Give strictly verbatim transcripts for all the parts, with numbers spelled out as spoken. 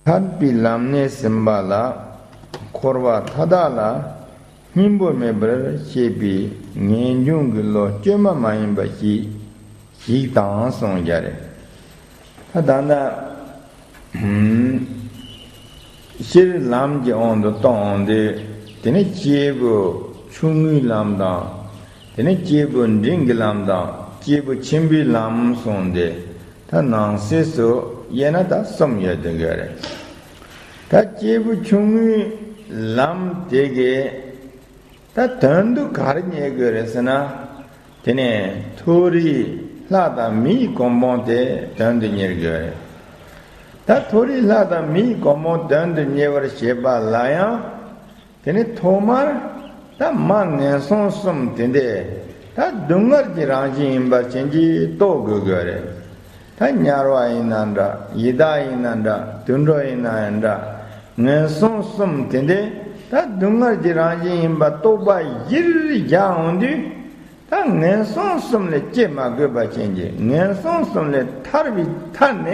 ཐར་པའི་ལམ་སྣེ་ཟིན་པ་ལ། འཁོར་བ་མཐའ་དག་ལ་སྙིང་པོ་མེད་པར་ཤེས་པའི་ངེས་འབྱུང་གི་བློ་བཅོས་མ་མ་ཡིན་པ་ཞིག་ཞིག་དང་གསུངས་ཀྱི་རེད། ད་ད་ལྟ་ཕྱིར་ལམ་གྱི་དབང་དུ་གཏོང་འོང་དུས། དེ་ནི་སྐྱེས་བུ་ཆུང་ངུའི་ལམ་དང་། དེ་ནི་སྐྱེས་བུ་འབྲིང་གི་ལམ་དང་། སྐྱེས་བུ་ཆེན་པོའི་ལམ་གསུངས་ཏེ། ད་ནང་གསེས་སུ་དབྱེ་ན་ད་གསུམ་ཡོད་དེ་ག་རེད། ད་སྐྱེས་བུ་ཆུང་ངུའི་ལམ་དེ་གའི་ད་དོན་དུ་ག་རེ་གཉེར་དགོས་རེད་ཟེར་ན། དེ་ནས་མཐོ་རིས་ལྷ་དང་མིའི་གོ་འཕང་དེ་དོན་དུ་གཉེར་དགོས་རེད། ད་མཐོ་རིས་ལྷ་དང་མིའི་གོ་འཕང་དོན་དུ་གཉེར་བར་བྱེད་པ་ལ་ཡང་། དེ་ནི་ཐོག་མར་ད་མ་ངན་སོང་གསུམ་དེ་འདྲས་ད་སྡུག་བསྔལ་གྱི་རང་བཞིན་ཡིན་པར་ཕྱིན་ཅི་རྟོགས་དགོས་དགོས་རེད། ད་དམྱལ་བ་ཡིན་ན་འདྲ། ཡི་དྭགས་ཡིན་ན་འདྲ། དུད་འགྲོ་ཡིན་ན་ཡང་འདྲ། ངན་སོང་གསུམ་དེ་འདྲས་ད་སྡུག་བསྔལ་གྱི་རང་བཞིན་ཡིན་པ་རྟོགས་པ་གཞིར་བཞག་འོང་དུས། ད་ངན་སོང་གསུམ་ལས་སྐྱེ་མ་དགོས་པ་ཅན་གྱི། ངན་སོང་གསུམ་ལས་ཐར་བའི་ཐར་ནས།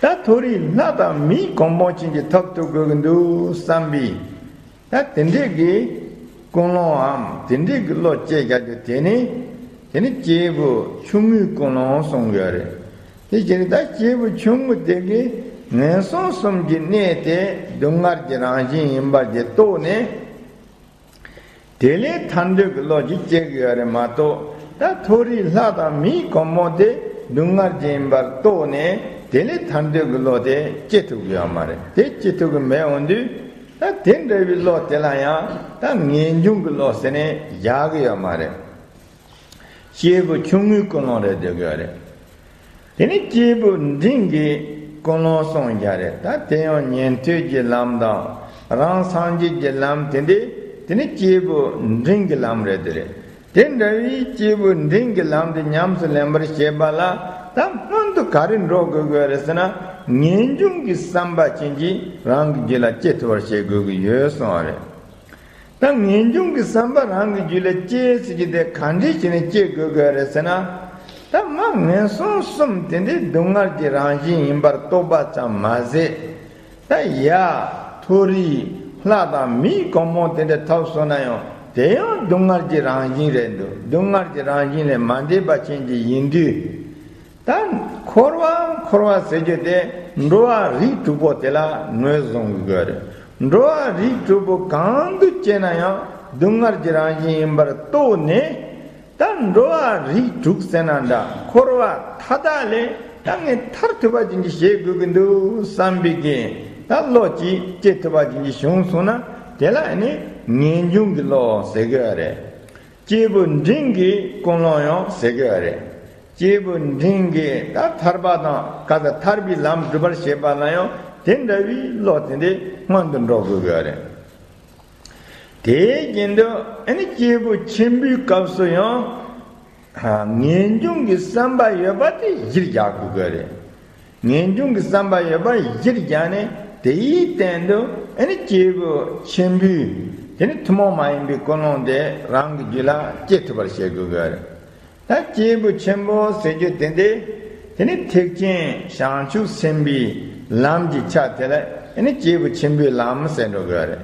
ད་མཐོ་རིས་ལྷ་དང་མིའི་གོ་འཕང་ཅན་གྱི་ཐོབ་ཐུབ་དགོས་ཀྱི་འདུག་བསམ་པའི། ད་དེ་འདྲས་ཀྱི་ཀུན་སློང་འམ། དེ་འདྲས་ཀྱི་བློ་སྐྱེ་བྱ་རྒྱུ་དེ་ནི། དེ་ནི་སྐྱེས་བུ་ཆུང་ངུའི་ཀུན་སློང་གསུང་གི་ཡོད་རེད། དེ་བཞིན་ད་སྐྱེས་བུ་ཆུང་ངུ་དེ་གིས་ངན་སོང་གསུམ་གྱི་གནས་དེ་སྡུག་བསྔལ་གྱི་རང་བཞིན་ཡིན་པར་གྱི་རྟོགས་ནས། དེ་ལས་ཐར་འདོད་ཀྱི་བློ་ཅིག་སྐྱེ་གི་ཡོད་རེད་མ་གཏོགས། ད་མཐོ་རིས་ལྷ་དང་མིའི་གོ་འཕང་དེ་སྡུག་བསྔལ་ཅན་ཡིན་པར་རྟོགས་ནས། དེ་ལས་ཐར་འདོད་ཀྱི་བློ་དེ་སྐྱེ་ཐུབ་ཀྱི་ཡོད་མ་རེད། དེ་སྐྱེ་ཐུབ་ཀྱི་མེད་འོང་དུས། ད་དེ་འདྲ་བའི་བློ་དེ་ལ་ཡང་ད་ངེས་འབྱུང་གི་བློ་ཟེར་ནས་བཞག་གི་ཡོད་མ་རེད། སྐྱེས་བུ་ཆུང་ངུའི་ཀུན་སློང་རེད་འདོད་ཀྱི་ཡོད་རེད། དེ་ནི་སྐྱེས་བུ་འབྲིང་གི་ཀུན་སློང་གསུངས་ཀྱི་རེད། ད་དེ་ཡང་ཉན་ཐོས་ཀྱི་ལམ་དང་། རང་སངས་རྒྱས་ཀྱི་ལམ་དེ་འདྲས། དེ་ནི་སྐྱེས་བུ་འབྲིང་གི་ལམ་རེད་དེ་རེད། དེ་འདྲ་བའི་སྐྱེས་བུ་འབྲིང་གི་ལམ་དེ་ཉམས་སུ་ལེན་པར་བྱེད་པ་ལ། ད་སྔོན་དུ་ག་རེ་འགྲོ་དགོས་ཀྱི་ཡོད་རེད་ཟེར་ན། ངེས་འབྱུང་གི་བསམ་པ་ཅན་གྱིས་རང་གི་རྒྱུད་ལ་སྐྱེ་ཐུབ་པར་བྱེད་དགོས་ཀྱི་ཡོད་གསུངས་པ་རེད། ད་ངེས་འབྱུང་གི་བསམ་པ་རང་གི་རྒྱུད་ལ་སྐྱེ་ཟེར་གྱི་དེ་ག་འདྲས་བྱས་ནས་སྐྱེ་དགོས་ཀྱི་རེད་ཟེར་ན། ད་མ་ངན་སོང་གསུམ་དེ་འདྲའི་སྡུག་བསྔལ་གྱི་རང་བཞིན་ཡིན་པར་རྟོགས་པ་ཙམ་མ་ཟད། ད་ཡ་མཐོ་རིས་ལྷ་དང་མིའི་གོ་འཕང་དེ་འདྲ་ཐོབ་སོང་ན་ཡང་། དེ་ཡང་སྡུག་བསྔལ་གྱི་རང་བཞིན་རེད་འདུག་སྡུག་བསྔལ་གྱི་རང་བཞིན་ལས་མ་འདས་པ་ཅན་གྱི་ཡིན་དུས། ད་འཁོར་བ་འཁོར་བ་ཟེར་རྒྱུ་དེ་འགྲོ་བ་རིགས་དྲུག་པོ་དེ་ལ་ངོས་བཟུང་དགོས་རེད། འགྲོ་བ་རིགས་དྲུག་པོ་གང་དུ་སྐྱེས་ན་ཡང་སྡུག་བསྔལ་གྱི་རང་བཞིན་ཡིན་པར་རྟོགས་ནས། ད་འགྲོ་བ་རིགས་དྲུག་ཟེར་ན་འདྲ། འཁོར་བ་མཐའ་དག་ལས་ད་ངས་ཐར་ཐུབ་པ་ཅན་གྱི་བྱེད་དགོས་ཀྱི་འདུག་བསམ་པའི་གི་ད་བློ་ཅིག་སྐྱེ་ཐུབ་པ་ཅན་གྱི་བྱུང་སོང་ན། དེ་ལ་ནི་ངེས་འབྱུང་གི་བློ་ཟེར་གི་ཡོད་རེད། སྐྱེས་བུ་འབྲིང་གི་ཀུན་སློང་ཡང་ཟེར་གི་ཡོད་རེད། སྐྱེས་བུ་འབྲིང་གི་ད་ཐར་པ་དང་ག་ས་ཐར་པའི་ལམ་སྒྲུབ་པར་བྱེད་པ་ལ་ཡང་དེ་འདྲ་བའི་བློ་དེ་འདྲ་སྔོན་དུ་འགྲོ་དགོས་ཀྱི་ཡོད་རེད། དེའི་རྐྱེན་དུ་ཨ་ནི་སྐྱེས་བུ་ཆེན་པོའི་སྐབས་སུ་ཡང་ངེས་འབྱུང་གི་བསམ་པ་ཡོད་པ་དེ་གཞིར་བཞག་དགོས་ཀྱི་ཡོད་རེད། ངེས་འབྱུང་གི་བསམ་པ་ཡོད་པ་གཞིར་བཞག་ནས། དེའི་སྟེང་དུ་ཨ་ནི་སྐྱེས་བུ་ཆེན་པོའི་དེ་ནི་ཐུན་མོང་མ་ཡིན་པའི་ཀུན་སློང་དེ་རང་གི་རྒྱུད་ལ་སྐྱེ་ཐུབ་པར་བྱེད་དགོས་ཀྱི་ཡོད་རེད། ད་སྐྱེས་བུ་ཆེན་པོ་ཟེར་རྒྱུ་དེ་འདི། དེ་ནི་ཐེག་ཆེན་བྱང་ཆུབ་སེམས་དཔའི་ལམ་གྱི་ཆ་དེ་ལ་ཨ་ནི་སྐྱེས་བུ་ཆེན་པོའི་ལམ་ཟེར་འགྲོ་གི་ཡོད་རེད།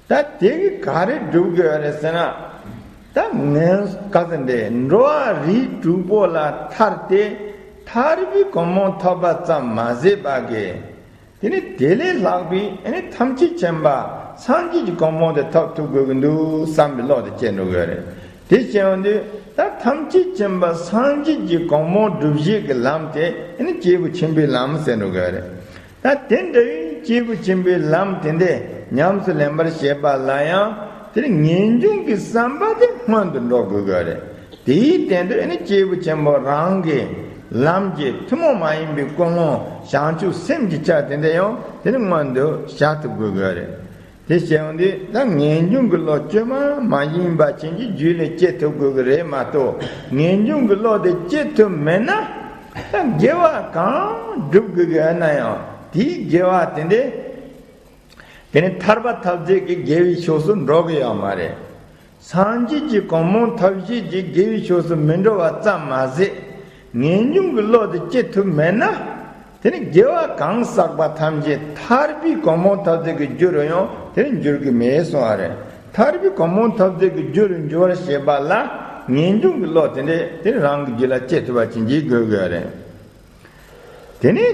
ད་དེ་གིས་ག་རེ་སྒྲུབ་དགོས་རེད་ཟེར་ན། ད་ངན་ག་ཟེར་འདི་འགྲོ་བ་རིགས་དྲུག་པོ་ལ་ཐར་ཏེ། ཐར་པའི་གོ་འཕང་ཐོབ་པ་ཙམ་མ་ཟད་པ་གི། དེ་ནི་དེ་ལས་ལྷག་པའི་ཨ་ནི་ཐམས་ཅད་མཁྱེན་པ་སངས་རྒྱས་ཀྱི་གོ་འཕང་དེ་ཐོབ་ཐུབ་དགོས་ཀྱི་འདུག་བསམ་པའི་བློ་དེ་སྐྱེ་འགྲོ་གི་རེད། དེ་སྐྱེ་འོང་དུས་ད་ཐམས་ཅད་མཁྱེན་པ་སངས་རྒྱས་ཀྱི་གོ་འཕང་སྒྲུབ་བྱེད་ཀྱི་ལམ་དེ་ཨ་ནི་སྐྱེས་བུ་ཆེན་པོའི་ལམ་ཟེར་འགྲོ་གི་རེད། ད་དེ་འདྲ་བའི་སྐྱེས་བུ་ཆེན་པོའི་ལམ་དེ་འདྲ་ཉམས་སུ་ལེན་པར་བྱེད་པ་ལ་ཡང་དེར་ངེས་འབྱུང་གི་བསམ་པ་དེ་སྔོན་དུ་འགྲོ་དགོས་ཀྱི་རེད། དེའི་སྟེང་དུ་ཨ་ནི་སྐྱེས་བུ་ཆེན་པོ་རང་གི་ལམ་གྱི་ཐུན་མོང་མ་ཡིན་པའི་ཀུན་སློང་བྱང་ཆུབ་སེམས་ཀྱི་ཆ་དེ་འདྲ་ཡང་དེ་ནི་སྔོན་དུ་བཞག་ཐུབ་དགོས་ཀྱི་རེད། དེ་བྱས་འོང་དུས་ད་ངེས་འབྱུང་གི་བློ་བཅོས་མ་མ་ཡིན་པ་ཅན་གྱི་རྒྱུད་ལ་སྐྱེ་ཐུབ་དགོས་ཀྱི་རེད་མ་གཏོགས། ངེས་འབྱུང་གི་བློ་དེ་སྐྱེ་ཐུབ་མེད་ན། ད་དགེ་བ་གང་སྒྲུབ་དགོས་ཀྱི་ཡོད་ན་ཡང་དེའི་དགེ་བ་དེ་འདྲ། དེ་ནི་ཐར་པ་ཐམས་ཅད་ཀྱི་དགེ་བའི་ཕྱོགས་སུ་འགྲོ་གི་ཡོད་མ་རེད། སངས་རྒྱས་ཀྱི་གོ་འཕང་ཐོབ་བྱེད་ཀྱི་དགེ་བའི་ཕྱོགས་སུ་མི་འགྲོ་བ་ཙམ་མ་ཟད། ངེས་འབྱུང་གི་བློ་དེ་སྐྱེ་ཐུབ་མེད་ན། དེ་ནི་དགེ་བ་གང་བསགས་པ་ཐམས་ཅད་ཐར་པའི་གོ་འཕང་ཐོབ་སྟེ་གི་རྒྱུ་རུ་ཡང་དེ་ནི་འགྱུར་གྱི་མེད་གསུངས་པ་རེད། ཐར་པའི་གོ་འཕང་ཐོབ་སྟེ་གི་རྒྱུ་རུ་འགྱུར་བར་བྱེད་པ་ལ་ངེས་འབྱུང་གི་བློ་དེ་འདྲས་དེ་ནི་རང་གི་རྒྱུད་ལ་སྐྱེ་ཐུབ་པ་ཅན་གྱིས་དགོས་དགོས་རེད། དེ་ནི་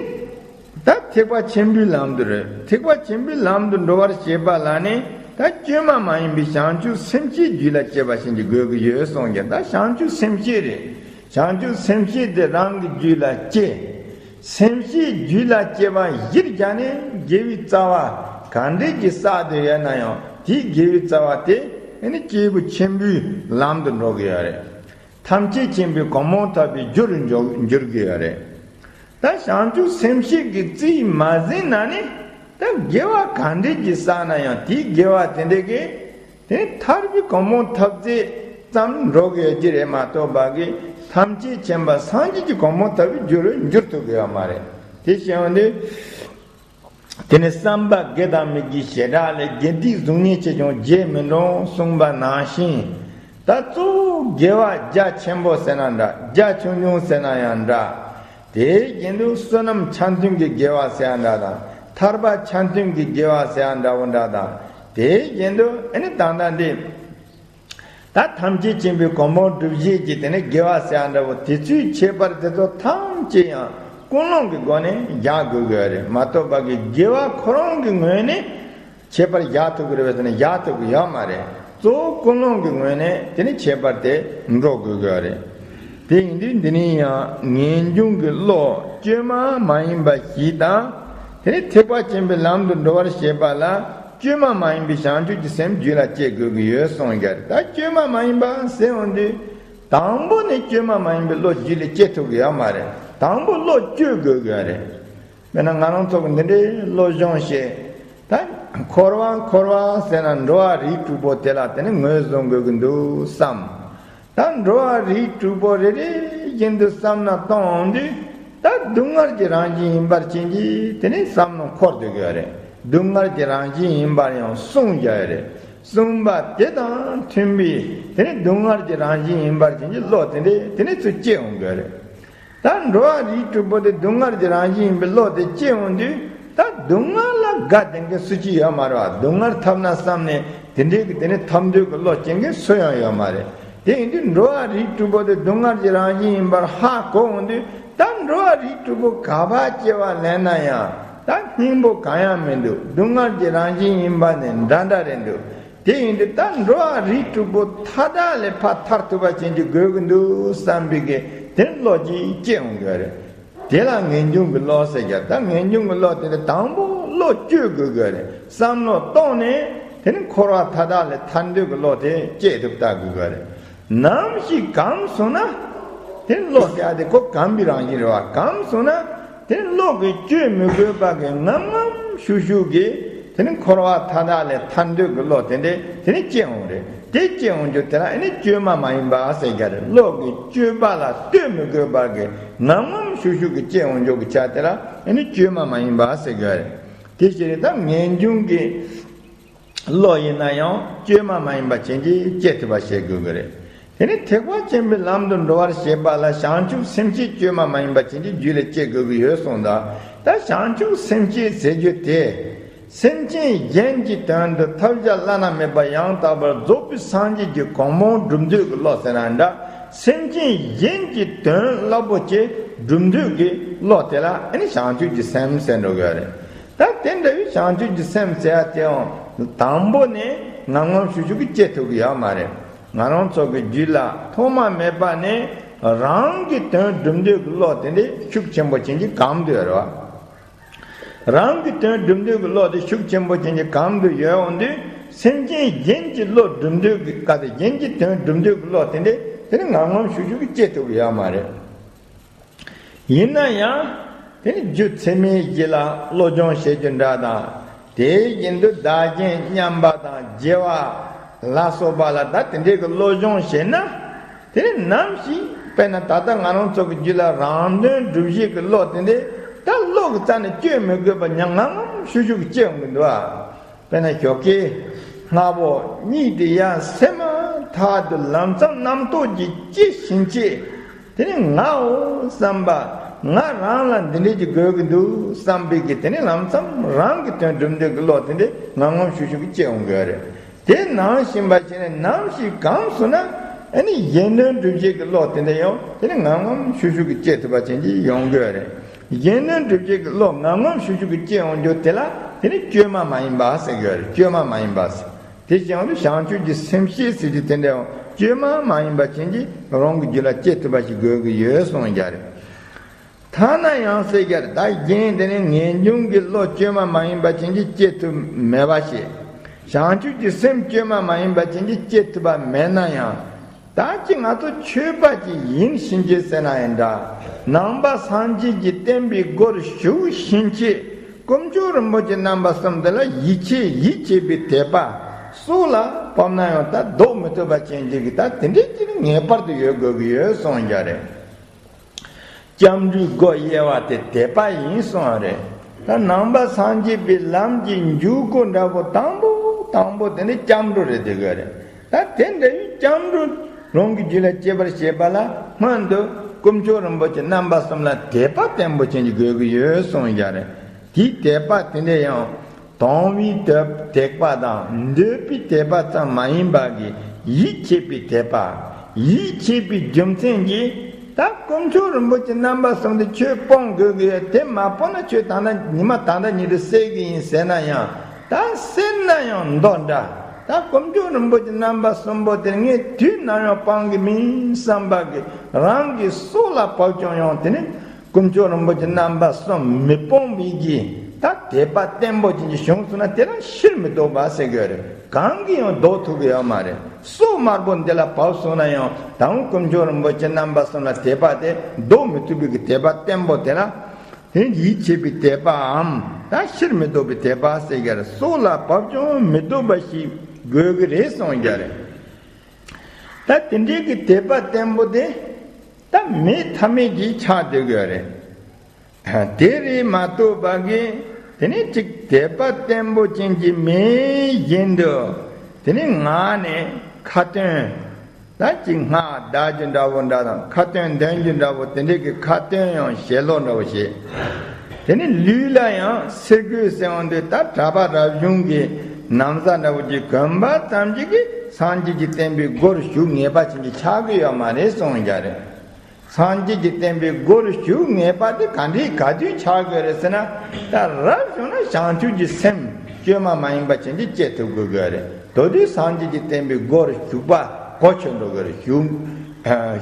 ད་ཐེག་པ་ཆེན་པོའི་ལམ་དུ་རེད། ཐེག་པ་ཆེན་པོའི་ལམ་དུ་འགྲོ་བར་བྱེད་པ་ལ་ནི་ད་བཅོས་མ་མ་ཡིན་པའི་བྱང་ཆུབ་སེམས་བསྐྱེད་རྒྱུད་ལ་སྐྱེ་བ་ཞིག་གི་དགོས་ཀྱི་ཡོད་གསུངས་ཀྱང་། ད་བྱང་ཆུབ་སེམས་བསྐྱེད་རེད། བྱང་ཆུབ་སེམས་བསྐྱེད་དེ་རང་གི་རྒྱུད་ལ་སྐྱེ། སེམས་བསྐྱེད་རྒྱུད་ལ་སྐྱེ་བ་གཞིར་བཞག་ནས་དགེ་བའི་རྩ་བ་ག་འདྲས་ཀྱི་བསགས་ཏེ་ཡོད་ན་ཡང་དེའི་དགེ་བའི་རྩ་བ་དེ་ཨ་ནི་སྐྱེས་བུ་ཆེན་པོའི་ལམ་དུ་འགྲོ་གི་ཡོད་རེད། ཐམས་ཅད་མཁྱེན་པའི་གོ་འཕང་ཐོབ་པའི་རྒྱུ་རུ་འགྱུར་འགྱུར་གྱི་ཡོད་རེད། ད་བྱང་ཆུབ་སེམས་བསྐྱེད་ཀྱི་རྩིས་མ་ཟིན་ན་ནི་ད་དགེ་བ་ག་འདྲས་ཀྱི་བསགས་ན་ཡང་དེའི་དགེ་བ་དེ་འདྲས་ཀྱིས་དེ་ཐར་པའི་གོ་འཕང་ཐོབ་ཚད་ཙམ་འགྲོ་གི་ཡོད་ཀྱི་རེད་མ་གཏོགས་པ་གི་ཐམས་ཅད་མཁྱེན་པ་སངས་རྒྱས་ཀྱི་གོ་འཕང་ཐོབ་པའི་རྒྱུ་རུ་འགྱུར་ཐུབ་ཀྱི་ཡོད་མ་རེད། དེ་བྱས་པ་ནི། དེ་ནི་བསམ་པ་དགེ་དང་མི་དགེའི་བྱེ་བྲག་ལས། དགེ་སྡིག་གཟུགས་བརྙན་ཆེ་ཆུང་བརྗེད་མི་འགྲོ་གསུངས་པ་ནང་བཞིན། ད་གཙོ་བོ་དགེ་བ་རྒྱ་ཆེན་པོ་ཟེར་ན་འདྲ། རྒྱ་ཆུང་ཆུང་ཟེར་ན་ཡང་འདྲ། དེའི་རྒྱན་དུ་བསོད་ནམས་ཆ་མཐུན་གྱི་དགེ་བ་ཟེར་ཡང་འདྲ་དང་། ཐར་པ་ཆ་མཐུན་གྱི་དགེ་བ་ཟེར་ཡང་འདྲ་བོ་འདྲ་དང་། དེའི་རྒྱན་དུ་ཨ་ནི་ད་ལྟ་འདི། ད་ཐམས་ཅད་མཁྱེན་པའི་གོ་འཕང་སྒྲུབ་བྱེད་ཀྱི་དེ་ནི་དགེ་བ་ཟེར་ཡང་འདྲ་བོ། དེ་ཚོའི་ཁྱད་པར་དེ་ཚོ་ཐམས་ཅད་ཡང་ཀུན་སློང་གི་སྒོ་ནས་བཞག་དགོས་ཀྱི་ཡོད་རེད་མ་གཏོགས་པ་གི་དགེ་བ་ཁོ་རང་གི་ངོས་ནས་ཁྱད་པར་བཞག་ཐུབ་ཀྱི་རེད་པས་ཟེར་ན་བཞག་ཐུབ་ཀྱི་ཡོད་མ་རེད། གཙོ་བོ་ཀུན་སློང་གི་ངོས་ནས་དེ་ནི་ཁྱད་པར་དེ་འགྲོ་དགོས་ཀྱི་ཡོད་རེད། དེ་ཡིན་དུས་འདི་ནི་ཡང་ངེས་འབྱུང་གི་བློ་བཅོས་མ་མ་ཡིན་པ་ཞིག་དང་། དེ་ནི་ཐེག་པ་ཆེན་པོའི་ལམ་དུ་འགྲོ་བར་བྱེད་པ་ལ། བཅོས་མ་མ་ཡིན་པའི་བྱང་ཆུབ་ཀྱི་སེམས་རྒྱུད་ལ་སྐྱེ་དགོས་ཀྱི་ཡོད་གསུངས་ཀྱང་། ད་བཅོས་མ་མ་ཡིན་པ་ཟེར་འོང་དུས། དང་པོ་ནས་བཅོས་མ་མ་ཡིན་པའི་བློ་རྒྱུད་ལ་སྐྱེ་ཐུབ་ཀྱི་ཡོད་མ་རེད། དང་པོ་བློ་བཅོས་དགོས་ཀྱི་ཡོད་རེད། དཔེར་ན་ང་རང་ཚོ་གི་འདི་འདྲའི་བློ་སྦྱོང་བྱེད། ད་འཁོར་བ་འཁོར་བ་ཟེར་ན་འགྲོ་བ་རིགས་དྲུག་པོ་དེ་ལ་དེ་ནི་ངོས་བཟུང་དགོས་ཀྱི་འདུག་བསམ། ད་འགྲོ་བ་རིགས་དྲུག་པོ་རེ་རེ་བཞིན་དུ་བསམ་ན་གཏོང་འོང་དུས། ད་སྡུག་བསྔལ་གྱི་རང་བཞིན་ཡིན་པར་བྱིན་གྱིས་དེ་ནས་བསམ་མནོ་འཁོར་སྡོད་ཀྱི་ཡོད་རེད། སྡུག་བསྔལ་གྱི་རང་བཞིན་ཡིན་པར་ཡང་གསུངས་བཞག་ཡོད་རེད། གསུངས་པ་དེ་དང་མཐུན་པའི་དེ་ནས་སྡུག་བསྔལ་གྱི་རང་བཞིན་ཡིན་པར་བྱིན་གྱིས་བློ་དེ་འདྲས་དེ་ནས་ཚུར་སྐྱེ་འོང་གི་ཡོད་རེད། ད་འགྲོ་བ་རིགས་དྲུག་པོ་དེ་སྡུག་བསྔལ་གྱི་རང་བཞིན་ཡིན་པའི་བློ་དེ་སྐྱེ་འོང་དུས། ད་སྡུག་བསྔལ་ལ་དགའ་བསྡད་མཁན་སུ་གཅིག་ཡོད་མ་རེད་བ། སྡུག་བསྔལ་ཐོབ་ན་བསམ་ནས་དེ་འདྲའི་གི་དེ་ནས་ཐོབ་འདོད་ཀྱི་བློ་སྐྱེ་མཁན་སུ་ཡང་ཡོད་མ་རེད། དེ་ཡིན་དུས་འགྲོ་བ་རིགས་དྲུག་པོ་དེ་སྡུག་བསྔལ་གྱི་རང་བཞིན་ཡིན་པར་ཧ་གོ་འོང་དུས། ད་འགྲོ་བ་རིགས་དྲུག་པོ་ག་པར་སྐྱེ་བ་ལེན་ན་ཡང་ད་སྙིང་པོ་གང་ཡང་མི་འདུག་སྡུག་བསྔལ་གྱི་རང་བཞིན་ཡིན་པ་ནི་འདྲ་འདྲ་རེད་འདུག་དེ་ཡིན་དུས་ད་འགྲོ་བ་རིགས་དྲུག་པོ་མཐའ་དག་ལས་ཕར་ཐར་ཐུབ་པ་ཅན་གྱི་དགོས་ཀྱི་འདུག་བསམ་པའི་གི་དེ་བློ་གཅིག་སྐྱེ་འོང་གི་རེད། དེ་ལ་ངེས་འབྱུང་གི་བློ་ཟེར་གྱི། ད་ངེས་འབྱུང་གི་བློ་དེ་ནི་དང་པོ་བློ་བཅོས་དགོས་ཀྱི་རེད། བསམ་བློ་གཏོང་ནས་དེ་ནི་འཁོར་བ་མཐའ་དག་ལས་ཐར་འདོད་ཀྱི་བློ་དེ་སྐྱེ་ཐུབ་ལྟ་དགོས་ཀྱི་རེད། ནམ་ཞིག་གམ་སོང་ན། དེ་ནི་བློ་ཟེར་ཡ་དེ་ཁོ་གམ་པའི་རང་བཞིན་རེད་བ། གམ་སོང་ན་དེ་ནི་བློ་གི་བཅོས་མི་དགོས་པ་གི་ངམ་ངམ་ཤུགས་ཤུགས་ཀྱིས་དེ་ནི་འཁོར་བ་མཐའ་དག་ལས་ཐར་འདོད་ཀྱི་བློ་དེ་འདྲས་དེ་ནི་སྐྱེ་འོང་རེད། དེ་སྐྱེ་འོང་རྒྱུ་དེ་ལ་ཨ་ནི་བཅོས་མ་མ་ཡིན་པ་ཟེར་གྱི་རེད། བློ་གི་བཅོས་པ་ལ་ལྟོས་མི་དགོས་པ་གི་ངམ་ངམ་ཤུགས་ཤུགས་ཀྱིས་སྐྱེ་འོང་རྒྱུ་གི་ཆ་དེ་ལ་ཨ་ནི་བཅོས་མ་མ་ཡིན་པ་ཟེར་གྱི་རེད། དེ་ཕྱིར་ད་ངེས་འབྱུང་གི་བློ་ཡིན་ན་ཡང་བཅོས་མ་མ་ཡིན་པ་ཅན་གྱིས་སྐྱེ་ཐུབ་པ་བྱེད་དགོས་ཀྱི་རེད། དེ་ནི་ཐེག་པ་ཆེན་པོའི་ལམ་དུ་འགྲོ་བར་བྱེད་པ་ལ་བྱང་ཆུབ་སེམས་བསྐྱེད་བཅོས་མ་མ་ཡིན་པ་ཅན་གྱི་རྒྱུད་ལ་སྐྱེ་དགོས་ཀྱི་ཡོད་གསུངས་དང་། ད་བྱང་ཆུབ་སེམས་བསྐྱེད་ཟེར་རྒྱུ་དེ། སེམས་ཅན་གཞན་གྱི་དོན་དུ་ཐབས་ཤེས་བླ་ན་མེད་པ་ཡང་དག་པར་རྫོགས་པའི་སངས་རྒྱས་ཀྱི་གོ་འཕང་སྒྲུབ་འདོད་ཀྱི་བློ་ཟེར་ན་འདྲ། སེམས་ཅན་གཞན་གྱི་དོན་རླབས་པོ་ཆེ་སྒྲུབ་འདོད་ཀྱི་བློ་དེ་ལ་ཨ་ནི་བྱང་ཆུབ་ཀྱི་སེམས་ཟེར་འགྲོ་གི་ཡོད་རེད། ད་དེ་འདྲ་བའི་བྱང་ཆུབ་ཀྱི་སེམས་ཟེར་ཡ་དེའང་དང་པོ་ནས་ངམ་ངམ་ཤུགས་ཤུགས་ཀྱིས་སྐྱེ་ཐུབ་ཀྱི་ཡོད་མ་རེད། ང་རང་ཚོ་གི་རྒྱུད་ལ་ཐོག་མ་མེད་པ་ནས་རང་གི་དོན་སྒྲུབ་འདོད་ཀྱི་བློ་དེ་འདྲ་ཤུགས་ཆེན་པོ་ཅན་གྱི་གམ་དུ་ཡོད་རེད་བ། རང་གི་དོན་སྒྲུབ་འདོད་ཀྱི་བློ་དེ་ཤུགས་ཆེན་པོ་ཅན་གྱི་གམ་དུ་ཡོད་འོང་དུས། སེམས་ཅན་གཞན་གྱི་བློ་སྒྲུབ་འདོད་ཀྱི་སྐབས་དེ་གཞན་གྱི་དོན་སྒྲུབ་འདོད་ཀྱི་བློ་དེ་འདྲ་དེ་ནི་ངམ་ངམ་ཤུགས་ཤུགས་ཀྱིས་སྐྱེ་ཐུབ་ཀྱི་ཡོད་མ་རེད། ཡིན་ན་ཡང་དེ་ནི་རྒྱུ་ཚད་མེད་བཞི་ལ་བློ་སྦྱོང་བྱེད་རྒྱུ་འདྲ་དང་། དེ་བཞིན་དུ་བདག་གཞན་མཉམ་པ་དང་བརྗེ་བ་ལ་སོགས་པ་ལ་ད་དེ་འདྲའི་གི་བློ་སྦྱོང་བྱས་ན། དེ་ནི་ནམ་ཞིག་དཔེར་ན་ད་ལྟ་ང་རང་ཚོ་གི་རྒྱུད་ལ་རང་དོན་སྒྲུབ་བྱེད་ཀྱི་བློ་དེ་འདྲའི་ད་བློ་གི་རྩ་ནས་བཅོས་མི་དགོས་པ་ཉམས་ངམ་ངམ་ཤུགས་ཤུགས་ཀྱིས་སྐྱེ་འོང་གི་འདུག་ཨ། དཔེར་ན་ཞོགས་ཀས་སྔ་པོ་གཉིད་དེ་ཡར་སད་མ་ཐག་ཏུ་ལམ་སང་རྣམ་རྟོག་ཅིག་སྐྱེ་བཞིན་ཆེ། དེ་ནི་ངའོ་བསམ་པ་ ང་རང་ལ་འདི་འདྲས་ཀྱི་དགོས་ཀྱི་འདུག་བསམ་པའི་གི་དེ་ནས་ལམ་སང་རང་གི་དོན་སྒྲུབ་འདོད་ཀྱི་བློ་དེ་འདྲས་ངམ་ངམ་ཤུགས་ཤུགས་ཀྱིས་སྐྱེ་འོང་གི་ཡོད་རེད། དེ་ནང་བཞིན་པ་བྱས་ནས་ནམ་ཞིག་གང་སོང་ན་ཨ་ནི་གཞན་དོན་སྒྲུབ་བྱེད་ཀྱི་བློ་དེ་འདྲས་ཡང་དེ་ནས་ངམ་ངམ་ཤུགས་ཤུགས་ཀྱིས་སྐྱེ་ཐུབ་པ་ཅན་གྱི་ཡོང་གི་ཡོད་རེད། གཞན་དོན་སྒྲུབ་བྱེད་ཀྱི་བློ་ངམ་ངམ་ཤུགས་ཤུགས་ཀྱིས་སྐྱེ་འོང་རྒྱུ་དེ་ལ་དེ་ནི་བཅོས་མ་མ་ཡིན་པ་ཟེར་གྱི་ཡོད་རེད། བཅོས་མ་མ་ཡིན་པ་ཟེར། དེ་བཞིན་དུ་བྱང་ཆུབ་ཀྱི་སེམས་བསྐྱེད་ཟེར་རྒྱུ་དེ་འདྲའང་བཅོས་མ་མ་ཡིན་པ་ཅན་གྱི་རང་གི་རྒྱུད་ལ་སྐྱེ་ཐུབ་པ་ཞིག་དགོས་ཀྱི་ཡོད་གསུངས་ཀྱི་རེད། ཐ་ན་ཡང་ཟེར་གྱི་རེད། ད་གཞན་དེ་ནི་ངེས་འབྱུང་གི་བློ་བཅོས་མ་མ་ཡིན་པ་ཅན་གྱི་སྐྱེ་ཐུབ་མེད་པ་ཞིག་བྱང་ཆུབ་ཀྱི་སེམས་བཅོས་མ་མ་ཡིན་པ་ཅན་གྱི་སྐྱེ་ཐུབ་པ་མེད་ན་ཡང་། ད་ཅི་ང་ཚོ་ཆོས་པ་ཅིག་ཡིན་ཕྱིན་ཆད་ཟེར་ན་ཡང་འདྲ། ནང་པ་སངས་རྒྱས་ཀྱི་བསྟན་པའི་སྒོར་ཞུགས་ཕྱིན་ཆད་དཀོན་མཆོག་རིན་པོ་ཆེ་རྣམ་པ་གསུམ་དེ་ལ་ཡིད་ཆེས་ཡིད་ཆེས་པའི་དད་པ་སྲོག་ལ་བབས་ན་ཡང་ད་ལྡོག་མི་ཐུབ་པ་ཅན་ཅིག་གི་ད་དེ་འདྲའི་ཅིག་ངེས་པར་དུ་ཡོད་དགོས་ཀྱི་ཡོད་གསུངས་ཀྱི་རེད། སྐྱབས་འགྲོའི་སྒོ་དབྱེ་བ་དེ་དད་པ་ཡིན་གསུངས་པ་རེད། ད་ནང་པ་སངས་རྒྱས་པའི་ལམ་གྱི་འཇུག་སྒོ་འདྲ་པོ་དང་པོ་དང་པོ་དེ་ནི་སྐྱབས་འགྲོ་རེད་དེ་ག་རེད། ད་དེ་འདྲ་བའི་སྐྱབས་འགྲོ་རང་གི་རྒྱུད་ལ་སྐྱེ་བར་བྱེད་པ་ལ་སྔོན་དུ་དཀོན་མཆོག་རིན་པོ་ཆེ་རྣམ་པ་གསུམ་ལ་དད་པ་བརྟན་པོ་ཅན་གྱི་དགོས་ཀྱི་ཡོད་གསུངས་ཀྱི་རེད། དེའི་དད་པ་དེ་འདྲ་ཡང་དང་བའི་དད་དད་པ་དང་འདོད་པའི་དད་པ་ཙམ་མ་ཡིན་པ་གི་ཡིད་ཆེས་པའི་དད་པ། ཡིད་ཆེས་པའི་རྒྱུ་མཚན་གྱིས་ད་དཀོན་མཆོག་རིན་པོ་ཆེ་རྣམ་པ་གསུམ་དེ་ཁྱོད་སྤོང་དགོས་ཀྱི་ཡོད། དེ་མ་སྤོང་ན་ཁྱོད་ད་ལྟ་ཉི་མ་ད་ལྟ་ཉིད་དུ་བསད་ཀྱི་ཡིན་ཟེར་ན་ཡང་ད་བསད་ན་ཡང་མདོ་འདྲ། ད་དཀོན་མཆོག་རིན་པོ་ཆེ་རྣམ་པ་གསུམ་པོ་དེ་ངས་དུས་ནམ་ཡང་སྤང་གི་མིན་བསམ་པ་གི་རང་གི་སྲོག་ལ་བབ་ཀྱང་ཡང་དེ་ནི། དཀོན་མཆོག་རིན་པོ་ཆེ་རྣམ་པ་གསུམ་མི་སྤོང་བའི་གི་ད་དད་པ་བརྟན་པོ་ཅན་གྱི་བྱུང་སོང་ན་དེ་ལ་ཕྱིར་མི་ལྡོག་པ་ཟེར་གྱི་ཡོད་རེད། གང་གིས་ཡང་ལྡོག་ཐུབ་ཀྱི་ཡོད་མ་རེད། སྲོག་དམར་པོ་འདི་ལ་བབས་སོང་ན་ཡང་ད་རུང་དཀོན་མཆོག་རིན་པོ་ཆེ་རྣམ་པ་གསུམ་ལ་དད་པ་དེ་ལྡོག་མི་ཐུབ་པའི་གི་དད་པ་བརྟན་པོ་དེ་ལ་དེ་ཡིད་ཆེས་པའི་དད་པའམ་ད་ཕྱིར་མི་ལྡོག་པའི་དད་པ་ཟེར་གྱི་ཡོད་རེད། སྲོག་ལ་བབས་ཀྱང་མི་ལྡོག་པ་ཞིག་དགོས་ཀྱི་རེད་གསུངས་ཀྱི་ཡོད་རེད། ད་དེ་འདྲའི་གི་དད་པ་བརྟན་པོ་དེ། ད་མེད་ཐབས་མེད་ཀྱི་ཆགས་བསྡད་ཀྱི་ཡོད་རེད། དེ་རེད་མ་གཏོགས་པ་གི་དེ་ནས་ཅིག་དད་པ་བརྟན་པོ་ཅན་གྱི་མེད་བཞིན་དུ་དེ་ནས་ངག་ནས་ཁ་ཏོན་ད་ཅིག་སྔགས་བཟླ་རྒྱུ་འདྲ་བོ་འདྲ་དང་ཁ་ཏོན་འདོན་རྒྱུ་འདྲ་བོ་དེ་འདྲའི་གི་ཁ་ཏོན་ཡང་ཞལ་ལོ་འདྲ་བོ་བྱེད། དེ་ནས་ལུས་ལ་ཡང་སེར་གོས་ཟེར་འོང་དུས་ད་གྲྭ་པ་རབ་བྱུང་གི་ན་བཟའ་འདྲ་བོ་ཅིག་གོན་པ་ཙམ་ཅིག་གིས་སངས་རྒྱས་ཀྱི་བསྟན་པའི་སྒོར་ཞུགས་ངེས་པ་ཅན་གྱི་ཆགས་ཀྱི་ཡོད་མ་རེད་གསུངས་ཀྱི་རེད། སངས་རྒྱས་ཀྱི་བསྟན་པའི་སྒོར་ཞུགས་ངེས་པ་དེ་ག་འདྲའི་ག་དུས་ཆགས་དགོས་རེད་ཟེར་ན། ད་རབ་བྱུང་ན་བྱང་ཆུབ་ཀྱི་སེམས་བཅོས་མ་མ་ཡིན་པ་ཅན་གྱི་སྐྱེ་ཐུབ་དགོས་དགོས་རེད། དེ་དུས་སངས་རྒྱས་ཀྱི་བསྟན་པའི་སྒོར་ཞུགས་པ་གོ་ཆོད་འགྲོ་དགོས་རེད། ཞུགས་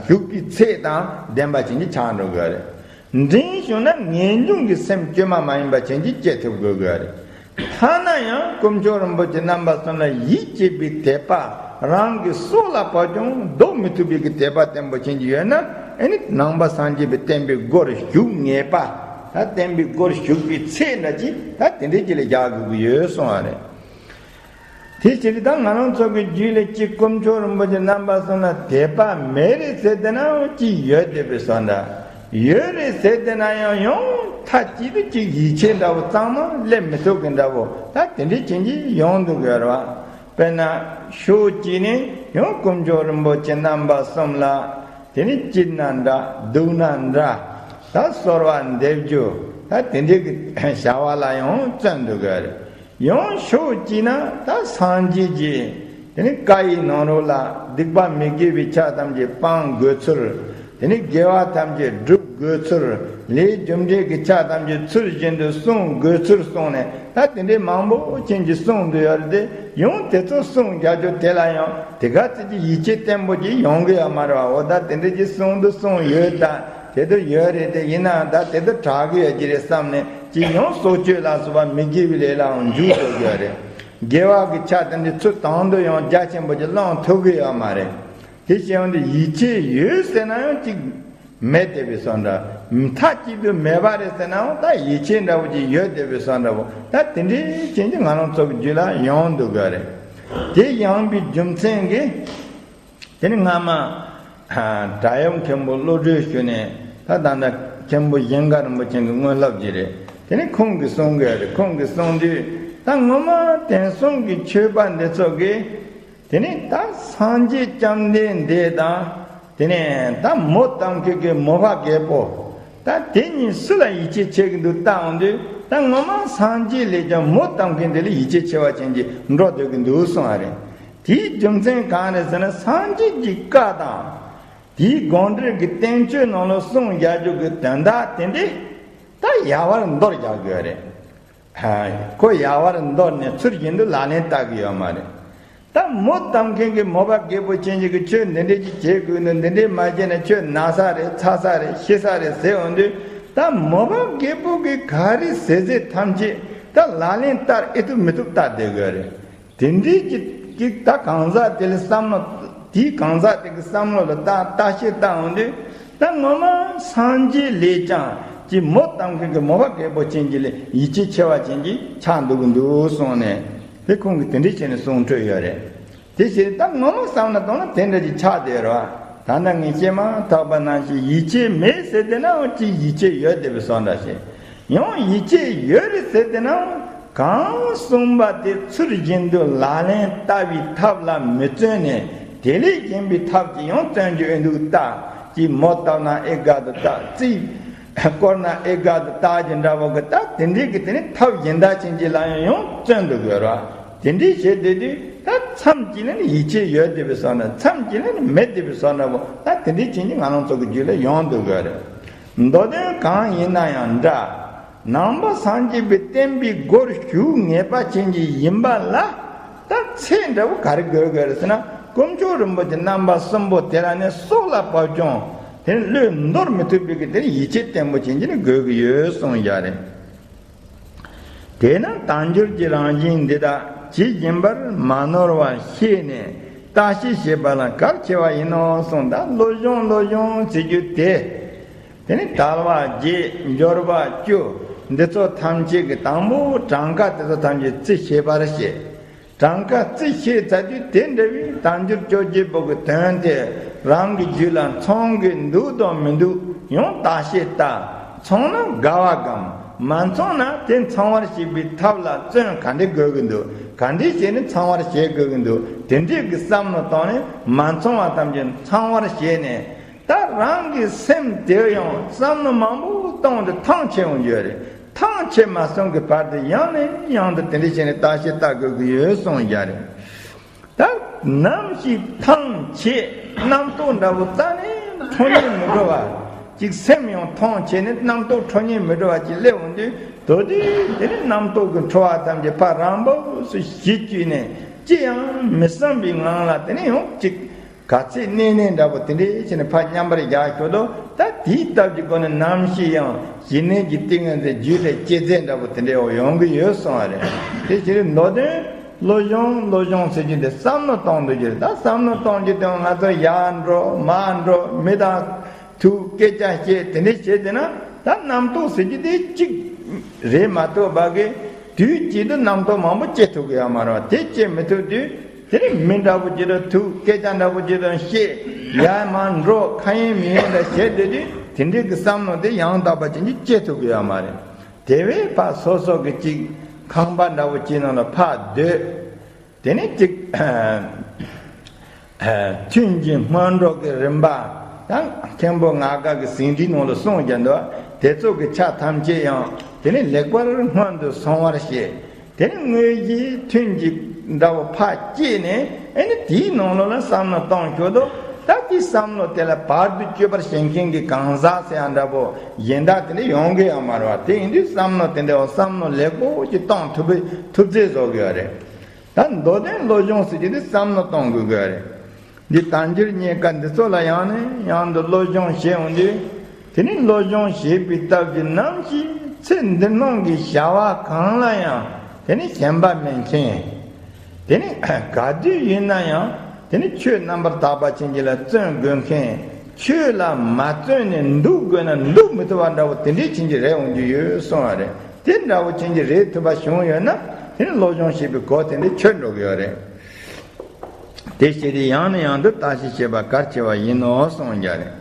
ཞུགས་པའི་ཚད་དང་ལྡན་པ་ཅན་གྱི་ཆགས་འགྲོ་དགོས་རེད། འབྲིང་བྱུང་ན་ངེས་འབྱུང་གི་སེམས་བཅོས་མ་མ་ཡིན་པ་ཅན་གྱི་སྐྱེ་ཐུབ་དགོས་དགོས་རེད། ཐ་ན་ཡང་དཀོན་མཆོག་རིན་པོ་ཆེ་རྣམ་པ་གསུམ་ལ་ཡིད་ཆེས་པའི་དད་པ་རང་གི་སྲོག་ལ་བབས་ཀྱང་ལྡོག་མི་ཐུབ་པའི་གི་དད་པ་བརྟན་པོ་ཅན་གྱི་ཡོད་ན་ཨ་ནི་ནང་པ་སངས་རྒྱས་པའི་བསྟན་པའི་སྒོར་ཞུགས་ངེས་པ། ད་བསྟན་པའི་སྒོར་ཞུགས་པའི་ཚད་འདྲ་ཅིག་ད་དེ་འདྲའི་ཅིག་ལ་བཞག་དགོས་ཀྱི་ཡོད་གསུངས་པ་རེད། དེ་ཕྱིར་ད་ང་རང་ཚོ་གི་རྒྱུད་ལ་ཅིག་དཀོན་མཆོག་རིན་པོ་ཆེ་རྣམ་པ་གསུམ་ལ་དད་པ་མེད་རེད་ཟེར་བསྡད་ནའང་ཅིག་ཡོད་བསྡད་པའི་བཟོ་འདྲ། ཡོད་རེད་ཟེར་བསྡད་ན་ཡང་ཡང་མཐའ་གཅིག་ཏུ་ཅིག་ཡིད་ཆེས་འདྲ་བོ་གཙང་མ་སླེབས་མི་ཐུབ་མཁན་འདྲ་བོ་ད་དེ་འདྲའི་ཅན་གྱི་ཡོང་འདུག་ཡོད་རེད་བ། དཔེར་ན་ཕྱོགས་གཅིག་ནས་ཡང་དཀོན་མཆོག་རིན་པོ་ཆེ་རྣམ་པ་གསུམ་ལ་དེ་ནི་སྐྱིད་ན་འདྲ་སྡུག་ན་འདྲ་ད་གསོལ་བ་འདེབས་རྒྱུ་ད་དེ་འདྲའི་གི་བྱ་བ་ལ་ཡང་བརྩོན་འདུག་ཡོད་རེད། ཡང་ཕྱོགས་གཅིག་ན་ད་སངས་རྒྱས་ཀྱི་དེ་ནི་བཀའ་ཡི་ནང་ལོགས་ལ་སྡིག་པ་མི་དགེ་བའི་ཆ་ཐམས་ཅད་སྤང་དགོས་ཚུལ། དེ་ནི་དགེ་བ་ཐམས་ཅད་སྒྲུབ་དགོས་ཚུལ། ལས་རྒྱུ་འབྲས་ཀྱི་ཆ་ཐམས་ཅད་ཚུལ་བཞིན་དུ་བསྲུང་དགོས་ཚུལ་གསུངས་ནས་ད་དེ་འདྲའི་མང་པོ་ཅན་གྱི་གསུངས་འདུག་ཡོད་རེད་དེ། ཡང་དེ་ཚོ་བསྲུང་རྒྱག་རྒྱུ་དེ་ལ་ཡང་དེ་ག་ཙམ་གྱི་ཡིད་ཆེས་བརྟན་པོ་ཅིག་ཡོང་གི་ཡོད་མ་རེད་བ། འོ་ད་དེ་འདྲ་ཅིག་གསུངས་འདུག་གསུངས་ཡོད་ད། དེ་དུ་ཡོད་རེད་དེ། ཡིན་ནའང་ད་དེ་དུ་དྲག་གི་ཡོད་ཀྱི་རེད་བསམ་ནས་ཅིག་ཡང་སྲོག་གཅོད་ལ་སོགས་པ་མི་དགེ་བའི་ལས་ལའང་འཇུག་ཐུབ་ཀྱི་ཡོད་རེད། དགེ་བ་གི་ཆ་དེ་འདི་ཚུར་དང་དུ་ཡང་རྒྱ་ཆེན་པོ་ཅིག་བླང་ཐུབ་ཀྱི་ཡོད་མ་རེད། དེ་བྱས་ཡོང་དུས་ཡིད་ཆེས་ཡོད་ཟེར་ན་ཡང་ཅིག་མེད་བསྡད་པའི་བཟོ་འདྲ། མཐའ་གཅིག་ཏུ་མེད་པ་རེད་ཟེར་ནའང་ད་ཡིད་ཆེས་འདྲ་བོ་ཅིག་ཡོད་བསྡད་པའི་བཟོ་འདྲ་བོ་ད་དེ་འདྲའི་ཅན་གྱི་ང་རང་ཚོ་གི་རྒྱུད་ལ་ཡོང་འདུག་གི་རེད། དེ་ཡོང་པའི་རྒྱུ་མཚན་གྱིས། དེ་ནི་སྔ་མ། ཨ། བྲག་གཡབ་མཁན་པོ་བློ་གྲོས་ཞུ་ནས་ད་ད་ལྟ་མཁན་པོ་གཞན་དགའ་རིན་པོ་ཆེ་གི་སྔོན་བསླབ་ཀྱི་རེད། དེ་ནི་ཁོང་གིས་གསུང་གི་རེད། ཁོང་གིས་གསུང་དུས་ད་ངོ་མ་དེང་སང་གི་ཆོས་པ་འདི་ཚོ་གིས་དེ་ནི་ད་སངས་རྒྱས་བཅོམ་ལྡན་འདས་དང་དེ་ནི་ད་མོ་གཏམ་མཁན་གྱི་མོ་ཕ་རྒད་པོ། ད་དེ་གཉིས་སུ་ལ་ཡིད་ཆེས་ཆེ་གི་འདུག་བལྟ་འོང་དུས། ད་ངོ་མ་སངས་རྒྱས་ལས་ཀྱང་མོ་གཏམ་མཁན་དེ་ལ་ཡིད་ཆེས་ཆེ་བ་ཅན་གྱི་འགྲོ་སྡོད་ཀྱི་འདུག་གསུངས་པ་རེད། དེའི་རྒྱུ་མཚན་གང་རེད་ཟེར་ན། སངས་རྒྱས་ཀྱི་བཀའ་དང་དེའི་དགོངས་འགྲེལ་གྱི་བསྟན་བཅོས་ནང་ལ་གསུངས་བཞག་རྒྱུ་གི་དོན་དག་དེ་འདྲས་ད་ཡལ་བར་འདོར་བཞག་དགོས་རེད། ཁོ་ཡལ་བར་འདོར་ནས་ཚུལ་བཞིན་དུ་ལག་ལེན་བསྟར་གི་ཡོད་མ་རེད། ད་མོ་གཏམ་མཁན་གྱིས་མོས་པ་རྒད་པོ་ཅན་ཞིག་གིས་ཁྱོད་འདི་འདྲས་ཅིག་བྱེད་དགོས་འདུག་འདི་འདྲས་མ་བྱས་ན་ཁྱོད་ན་ས་རེད། ཚ་ས་རེད། ཤི་ས་རེད་ཟེར་འོང་དུས། ད་མོས་པ་རྒད་པོ་གིས་ག་རེ་ཟེར་ཟེར་ཐམས་ཅད་ད་ལག་ལེན་བསྟར་ཨེ་ཐུབ་མི་ཐུབ་བལྟ་བསྡད་དགོས་རེད། དེ་འདྲའི་གི་གི་ད་གང་ཟག་དེ་ལ་བསམ་བློ། དེའི་གང་ཟག་དེ་གི་བསམ་བློ་ལ་ད་བརྟག་དཔྱད་བཏང་འོང་དུས། ད་ངོ་མ་སངས་རྒྱས་ལས་ཀྱང་ཅི་མོ་གཏམ་མཁན་གྱི་མོས་པ་རྒད་པོ་ཅན་གྱི་ལས་ཡིད་ཆེས་ཆེ་བ་ཅན་གྱི་ཆགས་འདུག་གི་འདུག་གསུངས་ནས། དེ་ཁོང་གིས་དེ་འདྲའི་བྱས་ནས་གསུང་འཕྲོས་ཡོད་རེད། དེ་བཞིན་ད་ངོ་མ་བསམ་བློ་བཏང་ན་དེ་འདྲ་ཅིག་ཆགས་བསྡད་རོགས། ད་ལྟ་ངས་བཤད་མ་ཐག་པ་ནང་བཞིན་ཡིད་ཆེས་མེད་ཟེར་དེ་ནའང་ཅིག་ཡིད་ཆེས་ཡོད་བསྡད་པའི་བཟོ་འདྲ་ཞིག་ཡང་ཡིད་ཆེས་ཡོད་རེད་ཟེར་དེ་ནའང་། གང་གསུངས་པ་དེ་ཚུལ་བཞིན་དུ་ལག་ལེན་བསྟར་བའི་ཐབས་ལ་མི་བརྩོན་ནས། དེ་ལས་གཞན་པའི་ཐབས་ཀྱིས་ཡང་བརྩོན་རྒྱུ་ཨེ་འདུག་ལྟ། ཅིག་མོ་བཏབ་ན་ཨེ་དགའ་འདུག་ལྟ། རྩིས་བསྐོར་ན་ཨེ་དགའ་འདུག་ལྟ་གི་འདྲ་བོ་གི། ད་དེ་འདྲའི་གི་དེ་ནི་ཐབས་གཞན་དག་ཅན་གྱི་ལ་ཡང་ཡང་བརྩོན་འདུག་དགོས་ར། དེ་འདྲའི་བྱེད་བསྡད་དུས་ད་མཚམས་གཅིག་ལ་ནི་ཡིད་ཆེས་ཡོད་བསྡད་པའི་བཟོ་འདྲ། མཚམས་གཅིག་ལ་ནི་མེད་བསྡད་པའི་བཟོ་འདྲ་བོ། ད་དེ་འདྲའི་ཅན་གྱི་ང་རང་ཚོ་གི་རྒྱུད་ལ་ཡོང་འདུག་དགོས་རེད། མདོ་དོན་གང་ཡིན་ན་ཡང་འདྲ། ནང་པ་སངས་རྒྱས་པའི་བསྟན་པའི་སྒོར་ཞུགས་ངེས་པ་ཅན་གྱི་ཡིན་པ་ལ། ད་ཚེ་འདྲ་བོ་ག་རེ་དགོས་དགོས་རེད་ཟེར་ན། དཀོན་མཆོག་རིན་པོ་ཆེ་རྣམ་པ་གསུམ་པོ་དེ་ལ་ནི་སྲོག་ལ་བབ་ཀྱང་དེ་ནི་བློས་འདོར་མི་ཐུབ་པའི་གི་དེ་ནི་ཡིད་ཆེས་བརྟན་པོ་ཅན་གྱི་ནི་དགོས་ཀྱི་ཡོད་གསུངས་ཡ་རེད། དེས་ན་དལ་འབྱོར་གྱི་རང་བཞིན་འདི་དག་ཇི་བཞིན་པར་མ་ནོར་བར་ཤེས་ནས་བརྟག་དཔྱད་བྱེད་པ་ལ་གལ་ཆེ་བ་ཡིན་ནོ་གསུངས། ད་བློ་སྦྱོང་བློ་སྦྱོང་ཟེར་རྒྱུ་དེ། དེ་ནི་དལ་བ་བརྒྱད། འབྱོར་བ་བཅུ། འདི་ཚོ་ཐམས་ཅད་ཀྱི་དང་པོ་གྲངས་ཀ་དེ་ཚོ་ཐམས་ཅད་རྩིས་བྱེད་པར་བཤད། གྲངས་ཀ་རྩིས་བྱེད་ཚར་དུས་དེ་འདྲ་བའི་དལ་འབྱོར་བཅོ་བརྒྱད་པོ་གི་དོན་དེ་རང་གི་རྒྱུད་ལ་མཚུངས་ཀྱི་འདུག་དང་མི་འདུག་ཡང་བརྟག་དཔྱད་བལྟ། མཚུངས་ན་དགའ་བ་སྒོམ། མ་མཚུངས་ན་དེ་མཚུངས་པར་བྱེད་པའི་ཐབས་ལ་བརྩོན་ག་འདྲ་དགོས་ཀྱི་འདུག་ག་འདྲ་བྱས་ནས་མཚུངས་པར་བྱེད་དགོས་ཀྱི་འདུག་དེ་འདྲའི་གི་བསམ་བློ་བཏང་ནས་མ་མཚུངས་པ་ཐམས་ཅད་མཚུངས་པར་བྱས་ནས། ད་རང་གི་སེམས་དེར་ཡང་བསམ་བློ་མང་པོ་གཏོང་དུ་ཐང་ཆད་འོང་རྒྱུ་རེད། ཐང་ཆད་མ་སོང་གི་བར་དུ་ཡང་ནས་ཡང་དུ་དེ་འདྲ་བྱས་ནས་བརྟག་དཔྱད་བལྟ་དགོས་ཀྱི་ཡོད་གསུངས་ཡ་རེད། ད་ནམ་ཞིག་ཐང་ཆད་རྣམ་རྟོག་འདྲ་བོ་རྩ་ནས་འཕྲོ་སྙེག་མི་འགྲོ་བ། ཅིག་སེམས་ཡང་ཐང་ཆད་ནས་རྣམ་རྟོག་འཕྲོ་སྙེག་མི་འགྲོ་བ་ཅིག་སླེབས་འོང་དུས། དོ་དུས་དེ་ནས་རྣམ་རྟོག་གི་འཕྲོ་བ་ཐམས་ཅད་ཕར་རང་བབས་སུ་ཞི་བཅུག་ནས་ཅི་ཡང་མི་བསམ་པའི་ངང་ལ་དེ་ནས་ཡང་ཅིག་ག་ཚད་གནས་གནས་འདྲ་པོ་དེ་འདྲའི་བྱས་ནས་ཕར་མཉམ་པར་བཞག་ཆོག་དོ། ད་དེའི་སྟབས་ཀྱི་སྒོ་ནས་ནམ་ཞིག་ཡང་ཞི་གནས་ཀྱི་ཏིང་ངེ་འཛིན་རྒྱུད་ལ་སྐྱེ་ཚད་འདྲ་པོ་དེ་འདྲའི་འོག་ཡོང་གི་ཡོད་གསུངས་པ་རེད། དེ་ཕྱིར་མདོ་དོན་བློ་སྦྱོང་བློ་སྦྱོང་ཟེར་རྒྱུ་དེ་བསམ་བློ་གཏོང་འདོད་ཀྱི་རེད། ད་བསམ་བློ་གཏོང་རྒྱུ་དེ་ང་ཚོ་ཡར་འགྲོ་མར་འགྲོ་མི་དང་ཐུག་སྐད་ཆ་བཤད་དེ་འདྲ་བྱས་ཏེ་ན། ད་རྣམ་རྟོག་ཟེར་རྒྱུ་དེ་གཅིག་རེད་མ་གཏོགས་པ་གི་དུས་གཅིག་ཏུ་རྣམ་རྟོག་མང་པོ་སྐྱེ་ཐུབ་ཀྱི་ཡོད་མ་རེད་བ། དེ་སྐྱེ་མི་ཐུབ་དུས། དེ་ནི་མི་འདྲ་པོ་ཅིག་དང་ཐུག་སྐད་ཆ་འདྲ་པོ་ཅིག་དང་བཤད། ཡར་མར་འགྲོ་ཁ་ཡིན་མི་ཡིན་ལ་བཤད་བསྡད་དུས་དེ་འདྲའི་གི་བསམ་བློ་དེ་ཡང་དག་པ་ཅན་གྱི་སྐྱེ་ཐུབ་ཀྱི་ཡོད་མ་རེད། དེ་བས་ཕར་སོ་སོ་གི་ཅིག་ཁང་པ་འདྲ་པོ་ཅིག་ནང་ལ་ཕར་སྡོད། དེ་ནས་ཅིག་ཐུན་གྱི་སྔོན་འགྲོ་གི་རིམ་པ་དང་མཁན་པོ་ལྔ་ཀ་གི་ཟིན་བྲིས་ནང་ལ་གསུངས་ཀྱང་འདུག་དེ་ཚོ་གི་ཆ་ཐམས་ཅད་ཡང་དེ་ནས་ལེགས་པར་སྔོན་དུ་སོང་བར་བཤད། དེ་ནས་དངོས་གཞིའི་ཐུན་གྱི་འདྲ་བོ་ཕར་བསྐྱེད་ནས། ཨེ་ནི་དེའི་ནང་ལོགས་ལ་བསམ་བློ་གཏོང་ཆོག་དོ། ད་དེའི་བསམ་བློ་དེ་ལ་བར་དུ་གཅོད་པར་བྱེད་མཁན་གྱི་གང་ཟག་ཟེར་ཡང་འདྲ་པོ་གཞན་དག་དེ་འདྲ་ཡོང་གི་ཡོད་མ་རེད་བ། དེ་ཡིན་དུས་བསམ་བློ་དེ་འདྲ་བ་བསམ་བློ་ལེགས་པོ་ཅིག་གཏོང་ཐུབ་པའི་ཐུབ་ཚོད་བཟོ་དགོས་པ་རེད། ད་མདོ་དོན་བློ་སྦྱོང་ཟེར་རྒྱུ་དེ་བསམ་བློ་གཏོང་དགོས་དགོས་པ་རེད། འདི་དལ་འབྱོར་རྙེད་དཀའ་འདི་ཚོ་ལ་ཡང་ནས་ཡང་དུ་བློ་སྦྱོང་བྱེད་འོང་དུས། དེ་ནི་བློ་སྦྱོང་བྱེད་པའི་སྟབས་ཀྱིས་ནམ་ཞིག་ཚེ་འདི་སྣང་གི་བྱ་བ་གང་ལ་ཡང་དེ་ནི་ཞེན་པ་མེད་མཁན། དེ་ནི་ག་དུས་ཡིན་ན་ཡང་དེ་ནི་ཆོས་རྣམ་པར་དག་པ་ཅན་གྱི་ལ་བརྩོན་དགོས་མཁན། ཆོས་ལ་མ་བརྩོན་ནས་འདུག་དགོས་ན་འདུག་མི་ཐུབ་པ་འདྲ་བོ་དེ་འདྲའི་ཅན་གྱི་རེད་འོང་རྒྱུ་ཡོད་གསུངས་པ་རེད། དེ་འདྲ་བོ་ཅན་གྱི་རེད་ཐུབ་པ་བྱུང་ཡོད་ན་དེ་ནི་བློ་སྦྱོང་བྱེད་པའི་གོ་དེ་འདྲ་ཆོད་འགྲོ་གི་ཡོད་རེད། དེ་བྱས་ཏེ་ཡང་ནས་ཡང་དུ་བརྟག་དཔྱད་བྱེད་པ་གལ་ཆེ་བ་ཡིན་ནོ་གསུངས་ཀྱང་རེད།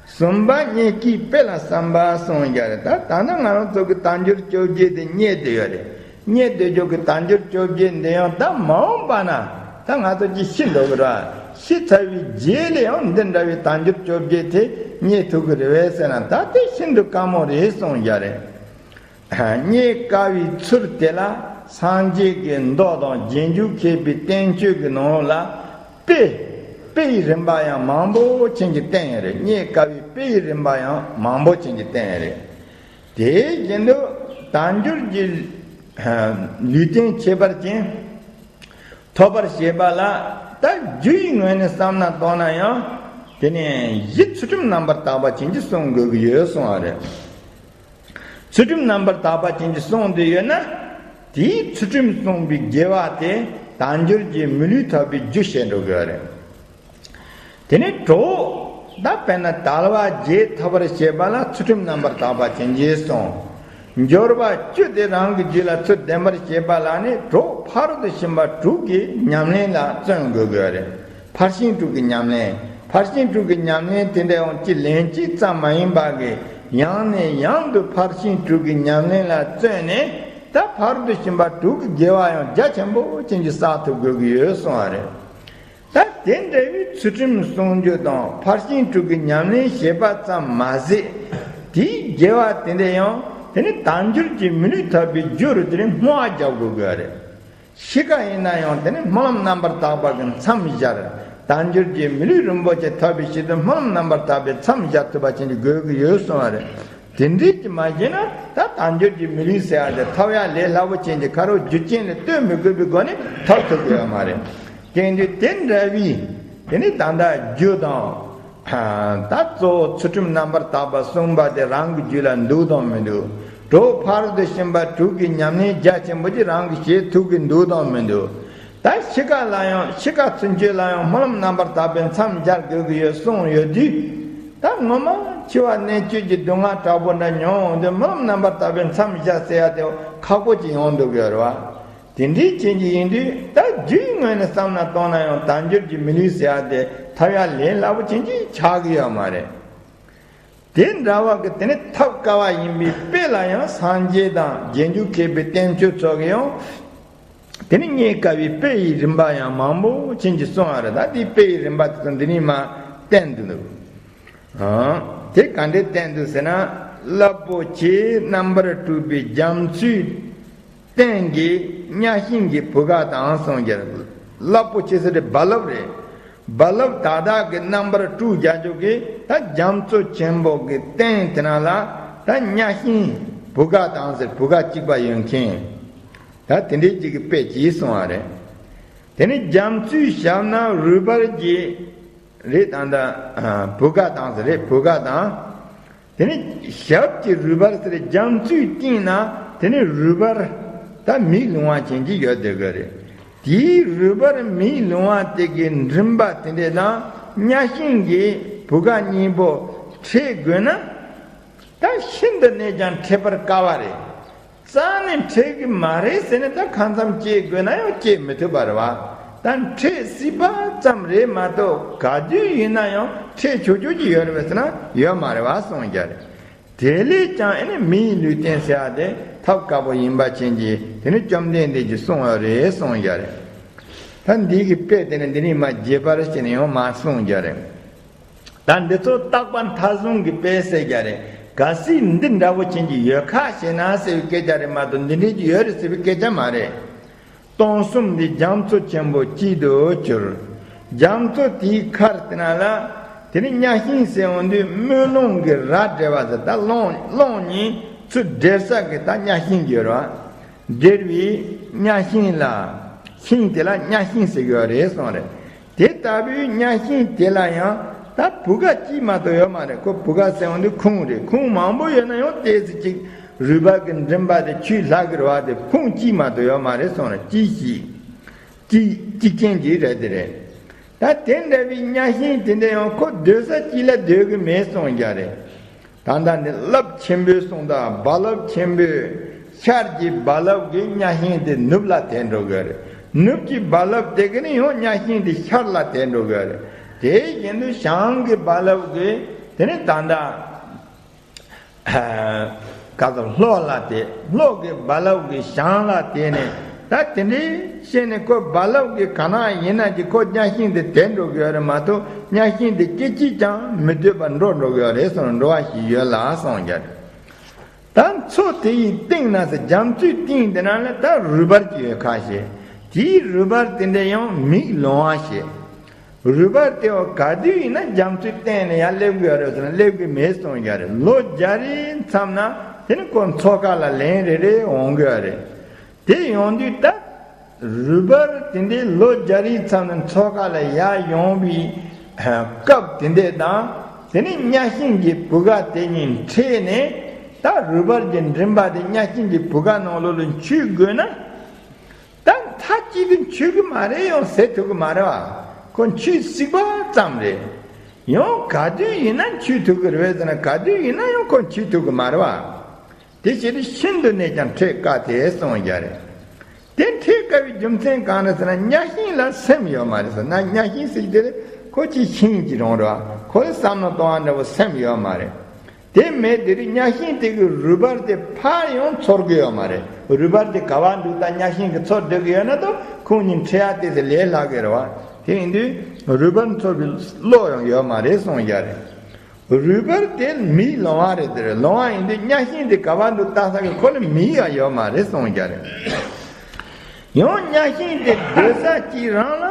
གསུམ་པ་རྙེད་དཀའི་དཔེ་ལ་བསམ་པ་གསུངས་ཀྱང་རེད། ད་ད་ནི་ང་རང་ཚོ་གི་དལ་འབྱོར་བཅོ་བརྒྱད་དེ་རྙེད་བསྡད་ཡོད་རེད། རྙེད་བསྡད་རྒྱུ་གི་དལ་འབྱོར་བཅོ་བརྒྱད་འདི་ཡང་ད་མ་འོངས་པ་ན་ད་ང་ཚོ་ཅིག་ཤི་འགྲོ་གི་རེད། ཤེས་ཚར་བའི་རྗེས་ལ་ཡང་འདི་འདྲ་བའི་དལ་འབྱོར་བཅོ་བརྒྱད་དེ་རྙེད་ཐུབ་ཀྱི་རེད་བས་ཟེར་ན། ད་དེ་ཤིན་ཏུ་དཀའ་མོ་རེད་གསུངས་ཡ་རེད། རྙེད་དཀའ་བའི་ཚུལ་དེ་ལ་སངས་རྒྱས་ཀྱི་མདོ་དང་རྗེས་འཇུག་མཁས་པའི་བསྟན་བཅོས་ཀྱི་ནང་ལ་དཔེ་དཔེ་ཡི་རིམ་པ་ཡང་མང་པོ་ཅན་གྱིས་བསྟན་ཡོད་རེད། རྙེད་དཀའ་བའི་དཔེ་ཡི་རིམ་པ་ཡང་མང་པོ་ཅན་གྱིས་བསྟན་ཡོད་རེད། དེ་བཞིན་དུ་དལ་འབྱོར་གྱི་ལུས་རྟེན་ཁྱད་པར་ཅན་ཐོབ་པར་བྱེད་པ་ལ། ད་རྒྱུ་ཡི་ངོས་ནས་བསམ་ན་བཏང་ན་ཡང་དེ་ནས་གཞི་ཚུལ་ཁྲིམས་རྣམ་པར་དག་པ་ཅན་གྱིས་བསྲུང་དགོས་ཀྱི་ཡོད་གསུངས་པ་རེད། ཚུལ་ཁྲིམས་རྣམ་པར་དག་པ་ཅན་གྱིས་བསྲུང་འདོད་ཡོད་ན། དེའི་ཚུལ་ཁྲིམས་བསྲུངས་པའི་དགེ་བ་དེ་དལ་འབྱོར་གྱི་མི་ལུས་ཐོབ་པའི་རྒྱུ་བྱེད་འགྲོ་དགོས་པ་རེད། དེ་ནས་དྲུག་ད་དཔེར་ན་དལ་བ་བརྒྱད་ཐོབ་པར་བྱེད་པ་ལ་ཚུལ་ཁྲིམས་རྣམ་པར་དག་པ་ཅན་གྱིས་བསྲུང་། འབྱོར་བ་བཅུ་དེ་རང་གི་རྒྱུད་ལ་ཚུར་ལྡན་པར་བྱེད་པ་ལ་ནི་དྲུག་ཕ་རོལ་ཏུ་ཕྱིན་པ་དྲུག་གི་ཉམས་ལེན་ལ་བརྩོན་དགོས་དགོས་པ་རེད། ཕར་ཕྱིན་དྲུག་གི་ཉམས་ལེན། ཕར་ཕྱིན་དྲུག་གི་ཉམས་ལེན་དེ་འདྲ་ཡང་ཅི་ལན་གཅིག་ཙམ་མ་ཡིན་པ་གི་ཡང་ནས་ཡང་དུ་ཕར་ཕྱིན་དྲུག་གི་ཉམས་ལེན་ལ་བརྩོན་ནས། ད་ཕ་རོལ་ཏུ་ཕྱིན་པ་དྲུག་གི་དགེ་བ་ཡང་རྒྱ་ཆེན་པོ་ཅན་གྱིས་བསགས་ཐུབ་དགོས་ཀྱི་ཡོད་གསུངས་པ་རེད། ད་དེ་འདྲ་བའི་ཚུལ་ཁྲིམས་བསྲུང་རྒྱུ་དང་ཕར་ཕྱིན་དྲུག་གི་ཉམས་ལེན་བྱེད་པ་ཙམ་མ་ཟད། དེའི་དགེ་བ་དེ་འདྲ་ཡང་དེ་ནི་དལ་འབྱོར་གྱི་མི་ལུས་ཐོབ་པའི་རྒྱུ་རུ་དེ་ནི་སྨོ་བ་རྒྱག་དགོས་དགོས་པ་རེད། འཆི་ཁ་ཡིན་ན་ཡང་དེ་ནི་སྨོན་ལམ་རྣམ་པར་དག་པ་གི་མཚམས་སྦྱར། དལ་འབྱོར་གྱི་མི་ལུས་རིན་པོ་ཆེ་ཐོབ་པའི་ཆེད་དུ་སྨོན་ལམ་རྣམ་པར་དག་པའི་མཚམས་སྦྱར་ཐུབ་པ་ཅན་གྱི་དགོས་ཀྱི་ཡོད་གསུངས་པ་རེད། དེ་འདྲས་ཀྱི་མ་བྱས་ན་ད་དལ་འབྱོར་གྱི་མི་ལུས་ཟེར་ཡ་དེ་ཐོབ་ཡ་ལས་སླ་པོ་ཅན་གྱི་ཁ་རོག་རྒྱུ་རྐྱེན་ལ་ལྟོས་མི་དགོས་པའི་སྒོ་ནས་ཐོབ་ཐུབ་ཀྱི་ཡོད་མ་རེད། དེ་འདྲ་དེ་འདྲ་བའི་དེ་ནི་ད་ལྟ་རྒྱུ་དང་། ད་གཙོ་བོ་ཚུལ་ཁྲིམས་རྣམ་པར་དག་པ་བསྲུངས་པ་དེ་རང་གི་རྒྱུད་ལ་འདུག་དང་མི་འདུག་དྲུག་ཕ་རོལ་ཏུ་ཕྱིན་པ་དྲུག་གི་ཉམས་ལེན་རྒྱ་ཆེན་པོ་ཅིག་རང་གིས་བྱེད་ཐུབ་ཀྱི་འདུག་དང་མི་འདུག་ད་འཆི་ཁ་ལ་ཡང་འཆི་ཁ་ཚུན་ཆད་ལ་ཡང་སྨོན་ལམ་རྣམ་པར་དག་པའི་མཚམས་སྦྱར་དགོས་ཀྱི་ཡོད་གསུངས་ཡོད་དུས། ད་ངོ་མ་འཆི་བ་གནད་གཅོད་ཀྱི་སྡུག་བསྔལ་དྲག་པོ་འདྲ་མྱོང་འོང་དུས་སྨོན་ལམ་རྣམ་པར་དག་པའི་མཚམས་སྦྱར་ཟེར་ཡ་དེ་ཁག་པོ་ཅིག་ཡོང་འདུག་ཡོད་རེད་བ། དེ་འདྲའི་ཅན་གྱི་ཡིན་དུས་ད་རྒྱུའི་ངོས་ནས་བསམ་ན་བཏང་ན་ཡང་དལ་འབྱོར་གྱི་མི་ལུས་ཟེར་ཡ་དེ་ཐོབ་ཡ་ལས་སླ་པོ་ཅན་གྱི་ཆགས་ཀྱི་ཡོད་མ་རེད། དེ་འདྲ་བ་གི་དེ་ནི་ཐོབ་དཀའ་བ་ཡིན་པའི་དཔེ་ལ་ཡང་སངས་རྒྱས་དང་རྗེས་འཇུག་མཁས་པའི་བསྟན་བཅོས་ཚོ་གི་ཡང་། དེ་ནི་རྙེད་དཀའ་བའི་དཔེ་ཡི་རིམ་པ་ཡང་མང་པོ་ཅན་གྱིས་གསུངས་པ་རེད། ད་དེའི་དཔེ་ཡི་རིམ་པ་དེ་ཚོ་འདི་ནས་མར་བསྟན་དུ་འདུག་དེ་ག་འདྲས་བསྟན་འདུག་ཟེར་ན། རླབས་པོ་ཆེའི་རྣམ་པར་གྲུབ་པའི་རྒྱ་མཚོའི་སྟེང་གི་གཉའ་ཤིང་གི་བུ་ག་དང་གསུངས་ཀྱི་རེད། རླབས་པོ་ཆེ་ཟེར་དེ་རྦ་རླབས་རེད། རྦ་རླབས་དག་དག་གི་རྣམ་པར་གྲུབ་རྒྱ་མཚོ་གི་ད་རྒྱ་མཚོ་ཆེན་པོ་གི་སྟེང་དེ་ན་ལ་ད་གཉའ་ཤིང་བུ་ག་དང་ཟེར་བུ་ག་གཅིག་པ་ཡོད་མཁན། ད་དེ་འདྲའི་གཅིག་གི་དཔེ་གྱིས་གསུངས་པ་རེད། དེ་ནི་རྒྱ་མཚོའི་ཞབས་ན་རུས་སྦལ་གྱི་རེད་དང་ད་བུ་ག་དང་ཟེར་རེད་བུ་ག་དང་། དེ་ནི་ཞབས་ཀྱི་རུས་སྦལ་ཟེར་རྒྱ་མཚོའི་གཏིང་ན་དེ་ནི་རུས་སྦལ་ད་མིག་ལོང་བ་ཅན་གྱི་ཡོད་དེ་ག་རེད། དེའི་རུས་སྦལ་མིག་ལོང་བ་དེ་གི་མགྲིན་པ་དེ་འདྲས་དང་གཉའ་ཤིང་གི་བུ་ག་གཉིས་པོ་འཕྲད་དགོས་ན། ད་ཤིན་ཏུ་ནས་ཀྱང་འཕྲད་པར་དཀའ་བ་རེད། རྩ་ནས་འཕྲད་ཀྱི་མ་རེད་ཟེར་ནས་ད་གང་འཚམ་སྐྱེ་དགོས་ན་ཡང་སྐྱེ་མི་ཐུབ་པ་རེད་བ། ད་འཕྲད་སྲིད་པ་ཙམ་རེད་མ་གཏོགས་ག་དུས་ཡིན་ན་ཡང་འཕྲད་ཆོག་ཆོག་ཅིག་ཡོད་རེད་བས་ཟེར་ན་ཡོད་མ་རེད་བ་གསུངས་རྒྱུ་རེད། དེ་ལས་ཀྱང་ཨེ་ནི་མིའི་ལུས་རྟེན་ཟེར་ཡ་དེ་ཐོབ་དཀའ་པོ་ཡིན་པ་ཅན་གྱི་དེ་ནི་བཅོམ་ལྡན་འདས་ཀྱིས་གསུངས་ཡོད་རེད་གསུངས་རྒྱུ་རེད། ད་འདི་གི་དཔེ་དེ་ནི་འདི་ནས་མར་རྒྱས་པར་བྱས་ནས་ཡང་མར་གསུངས་རྒྱུ་རེད། ད་འདི་ཚོ་བརྟག་པ་མཐའ་བཟུང་གི་དཔེ་ཟེར་རྒྱུ་རེད། གལ་སྲིད་འདི་འདྲ་བོ་ཅན་གྱི་ཡོད་ཁ་ཞེ་ན་ཟེར་བའི་སྐད་ཆ་རེད་མ་གཏོགས་འདི་འདྲའི་གི་ཡོད་རེད་ཟེར་བའི་སྐད་ཆ་མ་རེད། སྟོང་གསུམ་འདི་རྒྱ་མཚོ་ཆེན་པོ་གཅིག་ཏུ་གྱུར། རྒྱ་མཚོ་དེའི་ཁར་དེ་ན་ལ་དེ་ནི་གཉའ་ཤིང་ཟེར་འོང་དུས་སྨོན་ལུང་གི་ར་འགྲེལ་བ་ཟེར་ད་ཀློང་ཀློང་གཉིས་ཚུར་འབྲེལ་ས་གི་ད་གཉའ་ཤིང་གྱུར་བ། འབྲེལ་བའི་གཉའ་ཤིང་ལ། ཤིང་དེ་ལ་གཉའ་ཤིང་ཟེར་གྱི་ཡོད་རེད་གསུངས་རེད། དེ་ལྟ་བུའི་གཉའ་ཤིང་དེ་ལ་ཡང་ད་བུ་ག་གཅིག་མ་གཏོགས་ཡོད་མ་རེད། ཁོ་བུ་ག་ཟེར་འོང་དུས་ཁུངས་རེད། ཁུངས་མང་པོ་ཡོད་ན་ཡང་ཏོག་ཙམ་ཅིག་རུས་སྦལ་གྱི་མགྲིན་པ་དེ་ཆུའི་ལྷ་གི་རེད་བ། དེ་ཁུངས་གཅིག་མ་གཏོགས་ཡོད་མ་རེད་གསུངས་རེད། གཅིག་ཤིག་གཅིག་གཅིག་ཅན་གྱི་རེད་དེ་རེད། ད་དེ་འདྲ་བའི་གཉའ་ཤིང་དེ་འདྲ་ཡང་ཁོ་སྡོད་ས་གཅིག་ལ་སྡོད་ཀྱི་མེད་གསུངས་རྒྱུ་རེད། ད་ལྟ་འདི་རླབས་ཆེན་པོའི་གསུང་དང་རྦ་རླབས་ཆེན་པོའི་ཤར་གྱི་རྦ་རླབས་ཀྱི་གཉའ་ཤིང་དེ་ནུབ་ལ་དེད་འགྲོ་གི་རེད། ནུབ་ཀྱི་རྦ་རླབས་དེ་གི་ནི་ཡང་གཉའ་ཤིང་དེ་ཤར་ལ་དེད་འགྲོ་གི་རེད། དེ་བཞིན་དུ་བྱང་གི་རྦ་རླབས་ཀྱི་དེ་ནི་ད་ལྟ་ག་ཚོད་ལྷོ་ལ་དེད། ལྷོ་གི་རྦ་རླབས་ཀྱི་བྱང་ལ་དེད་ནས་ ད་དེ་འདྲའི་བཤད་ནས་ཁོ་རྦ་རླབས་ཀྱི་ག་ན་ཡིན་ན་གྱི་ཁོ་གཉའ་ཤིང་དེ་དེད་འགྲོ་གི་ཡོད་རེད་མ་གཏོགས། གཉའ་ཤིང་དེ་སྐད་ཅིག་ཀྱང་མི་སྡོད་པར་འགྲོ་འགྲོ་གི་ཡོད་རེད་གསུངས། འགྲོ་བ་ཞིག་ཡོད་ལ་གསུངས་ཀྱང་། ད་མཚོ་དེ་ཡི་སྟེང་ན་ཟེར། རྒྱ་མཚོའི་སྟེང་དེ་ན་ལ་ད་རུས་སྦལ་གྱི་ཡོད་ཁ་ཞེས། དེའི་རུས་སྦལ་དེ་འདྲ་ཡང་མིག་ལོང་བ་ཞེས། རུས་སྦལ་དེ་བ་ག་དུས་ཡིན་ན་རྒྱ་མཚོའི་སྟེང་ནས་ཡར་སླེབས་ཀྱི་ཡོད་རེད་ཟེར་ན་སླེབས་ཀྱི་མེད་གསུངས་ཀྱང་རེད། ལོ་བརྒྱ་རེའི་མཚམས་ན་དེ་ནི་ཁོ་མཚོ་ཁ་ལ་ལན་རེ་རེ་འོང་གི་ཡོད་རེད། དེ་ཡོང་དུས་ད་རུས་སྦལ་དེ་འདྲའི་ལོ་བརྒྱ་རེའི་མཚམས་ནས་མཚོ་ཁ་ལ་ཡར་ཡོང་བའི་སྐབས་དེ་འདྲ་དང་། དེ་ནས་གཉའ་ཤིང་གི་བུ་ག་དེ་གཉིས་འཕྲད་ནས། ད་རུས་སྦལ་གྱི་མགྲིན་པ་དེ་གཉའ་ཤིང་གི་བུ་ག་ནང་ལོགས་ལ་འཁྱུད་དགོས་ན། ད་མཐའ་གཅིག་ཏུ་འཁྱུད་གི་མ་རེད། ཡང་ཟད་ཐུབ་གི་མ་རེད་བ། ཁོ་འཁྱུད་སྲིད་པ་ཙམ་རེད། ཡང་ག་དུས་ཡིན་ན་འཁྱུད་ཐུབ་གི་རེད་ཟེར་ན་ག་དུས་ཡིན་ན་ཡང་ཁོ་འཁྱུད་ཐུབ་གི་མ་རེད་བ། དེ་ཕྱིར་ཤིན་ཏུ་ནས་ཀྱང་འཕྲད་དཀའ་སྟེ་གསུངས་ཀྱང་རེད། དེ་འཕྲད་དཀའ་བའི་རྒྱུ་མཚན་གང་རེད་ཟེར་ན། གཉའ་ཤིང་ལ་སེམས་ཡོད་མ་རེད་ཟེར་ན། གཉའ་ཤིང་ཟེར་གྱི་དེ་ཁོ་ཅིག་ཤིང་གི་རང་རེད་བ། ཁོ་ལ་བསམ་བློ་གཏོང་བ་འདྲ་བོ་སེམས་ཡོད་མ་རེད། དེ་མེད་དེ་རིང་གཉའ་ཤིང་དེ་གི་རུས་སྦལ་དེ་ཕར་ཡང་འཚོལ་གི་ཡོད་མ་རེད། རུས་སྦལ་དེ་ག་བ་འདུག་ད་གཉའ་ཤིང་གི་འཚོལ་སྡོད་གི་ཡོད་ན་ད་ཁོང་གཉིས་འཕྲད་ཡ་དེ་ཚེ་ལས་སླ་གི་རེད་བ། དེ་ཡིན་དུས་རུས་སྦལ་འཚོལ་བའི་བློ་ཡང་ཡོད་མ་རེད་གསུངས་ཀྱང་རེད། རུས་སྦལ་དེ་མིག་ལོང་བ་རེད། དེ་རེད། ལོང་བ་ཡིན་དུས་གཉའ་ཤིང་དེ་ག་བ་འདུག་ལྟ་ས་གི་ཁོ་ལ་མིག་ཡང་ཡོད་མ་རེད་གསུངས་ཀྱང་རེད། ཡང་གཉའ་ཤིང་དེ་སྡོད་ས་གཅིག་རང་ལ་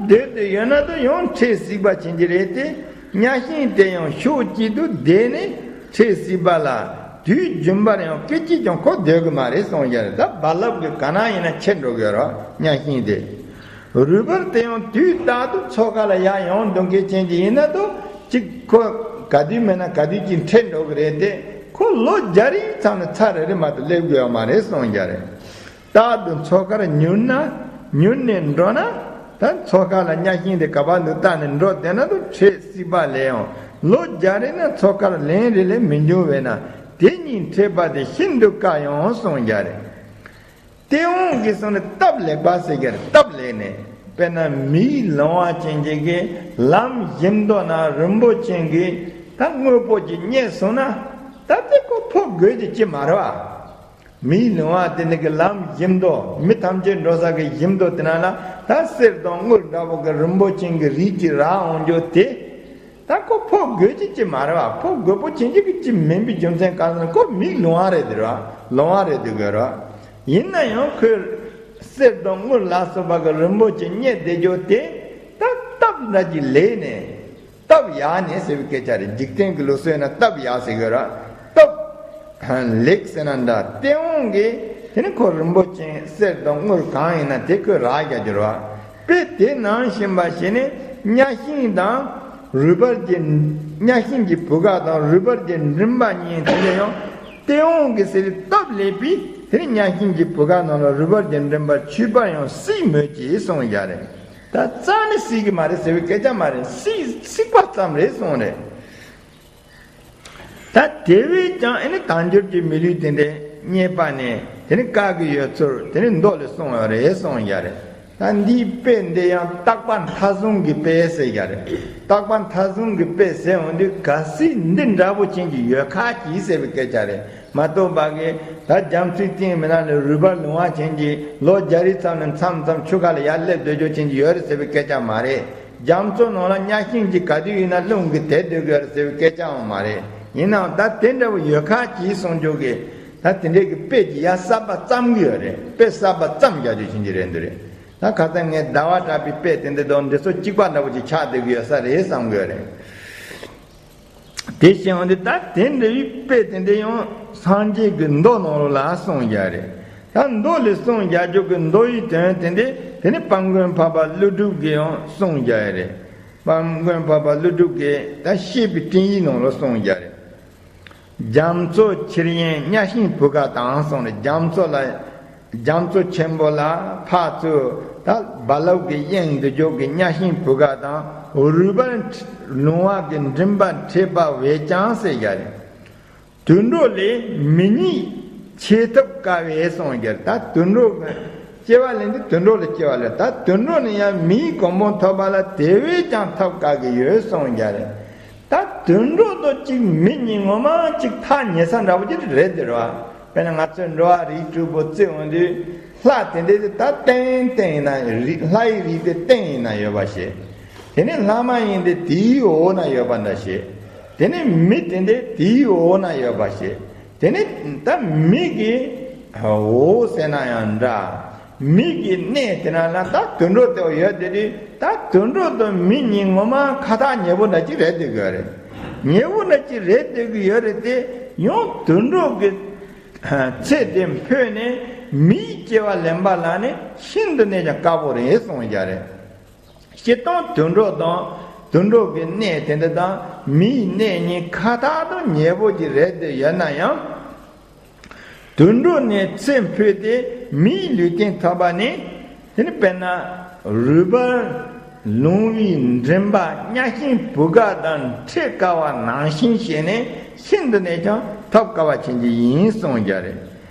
སྡོད་དུ་ཡོད་ན་ད་ཡང་འཕྲད་སྲིད་པ་ཅན་གྱི་རེད་དེ། གཉའ་ཤིང་དེ་ཡང་ཕྱོགས་གཅིག་ཏུ་བསྡད་ནས་འཕྲད་སྲིད་པ་ལ། དུས་རྒྱུན་པར་ཡང་སྐད་ཅིག་ཀྱང་ཁོ་སྡོད་གི་མ་རེད་གསུངས་ཀྱང་རེད། ད་རྦ་རླབས་ཀྱི་ག་ན་ཡིན་ན་འཁྱེར་འགྲོ་གི་ཡོད་རེད་གཉའ་ཤིང་དེ། རུས་སྦལ་དེ་ཡང་དུས་རྟག་ཏུ་མཚོ་ཁ་ལ་ཡར་ཡོང་འགྲོ་མཁན་ཅན་གྱི་ཡིན་ན་ད་གཅིག་ཁོ་ག་དུས་མེད་ན་ག་དུས་ཅིག་འཕྲད་འགྲོ་གི་རེད་དེ། ཁོ་ལོ་བརྒྱ་རེའི་མཚམས་ནས་ཚར་རེ་རེ་མ་གཏོགས་སླེབས་གི་ཡོད་མ་རེད་གསུངས་ཀྱང་རེད། རྟག་ཏུ་མཚོ་ཁར་ཉུལ་ན། ཉུལ་ནས་འགྲོ་ན། ད་མཚོ་ཁ་ལ་གཉའ་ཤིང་དེ་ག་བ་འདུག་ལྟ་ནས་འགྲོ་བསྡད་ན་ད་འཕྲད་སྲིད་པ་ལས་ཡང་ལོ་བརྒྱ་རེ་ན་མཚོ་ཁར་ལན་རེ་ལས་མི་འབྱུང་བས་ན། དེ་གཉིས་འཕྲད་པ་དེ་ཤིན་ཏུ་དཀའ་ཡང་གསུངས་ཀྱང་རེད། སྟེས་དབང་གིས་གསུངས་ནས་སྟབས་ལེགས་པ་ཟེར་གྱི་རེད། སྟབས་ལེགས་ནས། དཔེར་ན་མིག་ལོང་བ་ཅན་གྱི་གི་ལམ་བཞི་མདོ་ན་རིན་པོ་ཆེ་གི་ད་དངོས་པོ་ཅིག་རྙེད་སོང་ན། ད་དེ་ཁོ་ཕོ་རྒོད་ཀྱི་ཅི་མ་རེད་བ། མིག་ལོང་བ་དེ་ནི་གི་ལམ་བཞི་མདོ། མི་ཐམས་ཅད་འགྲོ་ས་གི་བཞི་མདོ་དེ་ན་ལ་ད་གསེར་དང་དངུལ་འདྲ་བོ་གི་རིན་པོ་ཆེ་གི་རིགས་ཀྱི་རག་འོང་རྒྱུ་དེ། ད་ཁོ་ཕོ་རྒོད་ཀྱི་ཅི་མ་རེད་བ། ཕོ་རྒོད་པོ་ཅན་གྱི་གི་ཅི་མིན་པའི་རྒྱུ་མཚན་གང་ཟེར་ན་ཁོ་མིག་ལོང་བ་རེད་དེ་རེད་བ། ལོང་བ་རེད་དེ་དགོས་རེད་བ། ཡིན་ན་ཡང་ཁོས་གསེར་དང་དངུལ་ལ་སོགས་པ་གི་རིན་པོ་ཆེ་རྙེད་བསྡད་རྒྱུ་དེ་ད་སྟབས་འདྲ་ཅིག་ལེགས་ནས། སྟབས་ཡག་ནས་ཟེར་བའི་སྐད་ཆ་རེད། འཇིག་རྟེན་གྱི་ལུགས་སྲོལ་ན་སྟབས་ཡག་ཟེར་གི་རེད། སྟབས་ལེགས་ཟེར་ན་འདྲ། སྟེས་དབང་གིས་དེ་ནི་ཁོ་རིན་པོ་ཆེ་གསེར་དང་དངུལ་གང་ཡིན་ན་དེ་ཁོས་རག་རྒྱག་རྒྱུ་རེད་བ། དཔེ་དེ་ནང་བཞིན་པ་ཞིག་ནི་གཉའ་ཤིང་དང་རུས་སྦལ་གྱི། གཉའ་ཤིང་གི་བུ་ག་དང་རུས་སྦལ་གྱི་མགྲིན་པ་གཉིས་དེ་ལ་ཡང་སྟེས་དབང་གིས་ཟེར་སྟབས་ལེགས་པས་དེ་ནི་གཉའ་ཤིང་གི་བུ་ག་ནང་ལ་རུས་སྦལ་གྱི་མགྲིན་པ་ཆུད་པ་ཡང་སྲིད་མོད་ཀྱི་གསུངས་ཀྱང་རེད། ད་རྩ་ནས་སྲིད་ཀྱི་མ་རེད་ཟེར་བའི་སྐད་ཆ་མ་རེད། སྲིད་སྲིད་པ་ཙམ་རེད་གསུངས་རེད། ད་དེ་བས་ཀྱང་ཨེ་ནི་དལ་འབྱོར་གྱི་མི་ལུས་དེ་འདྲའི་རྙེད་པ་ནས་དེ་ནི་དཀའ་གི་ཡོད་ཚུལ་དེ་ནི་མདོ་ལས་གསུངས་ཡོད་རེད་གསུངས་ཀྱང་རེད། ད་འདིའི་དཔེ་འདི་ཡང་བརྟག་པ་མཐའ་བཟུང་གི་དཔེ་ཟེར་ཡ་རེད། བརྟག་པ་མཐའ་བཟུང་གི་དཔེ་ཟེར་འོང་དུས་གལ་སྲིད་འདི་འདྲ་པོ་ཅན་གྱི་ཡོད་ཁ་གྱིས་ཟེར་བའི་སྐད་ཆ་རེད་མ་གཏོགས་པ་གི། ད་རྒྱ་མཚོའི་སྟེང་མི་ནང་ལ་རུས་སྦལ་ལོང་བ་ཅན་གྱི་ལོ་བརྒྱ་རེའི་མཚམས་ནས་མཚམས་མཚམས་ཆུ་ཁ་ལ་ཡར་སླེབས་སྡོད་རྒྱུ་ཅན་གྱི་ཡོད་རེད་ཟེར་བའི་སྐད་ཆ་མ་རེད། རྒྱ་མཚོ་ནང་ལ་གཉའ་ཤིང་གཅིག་ག་དུས་ཡིན་ན་རླུང་གིས་དེད་སྡོད་ཀྱི་ཡོད་རེད་ཟེར་བའི་སྐད་ཆའང་མ་རེད། ཡིན་ནའང་ད་དེ་འདྲ་བོ་ཡོད་ཁ་གྱིས་གསུང་རྒྱུ་གི། ད་དེ་འདྲའི་གི་དཔེ་གྱི་ཡ་གསར་པ་བརྩམ་གི་ཡོད་རེད། དཔེ་གསར་པ་བརྩམ་རྒྱག་རྒྱུ་བྱེད་ཀྱི་རེད་འདུག་རེད། ད་ཁ་སང་ངས་ཟླ་བ་གྲགས་པའི་དཔེ་དེ་འདྲ་དང་འདི་ཚོ་གཅིག་པ་འདྲ་བོ་ཅིག་ཆགས་བསྡད་ཀྱི་ཡོད་ས་རེད་བསམ་གི་ཡོད་རེད། དེ་བཞིན་འོན་ཏེ་ད་དེ་འདྲ་བའི་དཔེ་དེ་འདྲ་ཡང་སངས་རྒྱས་ཀྱི་མདོ་ནང་ལོགས་ལ་གསུངས་བཞག་རེད། ད་མདོ་ལས་གསུངས་བཞག་རྒྱུ་གི་མདོ་ཡི་དོན་དེ་འདྲ་དེ་ནི་དཔལ་མགོན་འཕགས་པ་ཀླུ་སྒྲུབ་ཀྱིས་ཡང་གསུངས་བཞག་རེད། དཔལ་མགོན་འཕགས་པ་ཀླུ་སྒྲུབ་ཀྱིས་ད་བཤེས་པའི་སྤྲིང་ཡིག་ནང་ལོགས་གསུངས་བཞག་རེད། རྒྱ་མཚོ་ཁྱེར་ཡན་གཉའ་ཤིང་བུ་ག་དང་གསུངས་རེད། རྒྱ་མཚོ་ལ། རྒྱ་མཚོ་ཆེན་པོ་ལ་ཕར་ཚུར་ད་རྦ་རླབས་ཀྱི་གཡེང་དུ་འཇུག་གི་གཉའ་ཤིང་བུ་ག་དང་རུས་སྦལ་ལོང་བ་གི་མགྲིན་པ་འཕྲད་པ་བས་ཀྱང་ཟེར་བཞག་རེད། དུད་འགྲོ་ལས་མི་ཉིད་ཆེས་ཐབས་དཀའ་བས་གསུངས་བཞག་རེད། ད་དུད་འགྲོ་སྐྱེ་བ་ལེན་དུས་དུད་འགྲོ་ལ་སྐྱེ་བ་ལེན། ད་དུད་འགྲོ་ནི་ཡང་མིའི་གོ་འཕང་ཐོབ་པ་ལ་དེ་བས་ཀྱང་ཐབས་དཀའ་གི་ཡོད་གསུངས་བཞག་རེད། ད་དུད་འགྲོ་དང་གཅིག་མི་གཉིས་ངོ་མ་གཅིག་ཐག་ཉེ་ས་འདྲ་བོ་ཅིག་རེད་དེ་རེད་བ། དཔེར་ན་ང་ཚོས་འགྲོ་བ་རིགས་དྲུག་པོ་བརྩི་འོང་དུས། ལྷ་དེ་འདྲ་དེ་ད་སྟེང་སྟེང་ཡིན་ན་རིགས། ལྷ་ཡི་རིགས་དེ་སྟེང་ཡིན་ན་ཡོད་པ་ཞིག་དེ་ནས་ལྷ་མ་ཡིན་དེ་དེའི་འོག་ན་ཡོད་པ་འདྲ་ཞིག་དེ་ནས་མི་དེ་འདྲ་དེའི་འོག་ན་ཡོད་པ་ཞིག་དེ་ནས་ད་མི་གི་འོག་ཟེར་ན་ཡང་འདྲ། མི་གི་གནས་དེ་ན་ལ་ད་དུད་འགྲོ་དེ་ཡོད་དེ་དུས། ད་དུད་འགྲོ་དང་མི་གཉིས་ངོ་མ་ཁ་ཐག་ཉེ་པོ་འདྲ་ཅིག་རེད་བསྡད་ཀྱི་ཡོད་རེད། ཉེ་པོ་འདྲ་ཅིག་རེད་བསྡད་ཀྱི་ཡོད་རེད་དེ། ཡང་དུད་འགྲོ་གི་ཚེ་དེ་འཕོས་ནས་མིའི་སྐྱེ་བ་ལེན་པ་ལ་ནི་ཤིན་ཏུ་ནས་ཀྱང་དཀའ་པོ་རེད་གསུངས་ཡ་རེད། སྤྱིར་བཏང་དུད་འགྲོ་དང་། དུད་འགྲོ་གི་གནས་དེ་འདྲ་དང་མིའི་གནས་གཉིས་ཁ་ཐག་ཏུ་ཉེ་པོ་ཅིག་རེད་བསྡད་ཡོད་ན་ཡང་། དུད་འགྲོ་ནས་ཚེ་འཕོས་ཏེ་མིའི་ལུས་རྟེན་ཐོབ་པ་ནི། དེ་ནི་དཔེར་ན་རུས་སྦལ་ལུང་བའི་མགྲིན་པ་གཉའ་ཤིང་བུ་ག་དང་འཕྲད་དཀའ་བ་ནང་བཞིན་བྱས་ནས་ཤིན་ཏུ་ནས་ཀྱང་ཐོབ་དཀའ་བ་ཅན་གྱི་ཡིན་གསུངས་ཀྱང་རེད།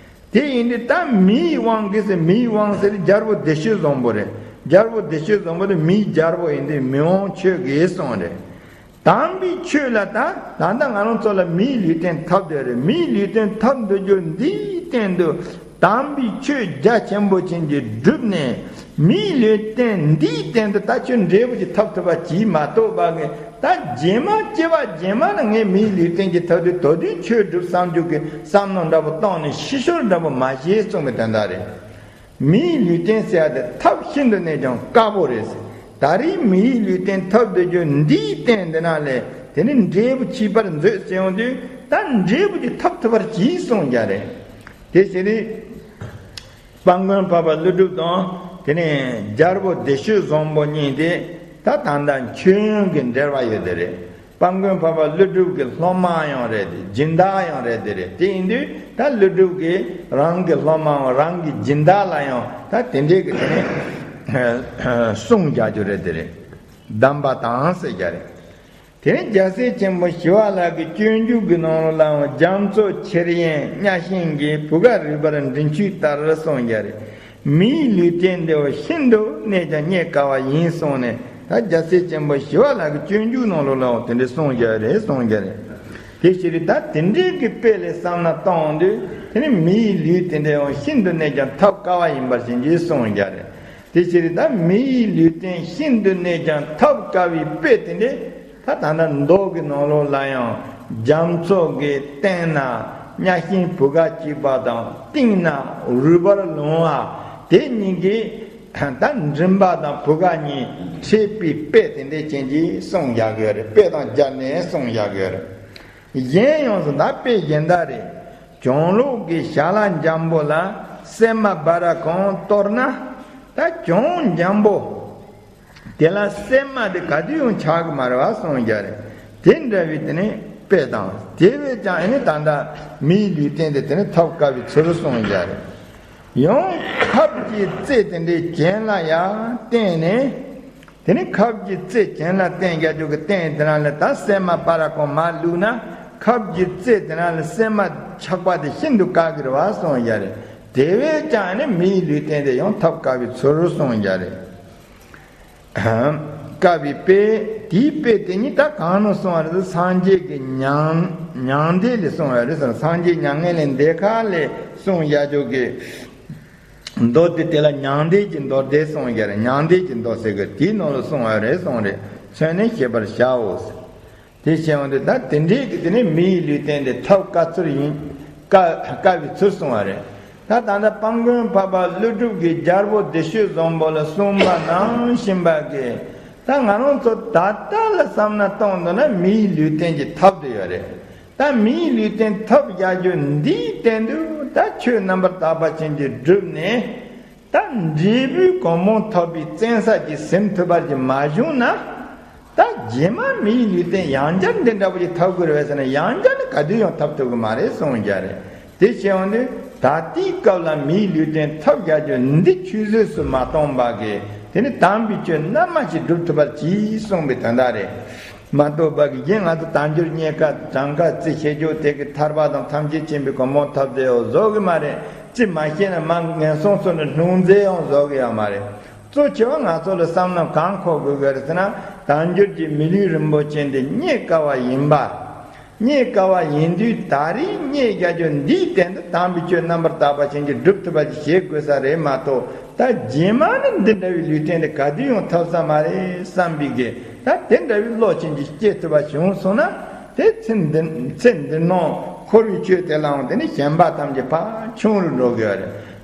དེ་ཡིན་དུས་ད་མིའི་དབང་གིས་ཟེར། མིའི་དབང་ཟེར་རྒྱལ་པོ་བདེ་སྤྱོད་བཟང་པོ་རེད། རྒྱལ་པོ་བདེ་སྤྱོད་བཟང་པོ་དེ་མིའི་རྒྱལ་པོ་ཡིན་དུས་མི་དབང་ཁྱོད་ཀྱིས་གསུངས་རེད། དམ་པའི་ཆོས་ལ་ད། ད་ལྟ་ང་རང་ཚོ་ལ་མིའི་ལུས་རྟེན་ཐོབ་བསྡད་རེད། མིའི་ལུས་རྟེན་ཐོབ་འདོད་རྒྱུ་འདིའི་སྟེང་དུ་དམ་པའི་ཆོས་རྒྱ་ཆེན་པོ་ཅན་གྱིས་བསྒྲུབས་ནས། མིའི་ལུས་རྟེན་འདིའི་སྟེང་དུ་ད་ཆོས་འབྲས་བུ་ཅིག་ཐོབ་ཐུབ་པ་ཅིག་མ་གཏོགས་པ་གི། ད་རྗེས་མ་སྐྱེ་བ་རྗེས་མ་ལ་ངས་མིའི་ལུས་རྟེན་ཅིག་ཐོབ་དུས་དོ་དུས་ཆོས་སྒྲུབ་བསམ་རྒྱུ་གི་བསམ་མནོ་འདྲ་པོ་བཏང་ནས་ཤི་ཤོར་འདྲ་པོ་མ་བྱེད་གསུངས་པའི་དོན་དག་རེད། མིའི་ལུས་རྟེན་ཟེར་ཡ་དེ་ཐབས་ཤིན་ཏུ་ནས་ཀྱང་དཀའ་པོ་རེད། ད་རེས་མིའི་ལུས་རྟེན་ཐོབ་སྡོད་རྒྱུ་འདིའི་སྟེང་འདི་ན་ལས་དེ་ནི་འབྲས་བུ་ཁྱད་པར་མཛོད་ཟེར་ཡོང་དུས། ད་འབྲས་བུ་དེ་ཐོབ་ཐུབ་པར་གྱིས་གསུངས་ཀྱང་རེད། དེ་ཕྱིར་དཔལ་མགོན་འཕགས་པ་ཀླུ་སྒྲུབ་དང་། དེ་ནས་རྒྱལ་པོ་བདེ་སྤྱོད་བཟང་པོ་གཉིས་དེ་ད་ད་ལྟ་མཆོད་ཡོན་གྱི་འབྲེལ་བ་ཡོད་དེ་རེད། དཔལ་མགོན་འཕགས་པ་ཀླུ་སྒྲུབ་ཀྱི་སློབ་མ་ཡང་རེད་དེ། སྦྱིན་བདག་ཡང་རེད་དེ་རེད། དེ་ཡིན་དུས་ད་ཀླུ་སྒྲུབ་ཀྱིས་རང་གི་སློབ་མའམ་རང་གི་སྦྱིན་བདག་ལ་ཡང་ད་དེ་འདྲའི་གི་དེ་ནས་གསུང་རྒྱག་རྒྱུ་རེད་དེ་རེད། གདམས་པ་དང་ཟེར་རྒྱུ་རེད། དེ་ནས་རྒྱལ་སྲས་ཆེན་པོ་ཞི་བ་ལྷ་གི་སྤྱོད་འཇུག་གི་ནང་ལོགས་ལའང་། རྒྱ་མཚོ་ཆེར་ཡེངས་གཉའ་ཤིང་གི། བུ་ག་རུས་སྦལ་མགྲིན་ཆུད་ལྟར་གསུངས་རྒྱུ་རེད། མིའི་ལུས་རྟེན་འདི་བ་ཤིན་ཏུ་ནས་ཀྱང་རྙེད་དཀའ་བ་ཡིན་གསུངས་ནས། ད་རྒྱལ་སྲས་ཆེན་པོ་ཞི་བ་ལྷ་གི་སྤྱོད་འཇུག་ནང་ལོགས་ལའང་དེ་འདྲ་གསུངས་རྒྱུ་རེད། གསུངས་རྒྱུ་རེད། དེ་ཕྱིར་ད་དེ་འདྲའི་གི་དཔེ་ལས་བསམ་ན་གཏོང་དུས། དེ་ནི་མིའི་ལུས་དེ་འདྲའང་ཤིན་ཏུ་ནས་ཀྱང་ཐོབ་དཀའ་བ་ཡིན་པར་བྱིན་གྱིས་གསུངས་རྒྱུ་རེད། དེ་ཕྱིར་ད་མིའི་ལུས་རྟེན་ཤིན་ཏུ་ནས་ཀྱང་ཐོབ་དཀའ་བའི་དཔེ་དེ་འདྲ། ད་ད་ལྟ་མདོ་གི་ནང་ལོགས་ལ་ཡང་། རྒྱ་མཚོ་གི་སྟེང་ན་གཉའ་ཤིང་བུ་ག་གཅིག་པ་དང་། གཏིང་ན་རུས་སྦལ་ལུང་བ་དེ་གཉིས་ཀྱི་ད་མགྲིན་པ་དང་བུ་ག་གཉིས་འཕྲད་པའི་དཔེ་དེ་འདྲ་ཅན་གྱིས་གསུངས་བཞག་ཡོད་རེད། དཔེ་དང་སྦྱར་ནས་གསུངས་བཞག་ཡོད་རེད། གཞན་ཡང་སོ་ད་དཔེ་གཞན་དག་རེད། གྱང་ལོགས་ཀྱི་ཞལ་འཇམ་པོ་ལ་སྲན་མ་སྦར་གང་གཏོར་ན། ད་གྱང་འཇམ་པོ་དེ་ལ་སྲན་མ་དེ་ག་དུས་ཡང་ཆགས་ཀྱི་མ་རེད་པ་གསུངས་བཞག་རེད། དེ་འདྲ་བའི་དེ་ནི་དཔེ་དང་། དེ་བས་ཀྱང་ཨ་ནི་ད་ལྟ་མིའི་ལུས་རྟེན་དེ་དེ་ནི་ཐོབ་དཀའ་བའི་ཚུལ་གསུངས་བཞག་རེད། ཡང་ཁབ་ཀྱི་རྩེ་དེ་འདྲའི་གྱེན་ལ་ཡར་བསྟན་ནས། དེ་ནི་ཁབ་ཀྱི་རྩེ་གྱེན་ལ་བསྟན་རྒྱག་རྒྱུ་གི་སྟེང་དེ་ན་ལ་ད་སྲན་མ་སྦར་གང་མར་བླུགས་ན། ཁབ་ཀྱི་རྩེ་དེ་ན་ལ་སྲན་མ་ཆགས་པ་དེ་ཤིན་ཏུ་དཀའ་གི་རེད་པ་གསུངས་བཞག་རེད། དེ་བས་ཀྱང་ནི་མིའི་ལུས་རྟེན་དེ་ཡང་ཐོབ་དཀའ་བའི་ཚུལ་གསུངས་བཞག་རེད། དཀའ་བའི་དཔེ། དེའི་དཔེ་དེ་ཉིད་ད་གང་ནས་གསུངས་པ་རེད། སངས་རྒྱས་ཀྱི་མྱང་མྱང་འདས་ལས་གསུངས་པ་རེད་ཟེར། སངས་རྒྱས་མྱ་ངན་ལས་འདས་ཁ་ལས་གསུངས་བཞག་རྒྱུ་གི་མདོ་དེ། དེ་ལ་མྱང་འདས་ཀྱི་མདོ་སྡེ་གསུངས་བཞག་རེད། མྱང་འདས་ཀྱི་མདོ་ཟེར་གི་དེའི་ནང་ལ་གསུངས་པ་རེད་གསུངས་རེད། མཚོན་ནས་ཤེས་པར་བྱའོ། དེ་བྱས་ཡོང་དུས་ད་དེ་འདྲའི་གི་དེ་ནི་མིའི་ལུས་རྟེན་དེ་ཐོབ་དཀའ་ཚུལ་ཡིན། དཀའ་དཀའ་བའི་ཚུལ་གསུངས་པ་རེད། ད་ད་ལྟ་དཔལ་མགོན་འཕགས་པ་ཀླུ་སྒྲུབ་ཀྱིས་རྒྱལ་པོ་བདེ་སྤྱོད་བཟང་པོ་ལ་གསུངས་པ་ནང་བཞིན་པ་གི། ད་ང་རང་ཚོ་ད་ལྟ་ལ་བསམ་ན་གཏོང་འདོད་ན་མིའི་ལུས་རྟེན་གྱི་ཐབས་དེ་ཡོད་རེད། ད་མིའི་ལུས་རྟེན་ཐོབ་བཞག་རྒྱུ་འདིའི་སྟེང་དུ་ད་ཆོས་རྣམ་པར་དག་པ་ཅན་གྱིས་བསྒྲུབས་ནས། ད་འབྲས་བུའི་གོ་འཕང་ཐོབ་པའི་བཙན་ས་ཅིག་ཟིན་ཐུབ་པ་ཅིག་མ་བྱུང་ན། ད་རྗེས་མ་མིའི་ལུས་རྟེན་ཡང་བསྐྱར་འདི་འདྲ་པོ་ཅིག་ཐོབ་དགོས་རེད་པས་ཟེར་ན། ཡང་བསྐྱར་ནི་ག་དུས་ཡང་ཐོབ་ཐུབ་ཀྱི་མ་རེད་གསུངས་བཞག་རེད། དེ་བྱས་ཡོང་དུས་ད་ལྟའི་སྐབས་ལ་མིའི་ལུས་རྟེན་ཐོབ་བཞག་རྒྱུ་འདི་ཆུད་ཟོས་སུ་མ་གཏོང་བ་གི། དེ་ནི་དམ་པའི་ཆོས་རྣལ་མ་ཞིག་སྒྲུབ་ཐུབ་པར་གྱིས་གསུངས་པའི་དོན་དག་རེད། མ་གཏོགས་པ་གི་གཞན་ང་ཚོ་དལ་འབྱོར་རྙེད་དཀའ་གྲངས་ཀ་རྩིས་ཤེས་རྒྱུ་དེ་གི་ཐར་པ་དང་ཐམས་ཅད་མཁྱེན་པའི་གོ་འཕང་ཐོབ་བདེ་བོ་བཟོ་གི་མ་རེད། རྩིས་མ་ཤེས་ན་མ་ངན་སོང་གསུམ་ནས་སྣང་མཛད་ཡང་བཟོ་གི་ཡོད་མ་རེད། གཙོ་ཆེ་བ་ང་ཚོ་ལ་བསམ་བློ་གང་འཁོར་དགོས་གི་རེད་ཟེར་ན། དལ་འབྱོར་གྱི་མི་ལུས་རིན་པོ་ཆེ་འདི་རྙེད་དཀའ་བ་ཡིན་པ། རྙེད་དཀའ་བ་ཡིན་དུས་ད་རེས་རྙེད་རྒྱ་རྒྱུ་འདིའི་སྟེང་དུ་དམ་པའི་ཆོས་རྣམ་པར་དག་པ་ཅན་གྱིས་སྒྲུབ་ཐུབ་པ་ཅིག་བྱེད་དགོས་ས་རེད་མ་གཏོགས། ད་རྗེས་མ་ནི་འདི་འདྲ་བའི་ལུས་རྟེན་དེ་ག་དུས་ཡོང་ཐུབ་ས་མ་རེད་བསམ་པའི་གི། ད་དེ་འདྲ་བའི་བློ་ཅན་གྱིས་སྐྱེ་ཐུབ་པ་བྱུང་སོང་ན། དེ་ཚེ་འདི་ཚེ་འདི་ནང་འཁོར་བའི་ཆོས་དེ་ལའང་དེ་ནི་ཞེན་པ་ཐམས་ཅད་ཕར་ཆུང་རུ་འགྲོ་གི་རེད།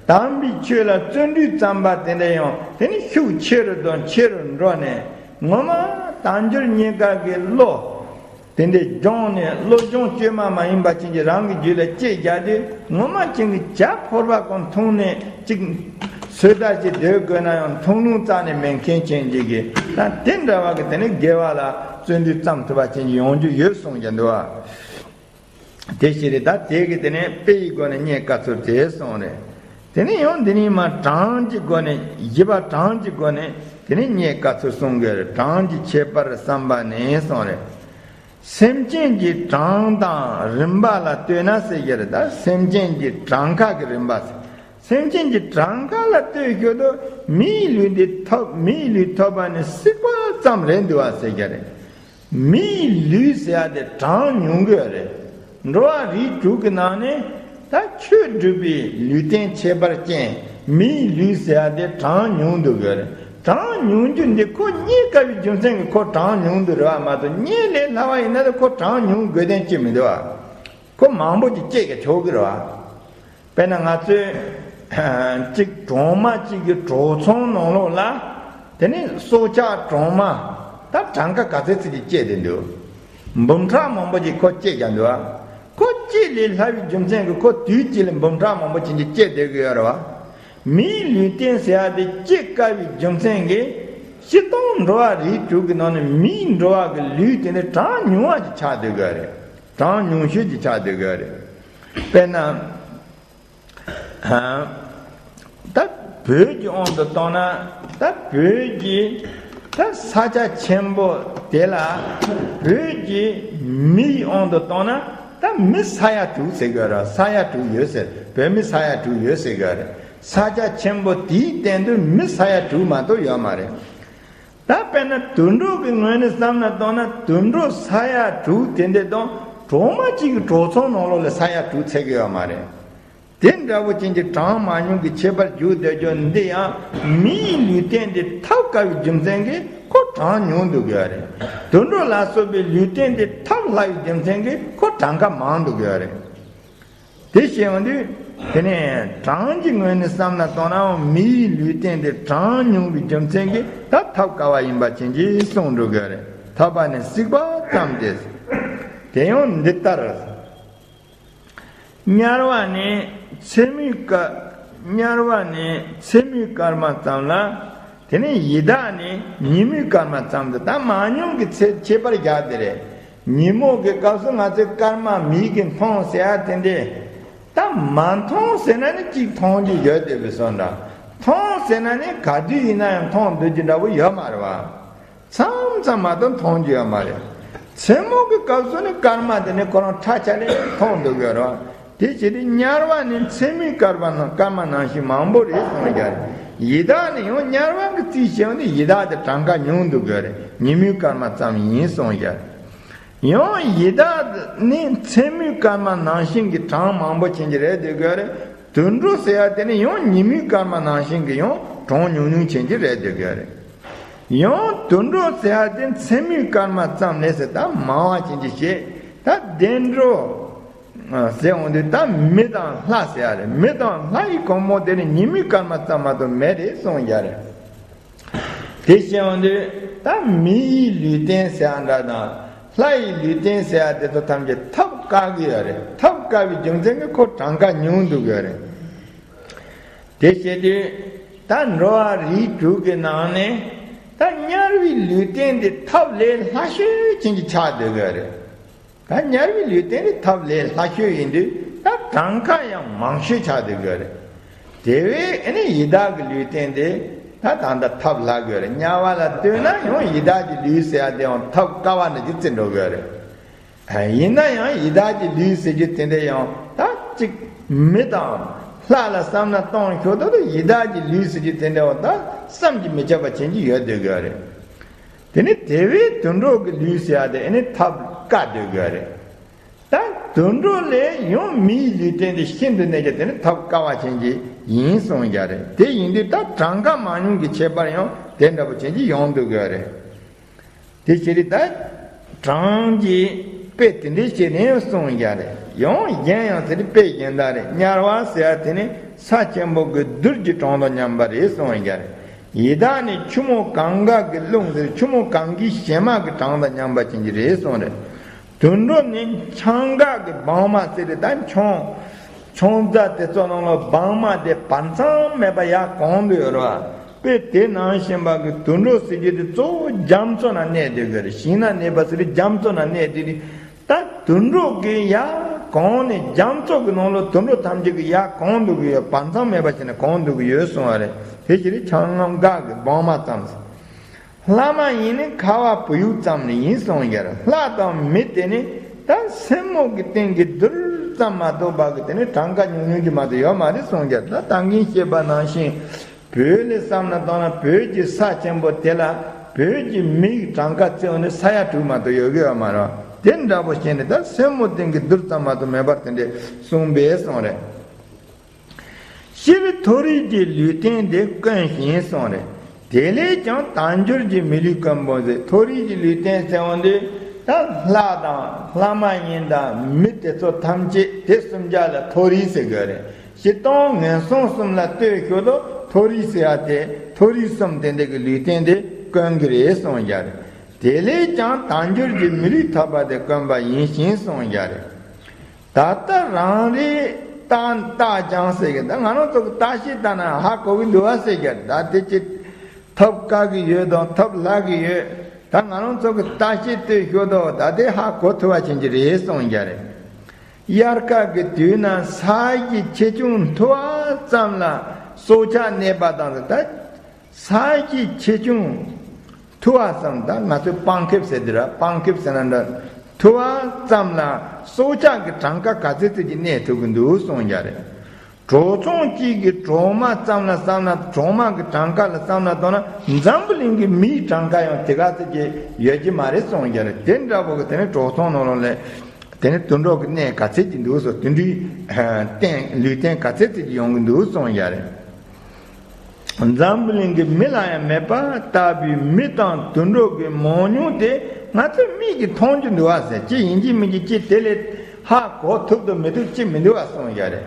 དམ་པའི་ཆོས་ལ་བརྩོན་འགྲུས་བརྩམས་པ་དེ་འདྲ་ཡང་དེ་ནི་ཤུགས་ཆེ་རུ་དང་ཆེ་རུ་འགྲོ་ནས། ངོ་མ་དལ་འབྱོར་རྙེད་དཀའ་གི་བློ་དེ་འདྲའི་སྦྱངས་ནས། བློ་སྦྱོང་བཅོས་མ་མ་ཡིན་པ་ཅན་གྱི་རང་གི་རྒྱུད་ལ་སྐྱེས་རྒྱ་དེ། ངོ་མ་ཅན་གྱི་བྱ་ཕོར་པ་གང་འཐུང་ནས་ཅིག་སོས་དལ་གྱིས་སྡོད་དགོས་ན་ཡང་འཐུང་ལུང་རྩ་ནས་མེད་མཁན་ཅན་གྱི་གི། ད་དེ་འདྲ་བ་གི་དེ་ནི་དགེ་བ་ལ་བརྩོན་འགྲུས་བརྩམས་ཐུབ་པ་ཅན་གྱི་ཡོང་རྒྱུ་ཡོད་གསུངས་ཀྱི་འདུག་བ། དེ་ཞིག་རེད། ད་དེ་གི་དེ་ནས་དཔེ་ཡི་སྒོ་ནས་རྙེད་དཀའ་ཚུལ་དེ་གསུངས་རེད། དེ་ནས་ཡང་འདི་ནས་མ་གྲངས་ཀྱི་སྒོ་ནས། བཞི་པ་གྲངས་ཀྱི་སྒོ་ནས་དེ་ནས་རྙེད་དཀའ་ཚུལ་གསུང་གི་རེད། གྲངས་ཀྱི་ཁྱད་པར་བསམ་པ་ནས་གསུངས་རེད། སེམས་ཅན་གྱི་གྲངས་དང་རིམ་པ་ལ་ལྟོས་ན་ཟེར་གྱི་རེད། ད་སེམས་ཅན་གྱི་གྲངས་ཀ་གི་རིམ་པ་ཟེར། སེམས་ཅན་གྱི་གྲངས་ཀ་ལ་ལྟོས་ཞོར་དུ་མིའི་ལུས་འདི་ཐོབ། མིའི་ལུས་ཐོབ་པ་ནི་སྲིད་པ་ཙམ་རེད་འདུག་བ་ཟེར་གྱི་རེད། མིའི་ལུས་ཟེར་ཡ་དེ་གྲངས་ཉུང་གི་རེད། འགྲོ་བ་རིགས་དྲུག་གི་ནང་ནས་ད་ཆོས་སྒྲུབ་པའི་ལུས་རྟེན་ཁྱད་པར་ཅན་མིའི་ལུས་ཟེར་ཡ་དེ་གྲངས་ཉུང་འདུག་གི་རེད། གྲངས་ཉུང་རྒྱུ་འདི་ཁོ་རྙེད་དཀའ་བའི་རྒྱུ་མཚན་གྱིས་ཁོ་གྲངས་ཉུང་འདུག་རེད་བ་མ་གཏོགས། རྙེད་ལས་སླ་བ་ཡིན་ན་ད་ཁོ་གྲངས་ཉུང་དགོས་དོན་ཅི་མི་འདུག་བ། ཁོ་མང་པོ་ཅིག་སྐྱེ་གི་ཆོག་གི་རེད་བ། དཔེར་ན་ང་ཚོས་གཅིག་གྲོང་མ་གཅིག་གི་གྲོག་ཚང་ནང་ལོགས་ལ། དེ་ནས་སྲོག་ཆགས་གྲོག་མ་ད་གྲངས་ཀ་ག་ཚད་ཅིག་སྐྱེས་བསྡད་འདུག་འབུམ་ཕྲག་མང་པོ་ཅིག་ཁོ་སྐྱེས་ཀྱང་འདུག་ཁོ་སྐྱེས་ལས་སླ་བའི་རྒྱུ་མཚན་གྱིས་ཁོ་དུས་གཅིག་ལ་འབུམ་ཕྲག་མང་པོ་ཅིག་སྐྱེས་བསྡད་ཀྱི་ཡོད་རེད་བ། མིའི་ལུས་རྟེན་ཟེར་ཡ་དེ་སྐྱེ་དཀའ་བའི་རྒྱུ་མཚན་གྱིས། སྤྱིར་བཏང་འགྲོ་བ་རིགས་དྲུག་གི་ནང་ནས་མིའི་འགྲོ་བ་གི་ལུས་དེ་ནི་གྲངས་ཉུང་བ་ཅིག་ཆགས་བསྡད་ཀྱི་ཡོད་རེད། གྲངས་ཉུང་ཤོས་ཅིག་ཆགས་བསྡད་ཀྱི་ཡོད་རེད། དཔེར་ན། ད་བོད་ཀྱི་དབང་དུ་བཏང་ན། ད་བོད་ཀྱི་ད་ས་ཆ་ཆེན་པོ་དེ་ལ་བོད་ཀྱི་མིའི་དབང་དུ་བཏང་ན། ད་མི་ས་ཡ་དྲུག་ཟེར་གྱི་ཡོད་རེད། ས་ཡ་དྲུག་ཡོད་ཟེར། བོད་མི་ས་ཡ་དྲུག་ཡོད་ཟེར་གྱི་ཡོད་རེད། ས་ཆ་ཆེན་པོ་དེའི་སྟེང་དུ་མི་ས་ཡ་དྲུག་མ་གཏོགས་ཡོད་མ་རེད། ད་དཔེར་ན་དུད་འགྲོ་གི་ངོས་ནས་བསམ་ན་བཏང་ན། དུད་འགྲོ་ས་ཡ་དྲུག་དེ་འདྲ་དང་གྲོག་མ་གཅིག་གི་གྲོག་ཚང་ནང་ལོགས་ལ་ས་ཡ་དྲུག་ཚད་ཀྱི་ཡོད་མ་རེད། དེ་འདྲ་བོ་ཅན་གྱི་གྲངས་མང་ཉུང་གི་ཁྱད་པར་འཇུག་བསྡད་རྒྱུ་འདི་ཡང་མིའི་ལུས་རྟེན་འདི་ཐོབ་དཀའ་བའི་རྒྱུ་མཚན་གྱིས་ཁོ་གྲངས་ཉུང་འདུག་ཡོད་རེད། དུད་འགྲོ་ལ་སོགས་པའི་ལུས་རྟེན་འདི་ཐོབ་སླ་བའི་རྒྱུ་མཚན་གྱིས་ཁོ་གྲངས་ཀ་མང་འདུག་ཡོད་རེད། དེ་བཤད་ཡོང་དུས། དེ་ནས་གྲངས་ཀྱི་ངོས་ནས་བསམ་ན་བཏང་ནའང་མིའི་ལུས་རྟེན་དེ་གྲངས་ཉུང་བའི་རྒྱུ་མཚན་གྱིས་ད་ཐོབ་དཀའ་བ་ཡིན་པ་ཅན་གྱིས་གསུངས་འགྲོ་གི་རེད། ཐོབ་པ་ནི་སྲིད་པ་ཙམ་སྟེ། དེ་ཡང་འདི་ལྟར། དམྱལ་བ་ནི་མཚན་མོའི་སྐར། དམྱལ་བ་ནི་མཚན་མོའི་སྐར་མ་ཙམ་ལ། དེ་ནས་ཡི་དྭགས་ནི་ཉིན་མོའི་སྐར་མ་ཙམ་དུ། ད་མང་ཉུང་གི་ཚད་ཁྱད་པར་རྒྱག་དེ་རེད། ཉིན་མོ་གི་སྐབས་སུ་ང་ཚོས་སྐར་མ་མིག་གིས་མཐོང་ཟེར་ཡ་དེ་འདྲས། ད་མ་མཐོང་ཟེར་ན་ནི་གཅིག་མཐོང་རྒྱུ་ཡོད་བསྡད་པའི་བཟོ་འདྲ། མཐོང་ཟེར་ན་ནི་ག་དུས་ཡིན་ན་ཡང་མཐོང་སྡོད་རྒྱུ་འདྲ་བོ་ཡོད་མ་རེད་བ། མཚམས་མཚམས་མ་གཏོགས་མཐོང་རྒྱུ་ཡོད་མ་རེད། མཚན་མོ་གི་སྐབས་སུ་ནི་སྐར་མ་དེ་ནི་ཁོ་རང་ཁྲ་ཆ་ལེ་མཐོང་འདུག་ཡོད་རེད་བ། དེ་བྱས་ཏེ་དམྱལ་བ་ནི་མཚན་མོའི་སྐར་མ་ནང་སྐར་མ་ནང་བཞིན་མང་པོ་རེད་གསུངས་ཀྱང་། ཡི་དྭགས་ནི་ཡང་དམྱལ་བ་གི་རྩིས་བྱས་ནས་ཡི་དྭགས་དེ་གྲངས་ཀ་ཉུང་འདུག་གི་རེད། ཉིན་མོའི་སྐར་མ་ཙམ་ཡིན་གསུངས་ཀྱང་། ཡང་ཡི་དྭགས་ནི་མཚན་མོའི་སྐར་མ་ནང་བཞིན་གྱི་གྲངས་མང་པོ་ཅན་གྱི་རེད་འདུག་གི་རེད། དུད་འགྲོ་ཟེར་ཡ་དེ་ནི་ཡང་ཉིན་མོའི་སྐར་མ་ནང་བཞིན་གྱི་ཡང་གྲངས་ཉུང་ཉུང་ཅན་གྱི་རེད་འདུག་གི་རེད། ཡང་དུད་འགྲོ་ཟེར་ཡ་དེ་མཚན་མོའི་སྐར་མ་ཙམ་ལས་ཟེར་ད་མང་བ་ཅན་གྱི་བཤད། ད་བདེ་འགྲོ་ཟེར་འོང་དུས་ད་མི་དང་ལྷ་ཟེར་ཡ་རེད། མི་དང་ལྷ་ཡི་གོང་མ་དེ་ནི་ཉིན་མོའི་སྐར་མ་ཙམ་མ་གཏོགས་མེད་རེད་གསུངས་ཡ་རེད། དེ་བཤད་འོང་དུས་ད་མི་ཡི་ལུས་རྟེན་ཟེར་ཡ་འདྲ་དང་ལྷ་ཡི་ལུས་རྟེན་ཟེར་ཡ་དེ་ཚོ་ཐམས་ཅད་ཐོབ་དཀའ་གི་ཡོད་རེད། ཐོབ་དཀའ་བའི་རྒྱུ་མཚན་གྱིས་ཁོ་གྲངས་ཀ་ཉུང་འདུག་ཡོད་རེད། དེ་བྱས་དུས་ད་འགྲོ་བ་རིགས་དྲུག་གི་ནང་ནས་ད་དམྱལ་བའི་ལུས་རྟེན་འདི་ཐོབ་ལས་སླ་ཤོས་ཅན་གྱི་ཆགས་སྡོད་ཀྱི་ཡོད་རེད། ད་དམྱལ་བའི་ལུས་རྟེན་འདི་ཐོབ་ལས་སླ་ཤོས་ཡིན་དུས་ད་གྲངས་ཀ་ཡང་མང་ཤོས་ཆགས་སྡོད་ཀྱི་ཡོད་རེད། དེ་བས་ཨ་ནི་ཡི་དྭགས་ཀྱི་ལུས་རྟེན་འདི་ད་ད་ལྟ་ཐོབ་སླ་གི་ཡོད་རེད། དམྱལ་བ་ལ་ལྟོས་ན་ཡང་ཡི་དྭགས་ཀྱི་ལུས་ཟེར་ཡ་དེ་ཡང་ཐོབ་དཀའ་བ་འདྲ་ཅིག་བརྩི་འགྲོ་གི་ཡོད་རེད། ཡིན་ན་ཡང་ཡི་དྭགས་ཀྱི་ལུས་ཟེར་རྒྱུ་དེ་འདྲ་ཡང་ད་གཅིག་མི་དང་ལྷ་ལ་བསམ་ན་གཏོང་ཤོག་ད་ཡི་དྭགས་ཀྱི་ལུས་ཟེར་རྒྱུ་དེ་འདྲ་ཡང་ད་བསམ་གྱིས་མི་ཁྱབ་པ་ཅན་གྱི་ཡོད་སྡོད་ཀྱི་ཡོད་རེད། དེ་ནི་དེ་བས་དུད་འགྲོ་གི་ལུས་ཟེར་ཡ་དེ་ཨ་ནི་ཐོབ་དཀའ་སྡོད་ཀྱི་ཡོད་རེད། དུད་འགྲོ་ལས་ཡང་མིའི་ལུས་རྟེན་དེ་ཤིན་ཏུ་ནས་ཀྱང་དེ་ནི་ཐོབ་དཀའ་བ་ཅན་གྱི་ཡིན་གསུངས་ཀྱི་རེད། དེ་ཡིན་དུས་ད་གྲངས་ཀ་མང་ཉུང་གི་ཁྱད་པར་ཡང་དེ་འདྲ་པོ་ཅན་གྱི་ཡོང་འདུག་གི་རེད། དེ་ཕྱིར་ད་གྲངས་ཀྱི་དཔེ་དེ་འདྲའི་བྱས་ནས་གསུངས་ཀྱི་རེད། ཡང་གཞན་ཡང་དེ་ནི་དཔེ་གཞན་དག་རེད། དམྱལ་བ་ཟེར་བ་དེ་ནི་ས་ཆེན་པོ་གི་རྡུལ་གྱི་གྲངས་དང་མཉམ་པ་རེད་གསུངས་ཀྱི་རེད། ཡི་དྭགས་ནི་ཆུ་མོ་གངྒཱ་གི་ཀླུང་ཟེར། ཆུ་མོ་གངྒཱའི་བྱེ་མ་གི་གྲངས་དང་མཉམ་པ་ཅན་གྱི་རེད་གསུངས་རེད། དུད་འགྲོ་ནི་ཆང་འགག་གི་སྦྲང་མ་ཟེར་རེད། ད་ཆང་ཆང་རྫ་དེ་ཚོ་ནང་ལ་སྦྲང་མ་དེ་བར་མཚམས་མེད་པ་ཡར་གང་དུ་ཡོད་རེད་བ། དཔེ་དེ་ནང་བཞིན་པ་གི་དུད་འགྲོ་ཟེར་རྒྱུ་དེ་གཙོ་བོ་རྒྱ་མཚོ་ན་གནས་བསྡད་དགོས་རེད། ཞིང་ན་གནས་པ་ཟེར་རྒྱ་མཚོ་ན་གནས་བསྡད་དེ། ད་དུད་འགྲོ་གི་ཡར་གང་ནས་རྒྱ་མཚོ་གི་ནང་ལ་དུད་འགྲོ་ཐམས་ཅད་ཀྱི་ཡར་གང་འདུག་གི་ཡོད། བར་མཚམས་མེད་པ་བྱས་ནས་གང་འདུག་གི་ཡོད་གསུངས་པ་རེད། དེ་ཕྱིར་ཆང་འགག་གི་སྦྲང་མ་ཙམ། ལྷ་མ་ཡིན་ནི་ཁ་བ་བུ་ཡུག་ཙམ་ནི་ཡིན་གསུངས་ཀྱི་རེད། ལྷ་དང་མི་དེ་ནི་ད་སེན་མོ་གི་སྟེང་གི་རྡུལ་ཙམ་མ་གཏོགས་པ་གི་དེ་ནི་གྲངས་ཀ་ཉུང་ཉུང་གི་མ་གཏོགས་ཡོད་མ་རེད་གསུངས་ཀྱི་རེད། ད་ད་གིན་བཤད་པ་ནང་བཞིན། བོད་ལ་བསམ་ན་བཏང་ན་བོད་ཀྱི་ས་ཆེན་པོ་དེ་ལ་བོད་ཀྱི་མིའི་གྲངས་ཀ་བརྩིས་ནས་ས་ཡ་དྲུག་མ་གཏོགས་ཡོད་ཀྱི་ཡོད་མ་རེད། དེ་འདྲ་པོ་བྱས་ནས་ད་སེན་མོ་སྟེང་གི་རྡུལ་ཙམ་མ་གཏོགས་མེད་པར་དེ་འདྲས་གསུངས་པས་གསུངས་རེད། སྤྱིར་མཐོ་རིས་ཀྱི་ལུས་རྟེན་དེ་དཀོན་ཞིང་གསུངས་རེད། དེ་ལས་ཀྱང་དལ་འབྱོར་གྱི་མི་ལུས་དཀོན་པོ་ཟེར། མཐོ་རིས་ཀྱི་ལུས་རྟེན་ཟེར་བ་འདི་ད་ལྷ་དང་ལྷ་མ་ཡིན་དང་མི་དེ་ཚོ་ཐམས་ཅད་དེ་གསུམ་ཆ་ལ་མཐོ་རིས་ཟེར་དགོས་རེད། སྤྱིར་བཏང་ངན་སོང་གསུམ་ལ་ལྟོས་ཞོར་དུ་མཐོ་རིས་ཟེར་ཡ་དེ་མཐོ་རིས་གསུམ་དེ་འདྲ་གི་ལུས་རྟེན་དེ་དཀོན་གྱི་རེད་གསུངས་ཀྱི་རེད། དེ་ལས་ཀྱང་དལ་འབྱོར་གྱི་མི་ལུས་ཐོབ་པ་དེ་དཀོན་པ་ཡིན་ཞིང་གསུངས་ཀྱི་རེད། ད་ལྟ་རང་རེས་བརྟག་བརྟག་ཀྱང་ཟེར་གི། ད་ང་རང་ཚོ་གི་བརྟག་ཞིབ་བལྟས་ན་ཧ་གོ་གི་འདུག་བ་ཟེར་གི། ད་དེ་ཅི་ཐོབ་དཀའ་གི་ཡོད་དང་ཐོབ་སླ་གི་ཡོད། ད་ང་རང་ཚོ་གི་བརྟག་ཞིབ་ལྟོས་ཞོར་དུ་ད་དེ་ཧ་གོ་ཐུབ་པ་ཅན་གྱི་རེད་གསུངས་ཀྱི་རེད། དབྱར་ཁ་གི་དུས་ན་ས་གཞི་ཆེ་ཆུང་མཐོ་བ་ཙམ་ལ་སྲོག་ཆགས་གནས་པ་དང་ཟེར། ད་ས་གཞི་ཆེ་ཆུང་མཐོ་བ་ཙམ། ད་ང་ཚོས་སྤང་ཁེབས་ཟེར་དེ་ར། སྤང་ཁེབས་ཟེར་ན་འདྲ། མཐོ་བ་ཙམ་ལ་སྲོག་ཆགས་ཀྱི་གྲངས་ཀ་ག་ཚད་ཙམ་གྱི་གནས་ཐུབ་ཀྱི་འདུག་གསུངས་ཀྱི་རེད། གྲོག་ཚང་གཅིག་གི་གྲོག་མ་ཙམ་ལ་བསམ་ན། གྲོག་མ་གི་གྲངས་ཀ་ལ་བསམ་ན་བཏང་ན་འཛམ་བུ་གླིང་གི་མིའི་གྲངས་ཀ་ཡང་དེ་ག་ཙམ་གྱི་ཡོད་ཀྱི་མ་རེད་གསུངས་ཀྱི་རེད། དེ་འདྲ་པོ་གི་དེ་ནི་གྲོག་ཚང་ནང་ལོགས་ལ་དེ་ནི་དུད་འགྲོ་གི་གནས་ག་ཚད་ཀྱི་འདུག་གསུངས། དུད་འགྲོའི་རྟེན་ལུས་རྟེན་ག་ཚད་ཙམ་གྱི་ཡོང་གི་འདུག་གསུངས་ཀྱི་རེད། འཛམ་བུ་གླིང་གི་མི་ལ་ཡང་མེད་པ་ལྟ་བུའི་མི་དང་དུད་འགྲོ་གི་མང་ཉུང་དེ་ང་ཚོས་མིག་གིས་མཐོང་རྒྱུ་འདུག་བ་ཟེར། ཅི་ཡིན་གཅིག་མིན་གཅིག་ཅི་དེ་ལས་ཧ་གོ་ཐུབ་དང་མི་ཐུབ་ཅི་མི་འདུག་བ་གསུངས་ཀྱི་རེད།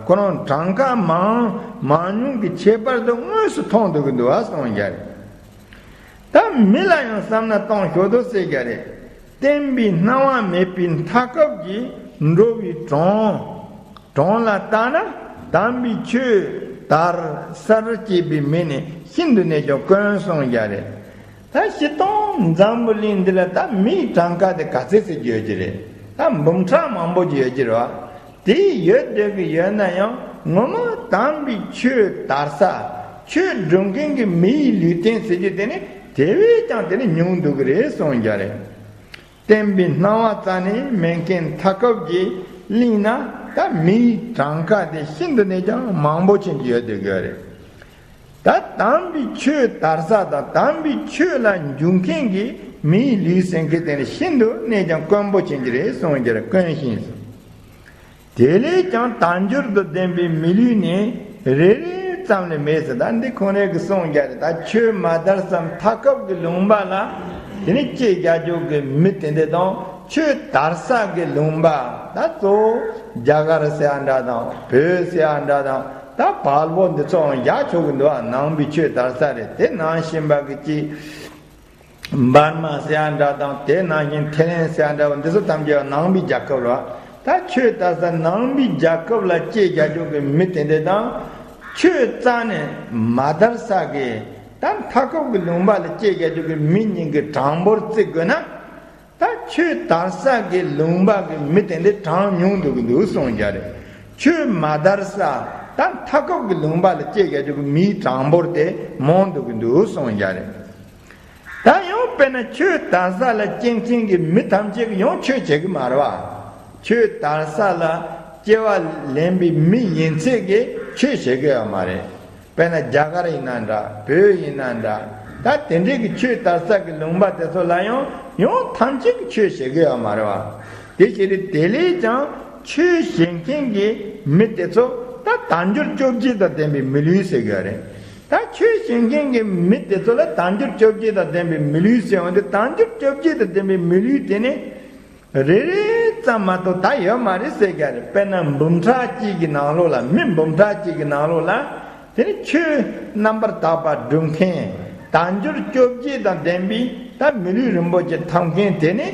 ཁོ་རང་གྲངས་ཀ་མང་མང་ཉུང་གི་ཁྱད་པར་དེ་དངོས་སུ་མཐོང་ཐུབ་ཀྱི་འདུག་བ་གསུངས་ཀྱི་རེད། ད་མི་ལ་ཡང་བསམ་ན་གཏོང་ཞོར་དུ་ཟེར་གྱི་རེད། བརྟན་པའི་སྣང་བ་མེད་པའི་མཐའ་འཁོབ་ཀྱི་འགྲོ་བའི་གྲོང་གྲོང་ལ་བལྟ་ན་དམ་པའི་ཆོས་དར་སར་སྐྱེས་པའི་མི་ནི་ཤིན་ཏུ་ནས་ཀྱང་དཀོན་གསུངས་ཀྱི་རེད། ད་སྤྱིར་བཏང་འཛམ་བུ་གླིང་འདི་ལ་ད་མིའི་གྲངས་ཀ་དེ་ག་ཚད་ཙམ་ཡོད་ཀྱི་རེད། ད་འབུམ་ཕྲག་མང་པོ་ཅིག་ཡོད་ཀྱི་རེད་བ། དེ་ཡོད་བསྡད་ཀྱི་ཡོད་ན་ཡང་ངོ་མ་དམ་པའི་ཆོས་དར་ས་ཆོས་སྒྲུབ་མཁན་གྱི་མིའི་ལུས་རྟེན་ཟེར་རྒྱུ་དེ་ནི་དེ་བས་ཀྱང་དེ་ནི་ཉུང་འདུག་གི་རེད་གསུངས་ཀྱི་རེད། བརྟན་པའི་སྣང་བ་རྩ་ནས་མེད་མཁན་མཐའ་འཁོབ་ཀྱི་གླིང་ན་ད་མིའི་གྲངས་ཀ་དེ་ཤིན་ཏུ་ནས་ཀྱང་མང་པོ་ཅན་གྱི་ཡོད་བསྡད་ཀྱི་ཡོད་རེད། ད་དམ་པའི་ཆོས་དར་ས་དང་དམ་པའི་ཆོས་ལ་འཇུག་མཁན་གྱི་མིའི་ལུས་ཟེར་མཁན་དེ་ནི་ཤིན་ཏུ་ནས་ཀྱང་དཀོན་པོ་ཅན་གྱི་རེད་གསུངས་ཀྱི་རེད། དཀོན་ཞིང་གསུངས། དེ་ལས་ཀྱང་དལ་འབྱོར་དུ་ལྡན་པའི་མི་ལུས་ནི་རེ་རེ་ཙམ་ལས་མེད་ཟེར། ད་འདི་ཁོང་རང་གིས་གསུངས་རྒྱུ་རེད། ད་ཆོས་མ་དར་ས་མཐའ་འཁོབ་ཀྱི་ལུང་པ་ལ་དེ་ནི་སྐྱེས་རྒྱག་རྒྱུ་གི་མི་དེ་འདྲ་དང་། ཆོས་དར་ས་གི་ལུང་པ་ད་གཙོ་བོ་རྒྱ་གར་ཟེར་ཡ་འདྲ་དང་བོད་ཟེར་ཡ་འདྲ་དང་། ད་བལ་པོ་འདི་ཚོའང་རྒྱག་ཆོག་གི་འདུག་བ། ནང་པའི་ཆོས་དར་ས་རེད། དེ་ནང་བཞིན་པ་གི་ཅིག་འབར་མ་ཟེར་ཡ་འདྲ་དང་། དེ་ནང་བཞིན་ཐེ་ལན་ཟེར་ཡ་འདྲ་བ། འདི་ཚོ་ཐམས་ཅད་ནང་པའི་རྒྱལ་ཁབ་རེད་བ། ད་ཆོས་དར་ས་ནང་པའི་རྒྱལ་ཁབ་ལ་སྐྱེས་རྒྱག་རྒྱུ་གི་མི་དེ་འདྲ་དང་། ཆོས་རྩ་ནས་མ་དར་ས་གི་ད་མཐའ་འཁོབ་ཀྱི་ལུང་པ་ལ་སྐྱེས་རྒྱག་རྒྱུ་གི་མི་གཉིས་ཀྱི་གྲངས་འབོར་བརྩི་དགོས་ན། ད་ཆོས་དར་ས་གི་ལུང་པ་གི་མི་དེ་འདྲ་གྲངས་ཉུང་འདུག་གི་འདུག་གསུངས་རྒྱུ་རེད། ཆོས་མ་དར་ས་ད་མཐའ་འཁོབ་ཀྱི་ལུང་པ་ལ་སྐྱེས་རྒྱག་རྒྱུ་གི་མིའི་གྲངས་འབོར་དེ་མང་འདུག་གི་འདུག་གསུངས་རྒྱུ་རེད། ད་ཡང་དཔེར་ན་ཆོས་དར་ས་ལ་སྐྱེས་མཁན་གྱི་མི་ཐམས་ཅད་ཀྱིས་ཡང་ཆོས་བྱེད་ཀྱི་མ་རེད་བ། ཆོས་དར་ས་ལ་སྐྱེ་བ་ལེན་པའི་མི་ཡིན་ཚད་ཀྱིས་ཆོས་བྱེད་ཀྱི་ཡོད་མ་རེད། དཔེར་ན་རྒྱ་གར་ཡིན་ན་འདྲ། བོད་ཡིན་ན་འདྲ། ད་དེ་འདྲའི་གི་ཆོས་དར་ས་གི་ལུང་པ་དེ་ཚོ་ལ་ཡང་ཡང་ཐམས་ཅད་ཀྱིས་ཆོས་བྱེད་ཀྱི་ཡོད་མ་རེད་བ། དེ་བྱས་ཏེ་དེ་ལས་ཀྱང་ཆོས་བྱེད་མཁན་གྱི་མི་དེ་ཚོ་ད་དལ་འབྱོར་བཅོ་བརྒྱད་དང་ལྡན་པའི་མི་ལུས་ཟེར་གྱི་རེད། ད་ཆོས་བྱེད་མཁན་གྱི་མི་དེ་ཚོ་ལ་དལ་འབྱོར་བཅོ་བརྒྱད་དང་ལྡན་པའི་མི་ལུས་ཟེར་བ་འདི། དལ་འབྱོར་བཅོ་བརྒྱད་དང་ལྡན་པའི་མི་ལུས་དེ་ནི་རེ་རེ་ཙམ་མ་གཏོགས་ད་ཡོད་མ་རེད་ཟེར་གྱི་རེད། དཔེར་ན་འབུམ་ཕྲག་གཅིག་གི་ནང་ལོགས་ལ། མི་འབུམ་ཕྲག་གཅིག་གི་ནང་ལོགས་ལ་དེ་ནི་ཆོས་རྣམ་པར་དག་པ་སྒྲུབ་མཁན། དལ་འབྱོར་བཅོ་བརྒྱད་དང་ལྡན་པའི་ད་མི་ལུས་རིན་པོ་ཆེ་ཐོབ་མཁན་དེ་ནི་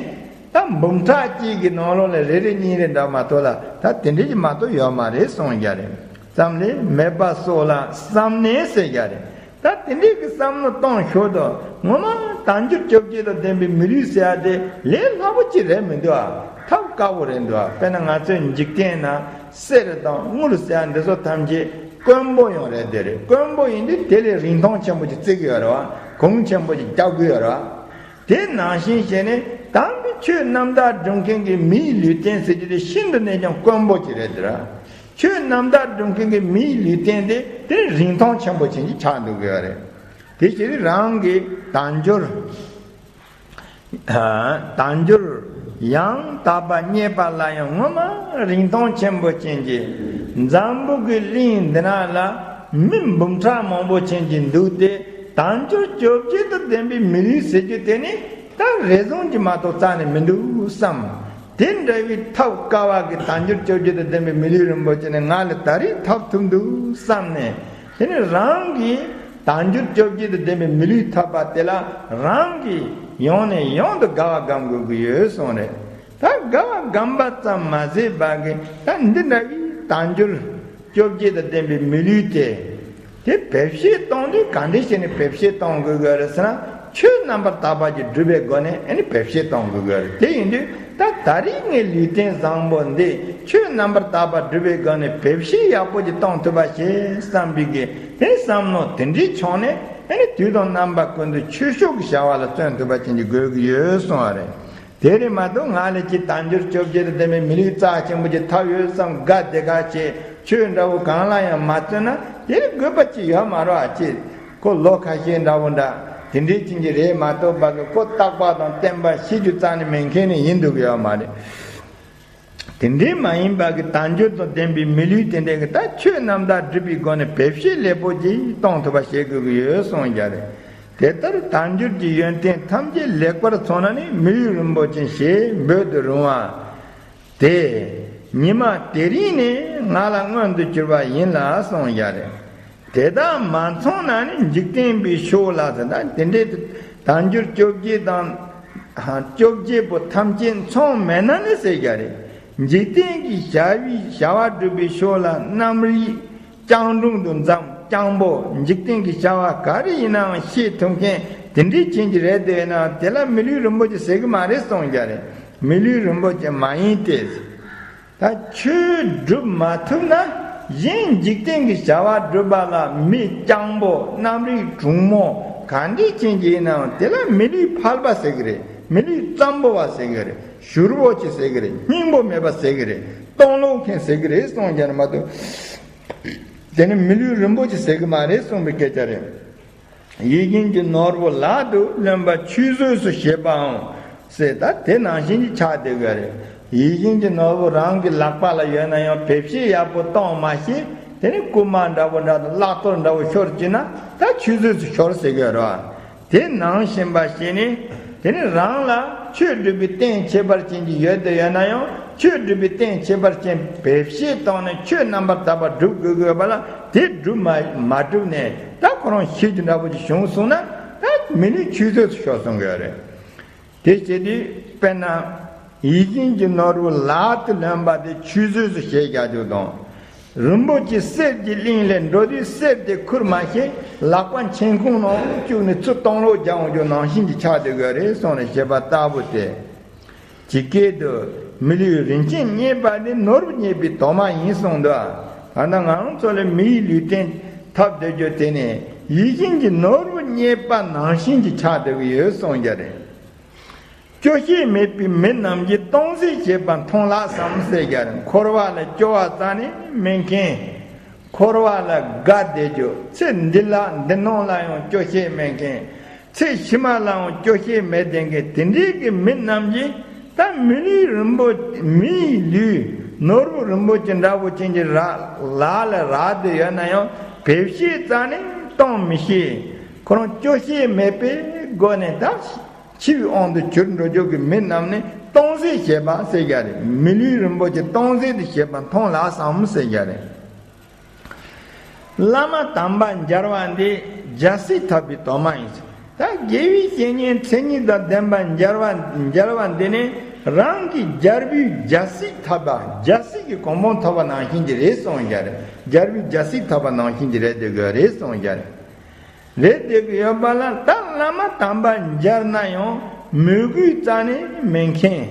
ད་འབུམ་ཕྲག་གཅིག་གི་ནང་ལོགས་ལ་རེ་རེ་གཉིས་རེ་འདྲ་མ་གཏོགས་ལ་ད་དེ་འདྲ་ཞིག་མ་གཏོགས་ཡོད་མ་རེད་གསུངས་ཀྱི་རེད། ཙམ་ལས་མེད་པ་སོགས་ལ་བསམ་ནས་ཟེར་ཀྱི་རེད། ད་དེ་འདྲའི་གི་བསམ་བློ་གཏོང་ཞོར་དུ་ངོ་མ་དལ་འབྱོར་བཅོ་བརྒྱད་དང་ལྡན་པའི་མི་ལུས་ཟེར་ཡ་དེ་ལས་སླ་པོ་ཅིག་རེད་མི་འདུག་ཨ། ཐབས་དཀའ་བོ་རེད་འདུག་ཨ། དཔེར་ན་ང་ཚོའི་འཇིག་རྟེན་ན་གསེར་དང་དངུལ་ཟེར་ཡ་འདི་ཚོ་ཐམས་ཅད་དཀོན་པོ་ཡང་རེད། དེ་རེད། དཀོན་པོ་ཡིན་དུས་དེ་ལས་རིན་ཐང་ཆེན་པོ་ཅིག་བརྩི་གི་ཡོད་རེད་བ། གོང་ཆེན་པོ་ཅིག་རྒྱག་གི་ཡོད་རེད་བ། དེ་ནང་བཞིན་བྱས་ནས་དམ་པའི་ཆོས་རྣམ་དག་སྒྲུབ་མཁན་གྱི་མིའི་ལུས་རྟེན་ཟེར་རྒྱུ་དེ་ཤིན་ཏུ་ནས་ཀྱང་དཀོན་པོ་ཅིག་རེད་དེ་ར། ཆོས་རྣམ་དག་སྒྲུབ་མཁན་གྱི་མིའི་ལུས་རྟེན་དེ་དེ་རིན་ཐང་ཆེན་པོ་ཅན་ཅིག་ཆགས་འདུག་གི་ཡོད་རེད། དེ་བྱས་ཏེ་རང་གི་དལ་འབྱོར། ཨ། དལ་འབྱོར་ཡང་དག་པ་རྙེད་པ་ལ་ཡང་ངོ་མ་རིན་ཐང་ཆེན་པོ་ཅན་གྱི་འཛམ་བུ་གི་གླིང་འདི་ན་ལ་མི་འབུམ་ཕྲག་མང་པོ་ཅན་གྱི་འདུག་སྟེ། དལ་འབྱོར་བཅོ་བརྒྱད་དང་ལྡན་པའི་མི་ལུས་ཟེར་རྒྱུ་དེ་ནི་ད་རེ་ཟུང་གིས་མ་གཏོགས་རྩ་ནས་མི་འདུག་བསམ། དེ་འདྲ་བའི་ཐབས་དཀའ་བ་གི་དལ་འབྱོར་བཅོ་བརྒྱད་དང་ལྡན་པའི་མི་ལུས་རིན་པོ་ཆེ་ནི་ང་ལ་ད་རེས་ཐོབ་ཐུབ་འདུག་བསམ་ནས། དེ་ནི་རང་གིས་དལ་འབྱོར་བཅོ་བརྒྱད་དང་ལྡན་པའི་མི་ལུས་ཐོབ་པ་དེ་ལ་རང་གིས་ཡང་ནས་ཡང་དུ་དགའ་བ་སྒོམ་དགོས་ཀྱི་ཡོད་གསུངས་རེད། ད་དགའ་བ་སྒོམ་པ་ཙམ་མ་ཟད་པ་གི་ད་འདི་འདྲ་བའི་དལ་འབྱོར་བཅོ་བརྒྱད་དང་ལྡན་པའི་མི་ལུས་དེ། དེ་བེད་སྤྱོད་གཏོང་དུས་ག་འདྲ་བྱས་ནས་བེད་སྤྱོད་གཏོང་དགོས་ཀྱི་རེད་ཟེར་ན། ཆོས་རྣམ་པར་དག་པ་ཅིག་སྒྲུབ་པའི་སྒོ་ནས་ཨ་ནི་བེད་སྤྱོད་གཏོང་དགོས་ཀྱི་རེད། དེ་ཡིན་དུས་ད་ད་རེས་ངའི་ལུས་རྟེན་བཟང་པོ་འདི་ཆོས་རྣམ་པར་དག་པ་སྒྲུབ་པའི་སྒོ་ནས་བེད་སྤྱོད་ཡག་པོ་ཅིག་གཏོང་ཐུབ་པ་བྱེད་བསམ་པའི་གི་དེ་བསམ་བློ་དེ་འདྲའི་བྱུང་ནས། ཨ་ནི་དུས་དང་རྣམ་པ་ཀུན་ཏུ་ཆོས་ཕྱོགས་ཀྱི་བྱ་བ་ལ་བརྩོན་ཐུབ་པ་ཅན་ཅིག་དགོས་ཀྱི་ཡོད་གསུངས་པ་རེད། དེ་རེད་མ་གཏོགས་ང་ལས་ཀྱི་དལ་འབྱོར་བཅོ་བརྒྱད་དང་ལྡན་པའི་མི་ལུས་རྩ་ཆེན་པོ་ཅིག་ཐོབ་ཡོད་བསམ་དགའ་བདེ་དགའ་བྱས། ཆོས་འདྲ་བོ་གང་ལ་ཡང་མ་བརྩོན་ན་དེ་རིགས་དགོས་པ་ཅིག་ཡོད་མ་རེད་ཨ། ཅེས་ཁོ་ལོ་ཁ་ཤས་འདྲ་བོ་འདྲ་དེ་འདྲའི་ཅན་གྱི་རེད་མ་གཏོགས་པ་གི་ཁོ་རྟག་པ་དང་བརྟན་པ་ཤེས་རྒྱུ་རྩ་ནས་མེད་མཁན་ནི་ཡིན་འདུག་ཡོད་མ་རེད། དེ་འདྲའི་མ་ཡིན་པ་གི་དལ་འབྱོར་དང་ལྡན་པའི་མི་ལུས་དེ་འདྲའི་གི་ད་ཆོས་རྣམ་དག་སྒྲུབ་པའི་སྒོ་ནས་བེད་སྤྱོད་ལེགས་པོ་ཅིག་གཏོང་ཐུབ་པ་བྱེད་དགོས་ཀྱི་ཡོད་གསུངས་ཀྱང་རེད། དེ་ལྟར་དལ་འབྱོར་གྱི་ཡོན་ཏན་ཐམས་ཅད་ལེགས་པར་ཚང་ན་ནི་མི་ལུས་རིན་པོ་ཆེ་ཞེས་འབོད་དུ་རུང་བ། དེ་ཉི་མ་དེ་རིང་ནས་ང་ལ་མངོན་དུ་གྱུར་པ་ཡིན་ལ་གསུངས་ཀྱང་རེད། དེ་དག་མ་ཚང་ན་ནི་འཇིག་རྟེན་པའི་ཕྱོགས་ལ་ཟེར་ན། དེ་འདྲའི་དལ་འབྱོར་བཅོ་བརྒྱད་དང་། བཅོ་བརྒྱད་པོ་ཐམས་ཅད་ཚང་མེད་ན་ནི་ཟེར་ཀྱང་རེད། འཇིག་རྟེན་གྱི་བྱ་བའི་བྱ་བ་སྒྲུབ་པའི་ཕྱོགས་ལ་རྣམ་རིག་རྐྱང་དྲུང་དུ་འཛོམས། རྐྱང་པོ་འཇིག་རྟེན་གྱི་བྱ་བ་ག་རེ་ཡིན་ནའང་ཤེས་ཐུབ་མཁན་དེ་འདྲའི་ཅན་གྱི་རེད་དེ་ན་དེ་ལ་མི་ལུས་རིན་པོ་ཆེ་ཟེར་གི་མ་རེད་གསུངས་ཀྱང་རེད། མི་ལུས་རིན་པོ་ཆེ་མ་ཡིན་ཏེ། ད་ཆོས་སྒྲུབ་མ་ཐུབ་ན་གཞན་འཇིག་རྟེན་གྱི་བྱ་བ་སྒྲུབ་པ་ལ་མི་རྐྱང་པོ་རྣམ་རིག་གྲུང་མོ་ག་འདྲའི་ཅན་གྱི་ཡིན་ནའང་དེ་ལ་མི་ལུས་ཕལ་པ་ཟེར་གི་རེད། མི་ལུས་ཙམ་པོ་བ་ཟེར་གི་རེད། ཞུར་བོ་ཆེ་ཟེར་གི་རེད། སྙིང་པོ་མེད་པ་ཟེར་གི་རེད། སྟོང་ལོག་མཁན་ཟེར་གི་རེད་གསུངས་ཀྱང་མ་གཏོགས། དེ་ནི་མི་ལུས་རིན་པོ་ཆེ་ཟེར་གི་མ་རེད་གསུངས་པའི་སྐད་ཆ་རེད། ཡིད་བཞིན་གྱི་ནོར་བུ་ལག་ཏུ་ལོན་པ་ཆུད་ཟོས་སུ་བྱེད་པའང་ཟེར། ད་དེ་ནང་བཞིན་གྱི་ཆགས་བསྡད་ཡོད་རེད། ཡིད་བཞིན་གྱི་ནོར་བུ་རང་གི་ལག་པ་ལ་ཡོད་ན་ཡང་བེད་སྤྱོད་ཡག་པོ་གཏོང་མ་ཤེས། དེ་ནི་རྐུན་མ་འདྲ་བོ་འདྲ་དང་བརླག་གཏོར་འདྲ་བོ་ཤོར་བྱས་ན་ད་ཆུད་ཟོས་སུ་ཤོར་ཟེར་གྱི་ཡོད་རེད་བ། དེ་ནང་བཞིན་པ་ཞིག་ནི། དེ་ནི་རང་ལ་ཆོས་སྒྲུབ་པའི་རྟེན་ཁྱད་པར་ཅན་གྱི་ཡོད་དེ་ཡོད་ན་ཡང་ཆོས་སྒྲུབ་པའི་རྟེན་ཁྱད་པར་ཅན་བེད་སྤྱོད་བཏང་ནས་ཆོས་རྣམ་པར་དག་པ་སྒྲུབ་དགོས་དགོས་པ་ལ་དེ་སྒྲུབ་མ་མ་སྒྲུབ་ནས་ད་ཁོ་རང་ཤི་རྒྱུ་འདྲ་པོ་ཅིག་བྱུང་སོང་ན་ད་མི་ལུས་ཆུད་ཟོས་སུ་ཤོར་སོང་གི་ཡོད་རེད། དེ་བྱས་དུས་དཔེར་ན། ཡིད་བཞིན་གྱི་ནོར་བུ་ལག་ཏུ་ལོན་པ་དེ་ཆུད་ཟོས་སུ་བྱེད་རྒྱག་རྒྱུ་དང་། རིན་པོ་ཆེ་གསེར་གྱི་གླིང་ལས་འགྲོ་དུས་གསེར་དེ་ཁུར་མ་ཤེས་ལག་པ་མཆན་ཁུང་ནང་བཅུག་ནས་ཚུར་གཏོང་ལོག་རྒྱག་འོང་རྒྱུ་ནང་བཞིན་གྱི་ཆགས་བསྡད་ཡོད་རེད་གསུངས་ནས་བཤད་པ་ལྟ་བུ་སྟེ། ཇི་སྐད་དུ་མི་ལུས་རིན་ཆེན་རྙེད་པ་ནི་ནོར་བུ་རྙེད་པའི་དོ་མ་ཡིན་གསུངས་འདུག་ད་ལྟ་ང་རང་ཚོ་ལ་མིའི་ལུས་རྟེན་ཐོབ་བསྡད་རྒྱུ་དེ་ནི་ཡིད་བཞིན་གྱི་ནོར་བུ་རྙེད་པ་ནང་བཞིན་གྱི་ཆགས་བསྡད་ཀྱི་ཡོད་གསུངས་རྒྱུ་རེད། སྐྱོ་ཤས་མེད་པའི་མི་རྣམས་ཀྱིས་སྟོང་གཟིགས་བྱེད་པ་མཐོང་ལགས་སམ་ཟེར་རྒྱུ་རེད། འཁོར་བ་ལ་སྐྱོ་བ་རྩ་ནས་མེད་མཁན། འཁོར་བ་ལ་དགའ་བསྡད་རྒྱུ། ཚེ་འདི་ལ་འདི་ནང་ལ་ཡང་སྐྱོ་ཤས་མེད་མཁན། ཚེ་ཕྱི་མ་ལའང་སྐྱོ་ཤས་མེད་བསྡད་མཁན་དེ་འདྲའི་གི་མི་རྣམས་ཀྱིས་ ད་མི་ལུས་རིན་པོ་མི་ཡི་ལུས་ནོར་བུ་རིན་པོ་ཆེ་འདྲ་བོ་ཅན་གྱི་ར་ལག་ལ་རག་བསྡད་ཡོད་ན་ཡང་བེ་ཤེས་རྩ་ནས་གཏོང་མི་ཤེས། ཁོ་རང་སྐྱོ་ཤས་མེད་པའི་སྒོ་ནས་ད་འཆི་བའི་དབང་དུ་གྱུར་འགྲོ་རྒྱུ་གི་མི་རྣམས་ནི་སྟོང་ཟད་བྱེད་པ་ཟེར་རྒྱུ་རེད། མི་ལུས་རིན་པོ་ཆེ་སྟོང་ཟད་དུ་བྱེད་པ་མཐོང་ལགས་སམ་ཟེར་རྒྱུ་རེད། བླ་མ་དམ་པ་མཇལ་བ་འདི་རྒྱལ་སྲིད་ཐོབ་པའི་དོན་མ་ཡིན། ད་དགེ་བའི་བཤེས་གཉེན་མཚན་ཉིད་དང་ལྡན་པ་མཇལ་བ་མཇལ་བ་འདི་ནི་རང་གི་རྒྱལ་པོའི་རྒྱལ་སྲིད་ཐོབ་པ་རྒྱལ་སྲིད་ཀྱི་གོ་འཕང་ཐོབ་པ་ནང་བཞིན་གྱི་རེད་གསུངས་རྒྱུ་རེད། རྒྱལ་པོའི་རྒྱལ་སྲིད་ཐོབ་པ་ནང་བཞིན་གྱི་རེད་འདོད་གི་རེད་གསུངས་རྒྱུ་རེད། རེད་འདོད་གི་ཡོད་པ་ལ་ད་བླ་མ་དམ་པ་མཇལ་ན་ཡང་མོས་གུས་རྩ་ནས་མེད་མཁན།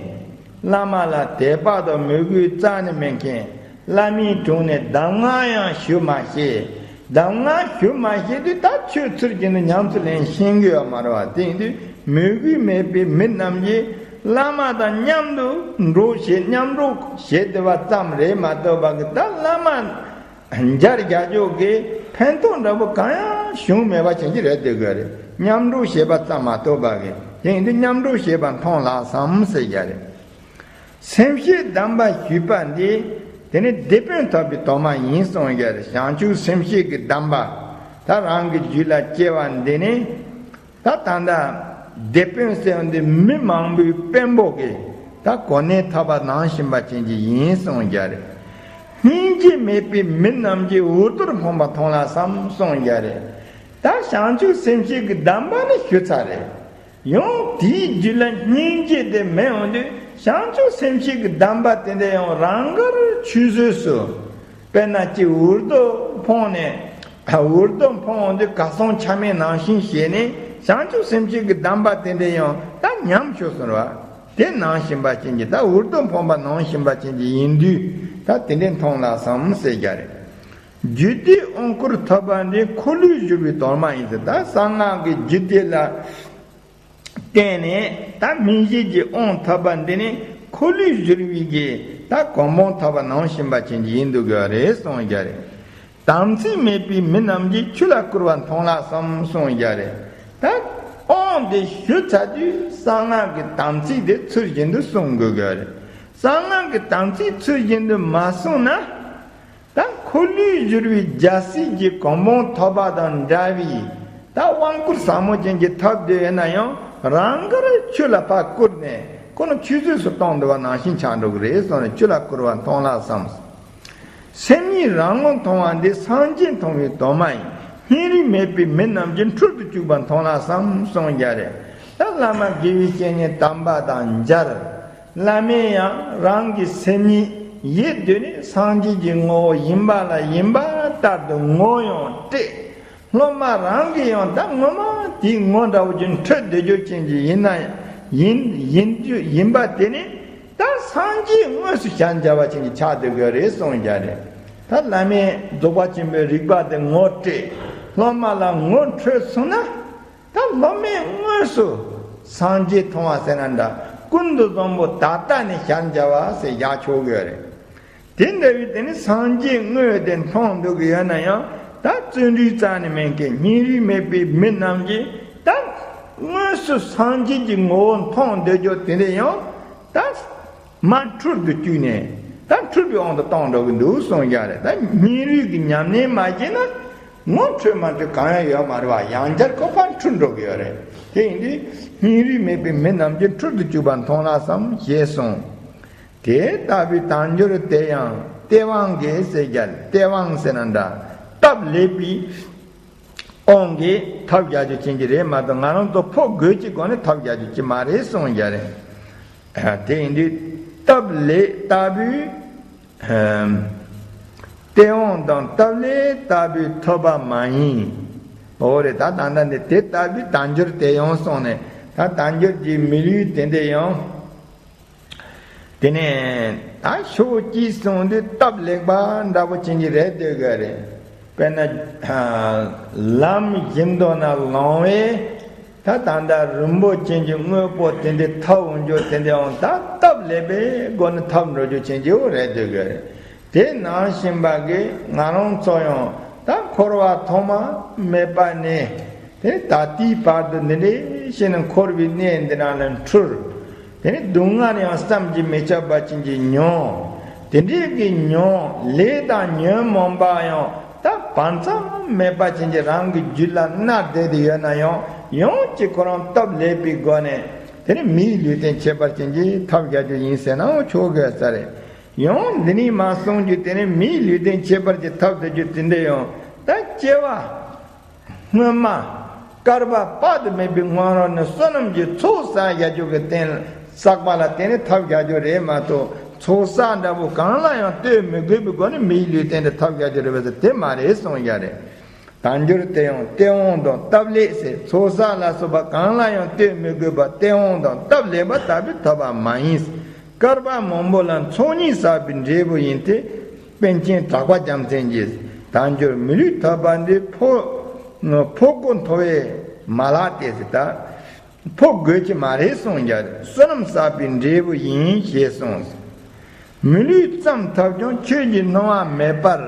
བླ་མ་ལ་དད་པ་དང་མོས་གུས་རྩ་ནས་མེད་མཁན། བླ་མའི་དྲུང་ནས་གདམས་ངག་ཡང་ཞུ་མ་ཤེས། གདམས་ངག་ཞུ་མ་ཤེས་དུས་ད་ཆོས་ཚུལ་གྱི་ནི་ཉམས་སུ་ལེན་ཤེས་ཀྱི་ཡོད་མ་རེད་བ། དེ་ཡིན་དུས་མོས་གུས་མེད་པའི་མི་རྣམས་ཀྱིས་བླ་མ་དང་མཉམ་དུ་འགྲོགས་བྱེད་མཉམ་འགྲོགས་བྱེད་བསྡད་པ་ཙམ་རེད་མ་གཏོགས་པ་གི་ད་བླ་མ་མཇལ་རྒྱག་ཆོག་གི་ཕན་ཐོགས་འདྲ་པོ་གང་ཡང་བྱུང་མེད་པ་ཅན་གྱི་རེད་འདོད་གི་རེད། མཉམ་འགྲོགས་བྱེད་པ་ཙམ་མ་གཏོགས་པ་གི་དེ་ཡིན་དུས་མཉམ་འགྲོགས་བྱེད་པ་མཐོང་ལགས་སམ་ཟེར་རྒྱུ་རེད། སེམས་བསྐྱེད་གདམས་པ་ཞུས་པ་འདི་དེ་ནི་དེད་དཔོན་ཐོབ་པའི་དོན་མ་ཡིན་གསུངས་རྒྱུ་རེད། བྱང་ཆུབ་སེམས་བསྐྱེད་ཀྱི་གདམས་པ་ད་རང་གི་རྒྱུད་ལ་སྐྱེ་བ་འདི་ནི་ད་ད་ལྟ་དེད་དཔོན་ཟེར་བ་འདི་མི་མང་པོའི་དཔོན་པོ་གི་ད་གོ་གནས་ཐོབ་པ་ནང་བཞིན་པ་ཅན་གྱི་ཡིན་གསུངས་རྒྱུ་རེད། སྙིང་རྗེ་མེད་པའི་མི་རྣམས་ཀྱིས་འུར་རྡོར་ཕོངས་པ་མཐོང་ལགས་སམ་གསུངས་རྒྱུ་རེད། ད་བྱང་ཆུབ་སེམས་བསྐྱེད་ཀྱི་གདམས་པ་ནི་ཞུ་ཚར་རེད། ཡང་དེའི་རྒྱུད་ལ་སྙིང་རྗེ་དེ་མེད་འོང་དུས་བྱང་ཆུབ་སེམས་བསྐྱེད་ཀྱི་གདམས་པ་དེ་འདྲ་ཡང་རང་དགར་ཆུད་ཟོས་སུ། དཔེར་ན་ཅིག་འུར་རྡོ་འཕངས་ནས་འུར་རྡོ་འཕངས་འོང་དུས་གར་སོང་ཆ་མེད་ནང་བཞིན་བྱས་ནས་བྱང་ཆུབ་སེམས་བསྐྱེད་ཀྱི་གདམས་པ་དེ་འདྲ་ཡང་ད་ཉམས་ཆོག་སོང་བ། དེ་ནང་བཞིན་པ་ཅན་གྱི་ད་འུར་རྡོ་འཕངས་པ་ནང་བཞིན་པ་ཅན་གྱི་ཡིན་དུས་ད་དེ་འདྲའི་མཐོང་ལགས་སམ་ཟེར་རྒྱུ་རེད། རྒྱུད་སྡེའི་དབང་བསྐུར་ཐོབ་པ་འདི་འཁོར་ལོས་སྒྱུར་བའི་དོན་མ་ཡིན་ཟེར། ད་གསང་སྔགས་ཀྱི་རྒྱུད་སྡེ་ལ་བརྟེན་ནས་ད་སྨིན་བྱེད་ཀྱི་དབང་ཐོབ་པ་འདི་ནི་འཁོར་ལོས་སྒྱུར་བའི་གི་ད་གོ་འཕང་ཐོབ་པ་ནང་བཞིན་པ་ཅན་གྱི་ཡིན་འདུག་གི་རེད་གསུངས་རྒྱུ་རེད། དམ་ཚིག་མེད་པའི་མི་རྣམས་ཀྱིས་ཆོས་ལ་བསྐུར་བ་མཐོང་ལགས་སམ་གསུངས་རྒྱུ་རེད། ད་དབང་དེ་ཞུ་ཚར་དུས་གསང་སྔགས་ཀྱི་དམ་ཚིག་དེ་ཚུལ་བཞིན་དུ་བསྲུང་དགོས་ཀྱི་རེད། གསང་སྔགས་ཀྱི་དམ་ཚིག་ཚུལ་བཞིན་དུ་མ་བསྲུངས་ན། ད་འཁོར་ལོས་སྒྱུར་བའི་རྒྱལ་སྲིད་ཀྱི་གོ་འཕང་ཐོབ་པ་དང་འདྲ་བའི་ད་དབང་བསྐུར་ཟབ་མོ་ཅན་གྱི་ཐོབ་བསྡད་ཡོད་ན་ཡང་རང་དགར་ཆོས་ལ་ཕར་བསྐུར་ནས་ཁོ་ན་ཆུད་ཟོས་སུ་གཏོང་འདོད་པ་ནང་བཞིན་ཆགས་འགྲོ་གི་རེད་གསུངས་ནས་ཆོས་ལ་བསྐུར་བ་མཐོང་ལགས་སམ། སེམས་ཉིད་རང་ངོ་མཐོང་བ་འདི་སངས་རྒྱས་མཐོང་བའི་དོན་མ་ཡིན། སྙིང་རུས་མེད་པའི་མི་རྣམས་ཀྱིས་འཁྲུལ་དུ་བཅུག་པ་མཐོང་ལགས་སམ་གསུངས་རྒྱུ་རེད། ད་བླ་མ་དགེ་བའི་བཤེས་གཉེན་དམ་པ་དང་མཇལ། བླ་མས་ཡང་རང་གི་སེམས་ཉིད་ཡེ་གདོད་ནས་སངས་རྒྱས་ཀྱི་ངོ་བོ་ཡིན་པ་ལ་ཡིན་པ་ལྟར་དུ་ངོ་ཡང་སྤྲད། སློབ་མ་རང་གིས་ཡང་ད་ངོ་མ་དེའི་ངོ་འདྲ་བོ་ཅིག་འཕྲོད་བསྡད་རྒྱུ་ཅན་གྱི་ཡིན་ན་ཡིན་ཡིན་རྒྱུ་ཡིན་པ་དེ་ནི་ད་སངས་རྒྱས་དངོས་སུ་ཞལ་མཇལ་བ་ཅན་གྱི་ཆགས་སྡོད་དགོས་རེད་གསུངས་རྒྱུ་རེད། ད་བླ་མས་རྫོགས་པ་ཆེན་པོའི་རིག་པ་དེ་ངོ་སྤྲད། སློབ་མ་ལ་ངོ་འཕྲོད་སོང་ན། ད་སློབ་མས་དངོས་སུ་སངས་རྒྱས་མཐོང་བ་ཟེར་ན་འདྲ། ཀུན་ཏུ་བཟང་པོ་ད་ལྟ་ནས་ཞལ་མཇལ་བ་ཟེར་བཞག་ཆོག་གི་ཡོད་རེད། དེ་འདྲ་བའི་དེ་ནི་སངས་རྒྱས་དངོས་དེ་མཐོང་འདོད་ཀྱི་ཡོད་ན་ཡང་ད་བརྩོན་འགྲུས་རྩ་ནས་མེད་མཁན་སྙིང་རུས་མེད་པའི་མི་རྣམས་ཀྱིས་ད་དངོས་སུ་སངས་རྒྱས་ཀྱི་ངོ་བོ་མཐོང་འདོད་རྒྱུ་དེ་འདྲ་ཡང་ད། མ་འཁྲུལ་དུ་བཅུག་ནས་ད་འཁྲུལ་པའི་དབང་དུ་གཏོང་འགྲོ་གི་འདུག་གསུངས་ཡ་རེད། ད་སྙིང་རུས་ཀྱི་ཉམས་ལེན་མ་བྱས་ན་ངོ་འཕྲོད་མ་འཕྲོད་གང་ཡང་ཡོད་མ་རེད་བ། ཡང་བསྐྱར་ཁོ་ཕར་འཁྲུལ་འགྲོ་གི་ཡོད་རེད། དེ་ཡིན་དུས་སྙིང་རུས་མེད་པའི་མི་རྣམས་ཀྱིས་འཁྲུལ་དུ་བཅུག་པ་མཐོང་ལགས་སམ་ཞེས་གསུངས། དེ་ལྟ་བུའི་དལ་འབྱོར་དེ་ཡང་སྟེས་དབང་གིས་ཟེར་རྒྱལ་སྟེས་དབང་ཟེར་ན་འདྲ་སྟབས་ལེགས་པའི། དབང་གིས་ཐོབ་རྒྱག་རྒྱུ་ཅན་གྱི་རེད་མ་གཏོགས་ང་རང་ཚོ་ཕོ་རྒོད་ཀྱི་སྒོ་ནས་ཐོབ་རྒྱག་རྒྱུ་ཅི་མ་རེད་གསུངས་རྒྱུ་རེད། དེ་ཡིན་དུས་སྟབས་ལེགས་ལྟ་བུའི་སྟེས་དབང་དང་སྟབས་ལེགས་ལྟ་བུའི་ཐོབ་པ་མ་ཡིན། འོ་རེད། ད་ད་ལྟ་འདི་དེ་ལྟ་བུའི་དལ་འབྱོར་དེ་ཡང་གསུངས་ནས་ད་དལ་འབྱོར་གྱི་མི་ལུས་དེ་འདྲ་ཡང་། དེ་ནས་ད་ཕྱོགས་གཅིག་སོང་དུས་སྟབས་ལེགས་པ་འདྲ་པོ་ཅན་གྱི་རེད་འདོད་གི་རེད། དཔེར་ན་ལམ་བཞིན་དུ་ན་ལོང་བས་ད་ད་ལྟ་རིན་པོ་ཆེ་གི་དངོས་པོ་དེ་འདྲ་ཐོབ་འོང་རྒྱུ་དེ་འདྲའང་ད་སྟབས་ལེགས་པའི་སྒོ་ནས་ཐོབ་འགྲོ་རྒྱུ་ཅན་གྱི་རེད་འདོད་གི་རེད། དེ་ནང་བཞིན་པ་གི་ང་རང་ཚོ་ཡང་ད་འཁོར་བ་ཐོག་མ་མེད་པ་ནས་དེ་ད་ལྟའི་བར་དུ་འདི་འདྲའི་ཞིག་ནས་འཁོར་བའི་གནས་འདི་ན་ལ་འཁྲུལ། དེ་ནི་སྡུག་བསྔལ་ཡང་བསམ་གྱིས་མི་ཁྱབ་པ་ཅན་གྱི་མྱོང་། དེ་འདྲའི་གི་མྱོང་ལས་དང་ཉོན་མོངས་པ་ཡང་ད་བར་མཚམས་མེད་པ་ཅན་གྱི་རང་གི་རྒྱུད་ལ་མནར་བསྡད་དེ་ཡོད་ན་ཡང་ཡང་ཅིག་ཁོ་རང་སྟབས་ལེགས་པའི་སྒོ་ནས་དེ་ནི་མིའི་ལུས་རྟེན་ཁྱད་པར་ཅན་གྱི་ཐབས་བརྒྱ་རྒྱུ་ཡིན་ཟེར་ནའང་ཆོག་གི་ས་རེད། ཡང་འདི་ནས་མ་གསུངས་རྒྱུ་དེ་ནི་མིའི་ལུས་རྟེན་ཁྱད་པར་གྱི་ཐབས་ཟེར་རྒྱུ་དེ་འདྲ་ཡང་ད་སྐྱེ་བ་སྔོན་མ་བསྐལ་པ་དཔག་ཏུ་མེད་པའི་སྔོན་རོལ་ནས་བསོད་ནམས་ཀྱི་ཚོགས་བསགས་བཞག་རྒྱུ་གི་རྟེན་བསགས་པ་ལ་བརྟེན་ནས་ཐབས་བཞག་རྒྱུ་རེད་མ་གཏོགས་ཚོགས་བསགས་འདྲ་པོ་གང་ལ་ཡང་ལྟོས་མི་དགོས་པའི་སྒོ་ནས་མིའི་ལུས་རྟེན་དེ་ཐབས་བཞག་རྒྱུ་རེད་པས་དེ་མ་རེད་གསུངས་ཡ་རེད། དལ་འབྱོར་དེ་ཡང་སྟེས་དབང་དང་སྟབས་ལེགས་ཟེར། ཚོགས་བསགས་ལ་སོགས་པ་གང་ལ་ཡང་ལྟོས་མི་དགོས་པར་སྟེས་དབང་དང་སྟབས་ལེགས་པ་ལྟ་བུའི་ཐོབ་པ་མ་ཡིན། བསྐལ་པ་མང་པོ་ལ་ཚོགས་གཉིས་བསགས་པའི་འབྲས་བུ་ཡིན་ཏེ། པཎ་ཆེན་གྲགས་པ་རྒྱལ་མཚན་གྱིས། དལ་འབྱོར་མི་ལུས་ཐོབ་པ་འདི་ཕོ། ཕོ་རྒོད་མཐོ་བའི་མ་ལག་སྟེ་ཟེར་ད། ཕོ་རྒོད་ཀྱི་མ་རེད་གསུངས་ཀྱང་བསོད་ནམས་བསགས་པའི་འབྲས་བུ་ཡིན་ཞེས་གསུངས། མི་ལུས་ཙམ་ཐོབ་ཀྱང་ཆོས་ཀྱི་སྣང་བ་མེད་པར་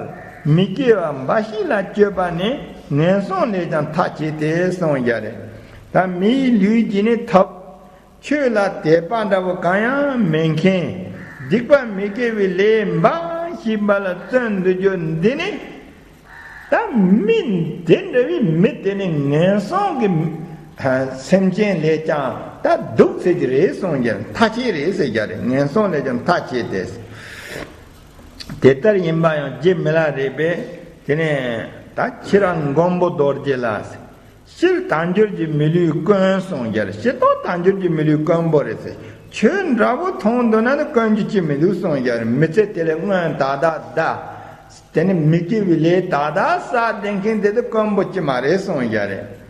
མི་སྐྱེ་བ་འབའ་ཞིག་ལ་སྤྱོད་པ་ནི་ངན་སོང་ལས་ཀྱང་ཐག་ཆད་དེ་གསུངས་ཀྱང་རེད། ད་མིའི་ལུས་ཀྱིས་ནི་ཐོབ། ཆོས་ལ་དད་པ་འདྲ་བོ་གང་ཡང་མེད་མཁན། སྡིག་པ་མི་དགེ་བའི་ལས་འབའ་ཞིག་པ་ལ་བརྩོན་འདུག་རྒྱུ་འདི་ནི། ད་མི་དེ་འདྲ་བའི་མི་དེ་ནི་ངན་སོང་གི་སེམས་ཅན་ལས་ཀྱང་ད་སྡུག་ཚད་ཀྱི་རེད་གསུངས་ཀྱང་ཐག་ཆད་རེད་ཟེར་རྒྱུ་རེད། ངན་སོང་ལས་ཀྱང་ཐག་ཆད་དེ། དེ་ལྟར་ཡིན་པ་ཡང་རྗེ་མི་ལ་རས་པས་དེ་ནས་ད་ཁྱེད་རང་མགོན་པོ་རྡོ་རྗེ་ལ། སྤྱིར་དལ་འབྱོར་གྱི་མི་ལུས་དཀོན་གསུངས་ཀྱང་། སྤྱིར་བཏང་དལ་འབྱོར་གྱི་མི་ལུས་དཀོན་པོ་རེད་ཟེར། ཆོས་འདྲ་བོ་མཐོང་འདུག་ན་ནི་དཀོན་རྒྱུ་ཅི་མི་འདུག་གསུངས་ཀྱང་། མི་ཚེ་དེ་ལས་སྔོན་ད་ལྟ་ད། དེ་ནི་མི་དགེ་བའི་ལས་ད་ལྟ་བསགས་བསྡད་མཁན་དེ་དེ་དཀོན་པོ་ཅི་མ་རེད་གསུངས་ཀྱང་རེད།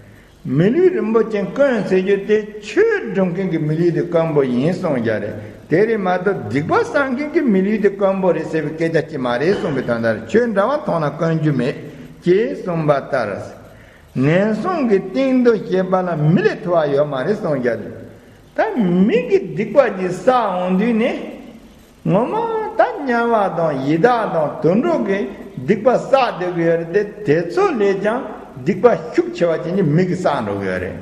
མི་ལུས་རིན་པོ་ཆེ་དཀོན་ཟེར་རྒྱུ་དེ་ཆོས་སྒྲུབ་མཁན་གྱི་མི་ལུས་དེ་དཀོན་པོ་ཡིན་གསུངས་ཀྱང་རེད། དེ་རེད་མ་གཏོགས་སྡིག་པ་བསགས་མཁན་གྱི་མི་ལུས་དེ་དཀོན་པོ་རེད་ཟེར་བའི་སྐད་ཆ་ཅི་མ་རེད་གསུངས་པའི་དོན་དག་རེད། ཆོས་འདྲ་བ་མཐོང་ན་དཀོན་རྒྱུ་མེད་ཅེས་གསུངས་པ་ལྟར། ངན་སོང་གི་གཏིང་རྡོ་བྱེད་པ་ལ་མི་ལས་ཐུ་བ་ཡོད་མ་རེད་གསུངས་ཀྱང་རེད། ད་མི་གི་སྡིག་པ་ཅིག་བསགས་འོང་དུས་ནི། ངོ་མ་ད་དམྱལ་བ་དང་ཡི་དྭགས་དང་དུད་འགྲོ་གི་སྡིག་པ་བསགས་བསྡད་ཀྱི་ཡོད་རེད་དེ། དེ་ཚོ་ལས་ཀྱང་སྡིག་པ་ཤུགས་ཆེ་བ་ཅན་གྱི་མི་གིས་བསགས་འགྲོ་གི་ཡོད་རེད།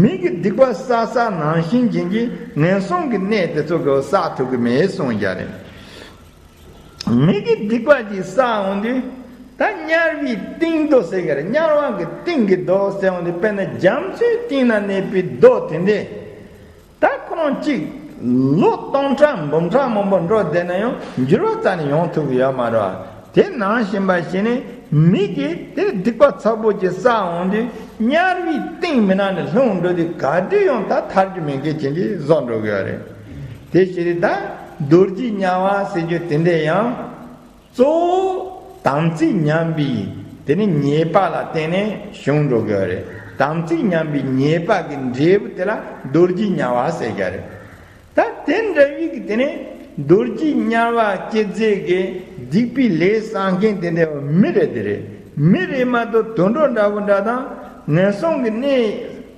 མི་གི་སྡིག་པ་བསགས་བསགས་ནང་བཞིན་ཅན་གྱི་ངན་སོང་གི་གནས་དེ་ཚོ་གི་བསགས་ཐུབ་ཀྱི་མེད་གསུངས་ཀྱང་རེད། མི་གི་སྡིག་པ་ཅིག་བསགས་འོང་དུས། ད་དམྱལ་བའི་གཏིང་རྡོ་ཟེར་གི་རེད། དམྱལ་བ་གི་གཏིང་གི་རྡོ་ཟེར་འོང་དུས་དཔེར་ན་རྒྱ་མཚོའི་གཏིང་ན་གནས་པའི་རྡོ་དེ་འདྲས། ད་ཁོ་རང་གཅིག་ལོ་སྟོང་ཕྲག་འབུམ་ཕྲག་མང་པོ་འགྲོ་བསྡད་ན་ཡང་འགྱུར་བ་རྩ་ནས་ཡོང་ཐུབ་ཀྱི་ཡོད་མ་རེད། དེ་ནང་བཞིན་པ་ཞིག་ནི་མི་གིས་དེ་སྡིག་པ་ཚ་པོ་ཅིག་བསགས་འོང་དུས་དམྱལ་བའི་གཏིང་མི་ནང་ནས་ལྷུང་འགྲོ་དུས་ག་དུས་ཡང་ད་ཐར་རྒྱུ་མེད་མཁན་ཅན་གྱི་བཟོ་འགྲོ་གི་ཡོད་རེད། དེ་ཕྱིར་ད་རྡོ་རྗེ་དམྱལ་བ་ཟེར་རྒྱུ་དེ་འདྲས་ཡང་། གཙོ་བོ་དམ་ཚིག་ཉམས་པའི་དེ་ནི་ཉེས་པ་ལ་བརྟེན་ནས་བྱུང་འགྲོ་གི་རེད། དམ་ཚིག་ཉམས་པའི་ཉེས་པ་གི་འབྲས་བུ་དེ་ལ་རྡོ་རྗེ་དམྱལ་བ་ཟེར་གི་རེད། ད་དེ་འདྲ་བའི་གི་དེ་ནི་རྡོ་རྗེ་དམྱལ་བ་སྐྱེད་མཛད་ཀྱི་སྡིག་པའི་ལས་བསགས་མཁན་དེ་འདྲ་བ་མི་རེད་དེ་རེད། མི་རེད་མ་གཏོགས་དུད་འགྲོ་འདྲ་བོ་འདྲ་དང་ངན་སོང་གི་གནས།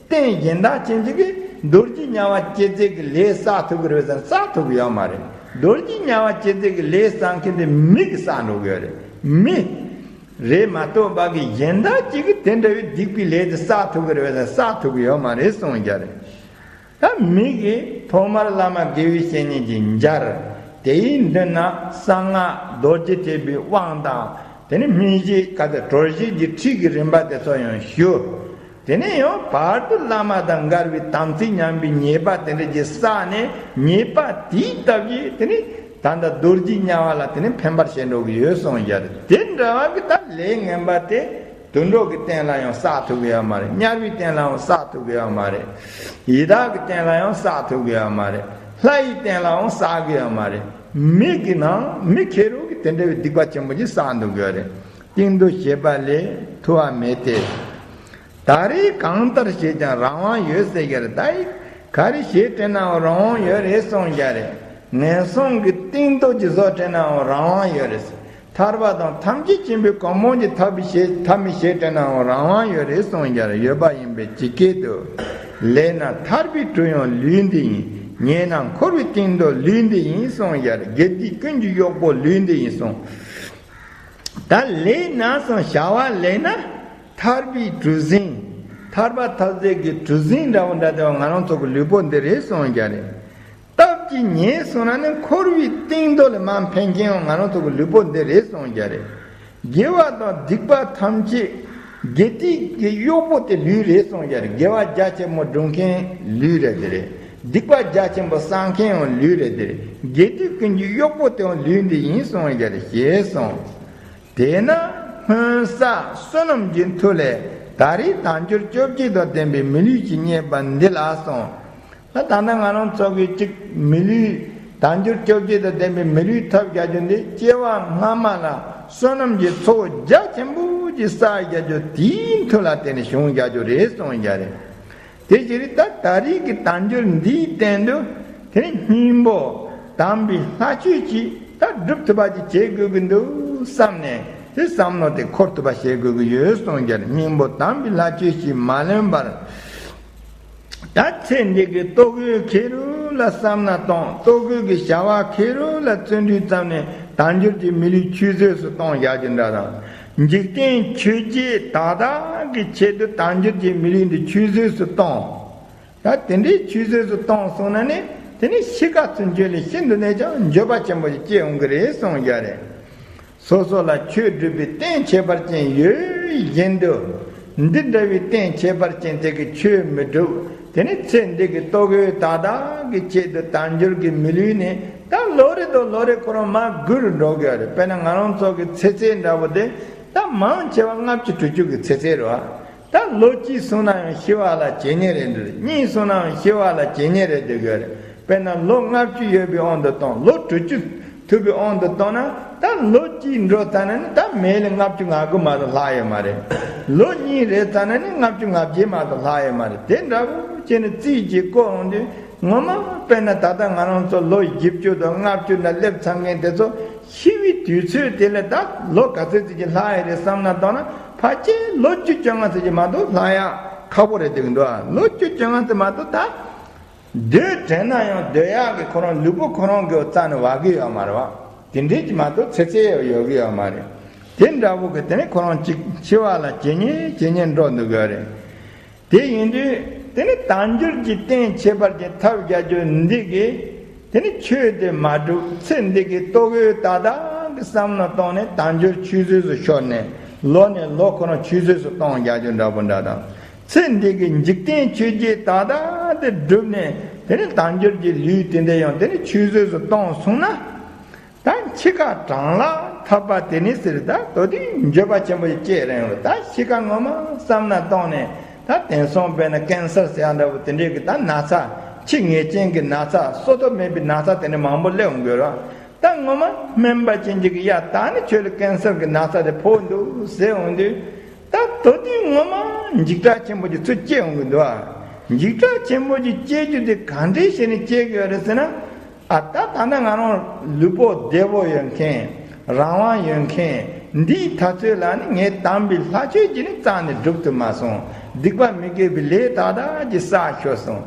རྟེན་གཞན་དག་ཅན་ཅིག་གིས་རྡོ་རྗེ་དམྱལ་བ་སྐྱེད་མཛད་ཀྱི་ལས་བསགས་ཐུབ་ཀྱི་རེད་ཟེར་ན་བསགས་ཐུབ་ཀྱི་ཡོད་མ་རེད། རྡོ་རྗེ་དམྱལ་བ་སྐྱེད་མཛད་ཀྱི་ལས་བསགས་མཁན་དེ་མི་གིས་བསགས་འགྲོ་གི་ཡོད་རེད། མི་རེད་མ་གཏོགས་པ་གི་གཞན་དག་ཅིག་གིས་དེ་འདྲ་བའི་སྡིག་པའི་ལས་དེ་བསགས་ཐུབ་ཀྱི་རེད་ཟེར་ན་བསགས་ཐུབ་ཀྱི་ཡོད་མ་རེད་གསུངས་ཀྱང་རེད། ད་མི་གིས་ཐོག་མར་བླ་མ་དགེ་བའི་བཤེས་གཉེན་གྱི་མཇལ། དེའི་མདུན་ན་གསང་སྔགས་རྡོ་རྗེ་ཐེག་པའི་དབང་དང་། དེ་ནས་སྨིན་བྱེད་ག་ཚོད་གྲོལ་བྱེད་ཀྱི་ཁྲིད་ཀྱི་རིམ་པ་དེ་ཚོ་ཡང་ཞུ། དེ་ནས་ཡང་བར་དུ་བླ་མ་དང་འགལ་བའི་དམ་ཚིག་ཉམས་པའི་ཉེས་པ་དེ་འདྲ་ཅིག་བསགས་ནས་ཉེས་པ་དེའི་སྟབས་ཀྱིས་དེ་ནས་ད་ལྟ་རྡོ་རྗེ་དམྱལ་བ་ལ་དེ་ནས་ཕན་པར་བྱེད་འགྲོ་གི་ཡོད་གསུངས་ཀྱང་རེད། དེ་འདྲ་བ་གི་ད་ལས་ངན་པ་དེ། དུད་འགྲོ་གི་རྟེན་ལ་ཡང་བསགས་ཐུབ་ཀྱི་ཡོད་མ་རེད། དམྱལ་བའི་རྟེན་ལ་ཡང་བསགས་ཐུབ་ཀྱི་ཡོད་མ་རེད། ཡི་དྭགས་ཀྱི་རྟེན་ལ་ཡང་བསགས་ཐུབ་ཀྱི་ཡོད་མ་རེད། ལྷ་ཡི་རྟེན་ལ་ཡང་བསགས་ཀྱི་ཡོད་མ་རེད། མི་གི་ནང་མི་ཁེར་རོ་གི་དེ་འདྲ་བའི་སྡིག་པ་ཆེན་པོ་ཅིག་བསགས་འདུག་གི་ཡོད་རེད། གཏིང་རྡོ་བྱེད་པ་ལས་ཐུ་བ་མེད་དེ། ད་རེས་གང་ལྟར་བྱས་ཀྱང་རང་དབང་ཡོད་ཟེར་གྱི་རེད། ད་ཡིན་ག་རེ་བྱས་དྲན་ནའང་རང་དབང་ཡོད་རེད་གསུངས་ཀྱང་རེད། ངན་སོང་གི་གཏིང་རྡོ་ཅིག་བཟོ་དྲན་ནའང་རང་དབང་ཡོད་རེད། ཐར་པ་དང་ཐམས་ཅད་མཁྱེན་པའི་གོ་འཕང་གི་ཐབས་ཤེས་ཐབས་མི་ཤེས་དྲན་ནའང་རང་དབང་ཡོད་རེད་གསུངས་ཀྱང་ཡོད་པ་ཡིན་པས་ཇི་སྐད་དུ། ལས་ན་ཐར་པའི་གྲུ་ཡང་ལུས་འདི་ཡིན། ཉེས་ན་འཁོར་བའི་གཏིང་རྡོ་ལུས་འདི་ཡིན་གསུངས་ཀྱང་དགེ་སྡིག་ཀུན་གྱི་གཡོག་པོ་ལུས་འདི་ཡིན་གསུངས། ད་ལས་ན་སང་བྱ་བ་ལས་ན་ཐར་པའི་གྲུ་གཟིངས། ཐར་པ་ཐོབ་ཚད་ཀྱི་གྲུ་གཟིངས་འདྲ་བོ་འདྲ་དེ་བ་ང་རང་ཚོ་གི་ལུས་པོ་འདི་རེད་གསུངས་ཀྱང་རེད། སྟབས་ཀྱིས་ཉེས་སོང་ན་ནི་འཁོར་བའི་གཏིང་རྡོ་ལས་མར་འཕེན་མཁན་ཡང་ང་རང་ཚོ་གི་ལུས་པོ་འདི་རེད་གསུངས་རྒྱུ་རེད། དགེ་བ་དང་སྡིག་པ་ཐམས་ཅད་དགེ་སྡིག་གི་གཡོག་པོ་དེ་ལུས་རེད་གསུངས་རྒྱུ་རེད། དགེ་བ་རྒྱ་ཆེན་པོ་སྒྲུབ་མཁན་ལུས་རེད་དེ་རེད། སྡིག་པ་རྒྱ་ཆེན་པོ་བསགས་མཁན་ཡང་ལུས་རེད་དེ་རེད། དགེ་སྡིག་ཀུན་གྱི་གཡོག་པོ་དེའང་ལུས་འདི་ཡིན་གསུངས་རྒྱུ་རེད་ཞེས་གསུངས། དེས་ན་སྔོན་བསགས་བསོད་ནམས་ཀྱི་མཐུ་ལས་ད་རེས་དལ་འབྱོར་བཅོ་བརྒྱད་དང་ལྡན་པའི་མི་ལུས་ཀྱིས་བསྙད་པ་འདི་ལ་གསུངས། ད་ད་ལྟ་ང་རང་ཚོ་གི་གཅིག་མི་ལུས་དལ་འབྱོར་བཅོ་བརྒྱད་དང་ལྡན་པའི་མི་ལུས་ཐོབ་རྒྱུ་འདི་སྐྱེ་བ་སྔ་མ་ལ་བསོད་ནམས་ཀྱི་ཚོགས་རྒྱ་ཆེན་པོ་ཅིག་བསགས་རྒྱུ་དེའི་མཐུ་ལ་བརྟེན་ནས་བྱུང་རྒྱུ་རེད་གསུངས་རྒྱུ་རེད། དེ་ཕྱིར་ད་ད་རེས་ཀྱི་དལ་འབྱོར་འདིའི་སྟེང་དུ་དེ་ནི་སྙིང་པོ་དམ་པའི་ལྷ་ཆོས་ཅིག་ད་སྒྲུབ་ཐུབ་པ་ཅིག་བྱེད་དགོས་ཀྱི་འདུག་བསམ་ནས་དེ་བསམ་མནོ་དེ་འཁོར་ཐུབ་པ་བྱེད་དགོས་ཀྱི་ཡོད་གསུངས་རྒྱུ་རེད། སྙིང་པོ་དམ་པའི་ལྷ་ཆོས་ཅིག་མ་ལོན་པར། ད་ཚེ་འདི་གི་ལྟོ་གོས་ཁེ་རུ་ལ་བསམ་ན་གཏོང་། ལྟོ་གོས་ཀྱི་བྱ་བ་ཁེ་རུ་ལ་བརྩོན་འགྲུས་བརྩམས་ནས་དལ་འབྱོར་གྱི་མི་ལུས་ཆུད་ཟོས་སུ་གཏོང་བཞག་རྒྱུ་འདྲ་དང་། འཇིག་རྟེན་ཆོས་བརྒྱད་དག་དག་གི་ཆེད་དུ་དལ་འབྱོར་གྱི་མི་ལུས་འདི་ཆུད་ཟོས་སུ་གཏོང་། ད་དེ་འདྲའི་ཆུད་ཟོས་སུ་གཏོང་སོང་ན་ནི་དེ་ནི་འཆི་ཁ་ཚུན་ཆད་ལས་ཤིན་ཏུ་ནས་ཀྱང་འགྱོད་པ་ཆེན་པོ་ཞིག་སྐྱེ་འོང་གི་རེད་གསུངས་རྒྱུ་རེད། སོ་སོ་ལ་ཆོས་སྒྲུབ་པའི་རྟེན་ཁྱད་པར་ཅན་ཡོད་བཞིན་དུ། འདི་འདྲ་བའི་རྟེན་ཁྱད་པར་ཅན་དེ་གི་ཆོས་མི་སྒྲུབ། དེ་ནི་ཚེ་འདི་གི་ལྟོ་གོས་དག་དག་གི་ཆེད་དུ་དལ་འབྱོར་གྱི་མི་ལུས་ནི་ད་ལོ་རེ་དང་ལོ་རེ་ཁོ་རང་མར་རྒུད་རུ་འགྲོ་གི་ཡོད་རེད། དཔེར་ན་ང་རང་ཚོ་གི་ཚེ་ཚད་འདྲ་བོ་དེ་ད་མང་ཆེ་བ་ལྔ་བཅུ་དྲུག་ཅུ་གི་ཚེ་ཚད་རེད་བ། ད་ལོ་གཅིག་སོང་ན་ཡང་ཤི་བ་ལ་ཇེ་ཉེ་རེད་འདུག་གཉིས་སོང་ན་ཡང་ཤི་བ་ལ་ཇེ་ཉེ་རེད་འདུག་གི་རེད། དཔེར་ན་ལོ་ལྔ་བཅུ་ཡོད་པའི་དབང་དུ་བཏང་། ལོ་དྲུག་ཅུ་ཐུབ་པའི་དབང་དུ་བཏང་ན། ད་ལོ་གཅིག་འགྲོ་ཚར་ན་ནི་ད་མེད་ལ་ལྔ་བཅུ་ང་དགུ་མ་གཏོགས་ལྷག་ཡོད་མ་རེད། ལོ་གཉིས་རེད་ཚར་ན་ནི་ལྔ་བཅུ་ང་བརྒྱད་མ་གཏོགས་ལྷག་ཡོད་མ་རེད། དེ་འདྲ་བོ་བྱས་ནས་རྩིས་ཀྱིས་བསྐོར་འོང་དུས་ངོ་མ་དཔེར་ན་ད་ལྟ་ང་རང་ཚོ་ལོ་བཞི་བཅུ་དང་ལྔ་བཅུ་འདྲ་སླེབས་ཚར་མཁན་དེ་ཚོ་ཤི་བའི་དུས་ཚོད་དེ་ལ་ད་ལོ་ག་ཚོད་ཙམ་ཅིག་ལྷག་ཡོད་རེད་བསམ་ན་དོན་ན་ཕལ་ཆེར་ལོ་བཅུ་བཅོ་ལྔ་ཙམ་ཅིག་མ་གཏོགས་ལྷག་ཡག་ཁག་པོ་རེད་འདུག་གི་འདུག་ལོ་བཅུ་བཅོ་ལྔ་ཙམ་མ་གཏོགས་ད་སྡོད་དྲན་ན་ཡང་སྡོད་ཡག་གི་ཁོ་རང་ལུས་པོ་ཁོ་རང་གི་རྩ་ནས་བབས་ཀྱི་ཡོད་མ་རེད་བ། དེ་འདྲས་ཀྱི་མ་གཏོགས་ཚེ་ཚད་ཡོད་ཀྱི་ཡོད་མ་རེད། དེ་འདྲ་བོ་གི་དེ་ནས་ཁོ་རང་གཅིག་འཆི་བ་ལ་ཇེ་ཉེ་ཇེ་ཉེ་འགྲོ་འདུག་གི་རེད། དེ་ཡིན་དུས་དེ་ནི་དལ་འབྱོར་གྱི་རྟེན་ཁྱད་པར་ཅན་ཐོབ་རྒྱུ་འདི་གིས་དེ་ནི་ཆོས་དེ་མ་སྒྲུབ། ཚེ་འདི་གི་ལྟོ་གོས་དག་དག་གི་བསམ་མནོ་བཏང་ནས་དལ་འབྱོར་ཆུད་ཟོས་སུ་ཤོར་ནས་ལོ་ནས་ལོ་ཁོ་རང་ཆུད་ཟོས་སུ་གཏོང་རྒྱུ་འདྲ་པོ་འདྲ་དང་། ཚེ་འདི་གི་འཇིག་རྟེན་ཆོས་བརྒྱད་དག་དག་དེ་བསྒྲུབས་ནས་དེ་ནི་དལ་འབྱོར་གྱི་ལུས་དེ་འདྲ་ཡང་དེ་ནི་ཆུད་ཟོས་སུ་གཏོང་སོང་ན། ད་འཆི་ཁ་གྲང་ལ་ཐབ་པ་དེ་ནི་ཟེར། ད་དོ་དེ་འགྱོད་པ་ཆེན་པོ་ཞིག་སྐྱེས་རན་ཡོད། ད་འཆི་ཁ་ངོ་མ་བསམ་ན་གཏོང་ནས་ད་དེང་སང་དཔེར་ན་ཀན་སར་ཟེར་ཡག་འདྲ་བོ་དེ་འདྲས་ཀྱི་ད་ན་ཚ་འཆི་ངེས་ཅན་གྱི་ན་ཚ་གསོ་ཐབས་མེད་པའི་ན་ཚ་དེ་འདྲས་མང་པོ་སླེབས་འོང་གི་ཡོད་ར། ད་ངོ་མ་སྨན་པ་ཅན་ཅིག་གིས་ཡ་ད་ནི་ཁྱོད་ལ་ཀན་སར་གྱི་ན་ཚ་དེ་ཕོག་འདུག་ཟེར་འོང་དུས་ད་དོ་དེ་ངོ་མ་འཇིགས་སྐྲག་ཆེན་པོ་ཅིག་ཚུར་སྐྱེ་འོང་གི་འདུག་ཨ། འཇིགས་སྐྲག་ཆེན་པོ་ཅིག་སྐྱེ་རྒྱུ་དེ་ག་འདྲས་བྱས་ནས་སྐྱེ་གི་ཡོད་རེད་ཟེར་ན། ཨ་ད་ད་ལྟ་ང་རང་ལུས་པོ་བདེ་བོ་ཡོད་མཁན། རང་དབང་ཡོད་མཁན་འདིའི་དུས་ཚོད་ལ་ནི་ངས་དམ་པའི་ལྷ་ཆོས་ཀྱི་ནི་རྩ་ནས་སྒྲུབ་ཐུབ་མ་སོང་། སྡིག་པ་མི་དགེ་བའི་ལས་དག་དག་ཅིག་བསགས་ཤོར་སོང་།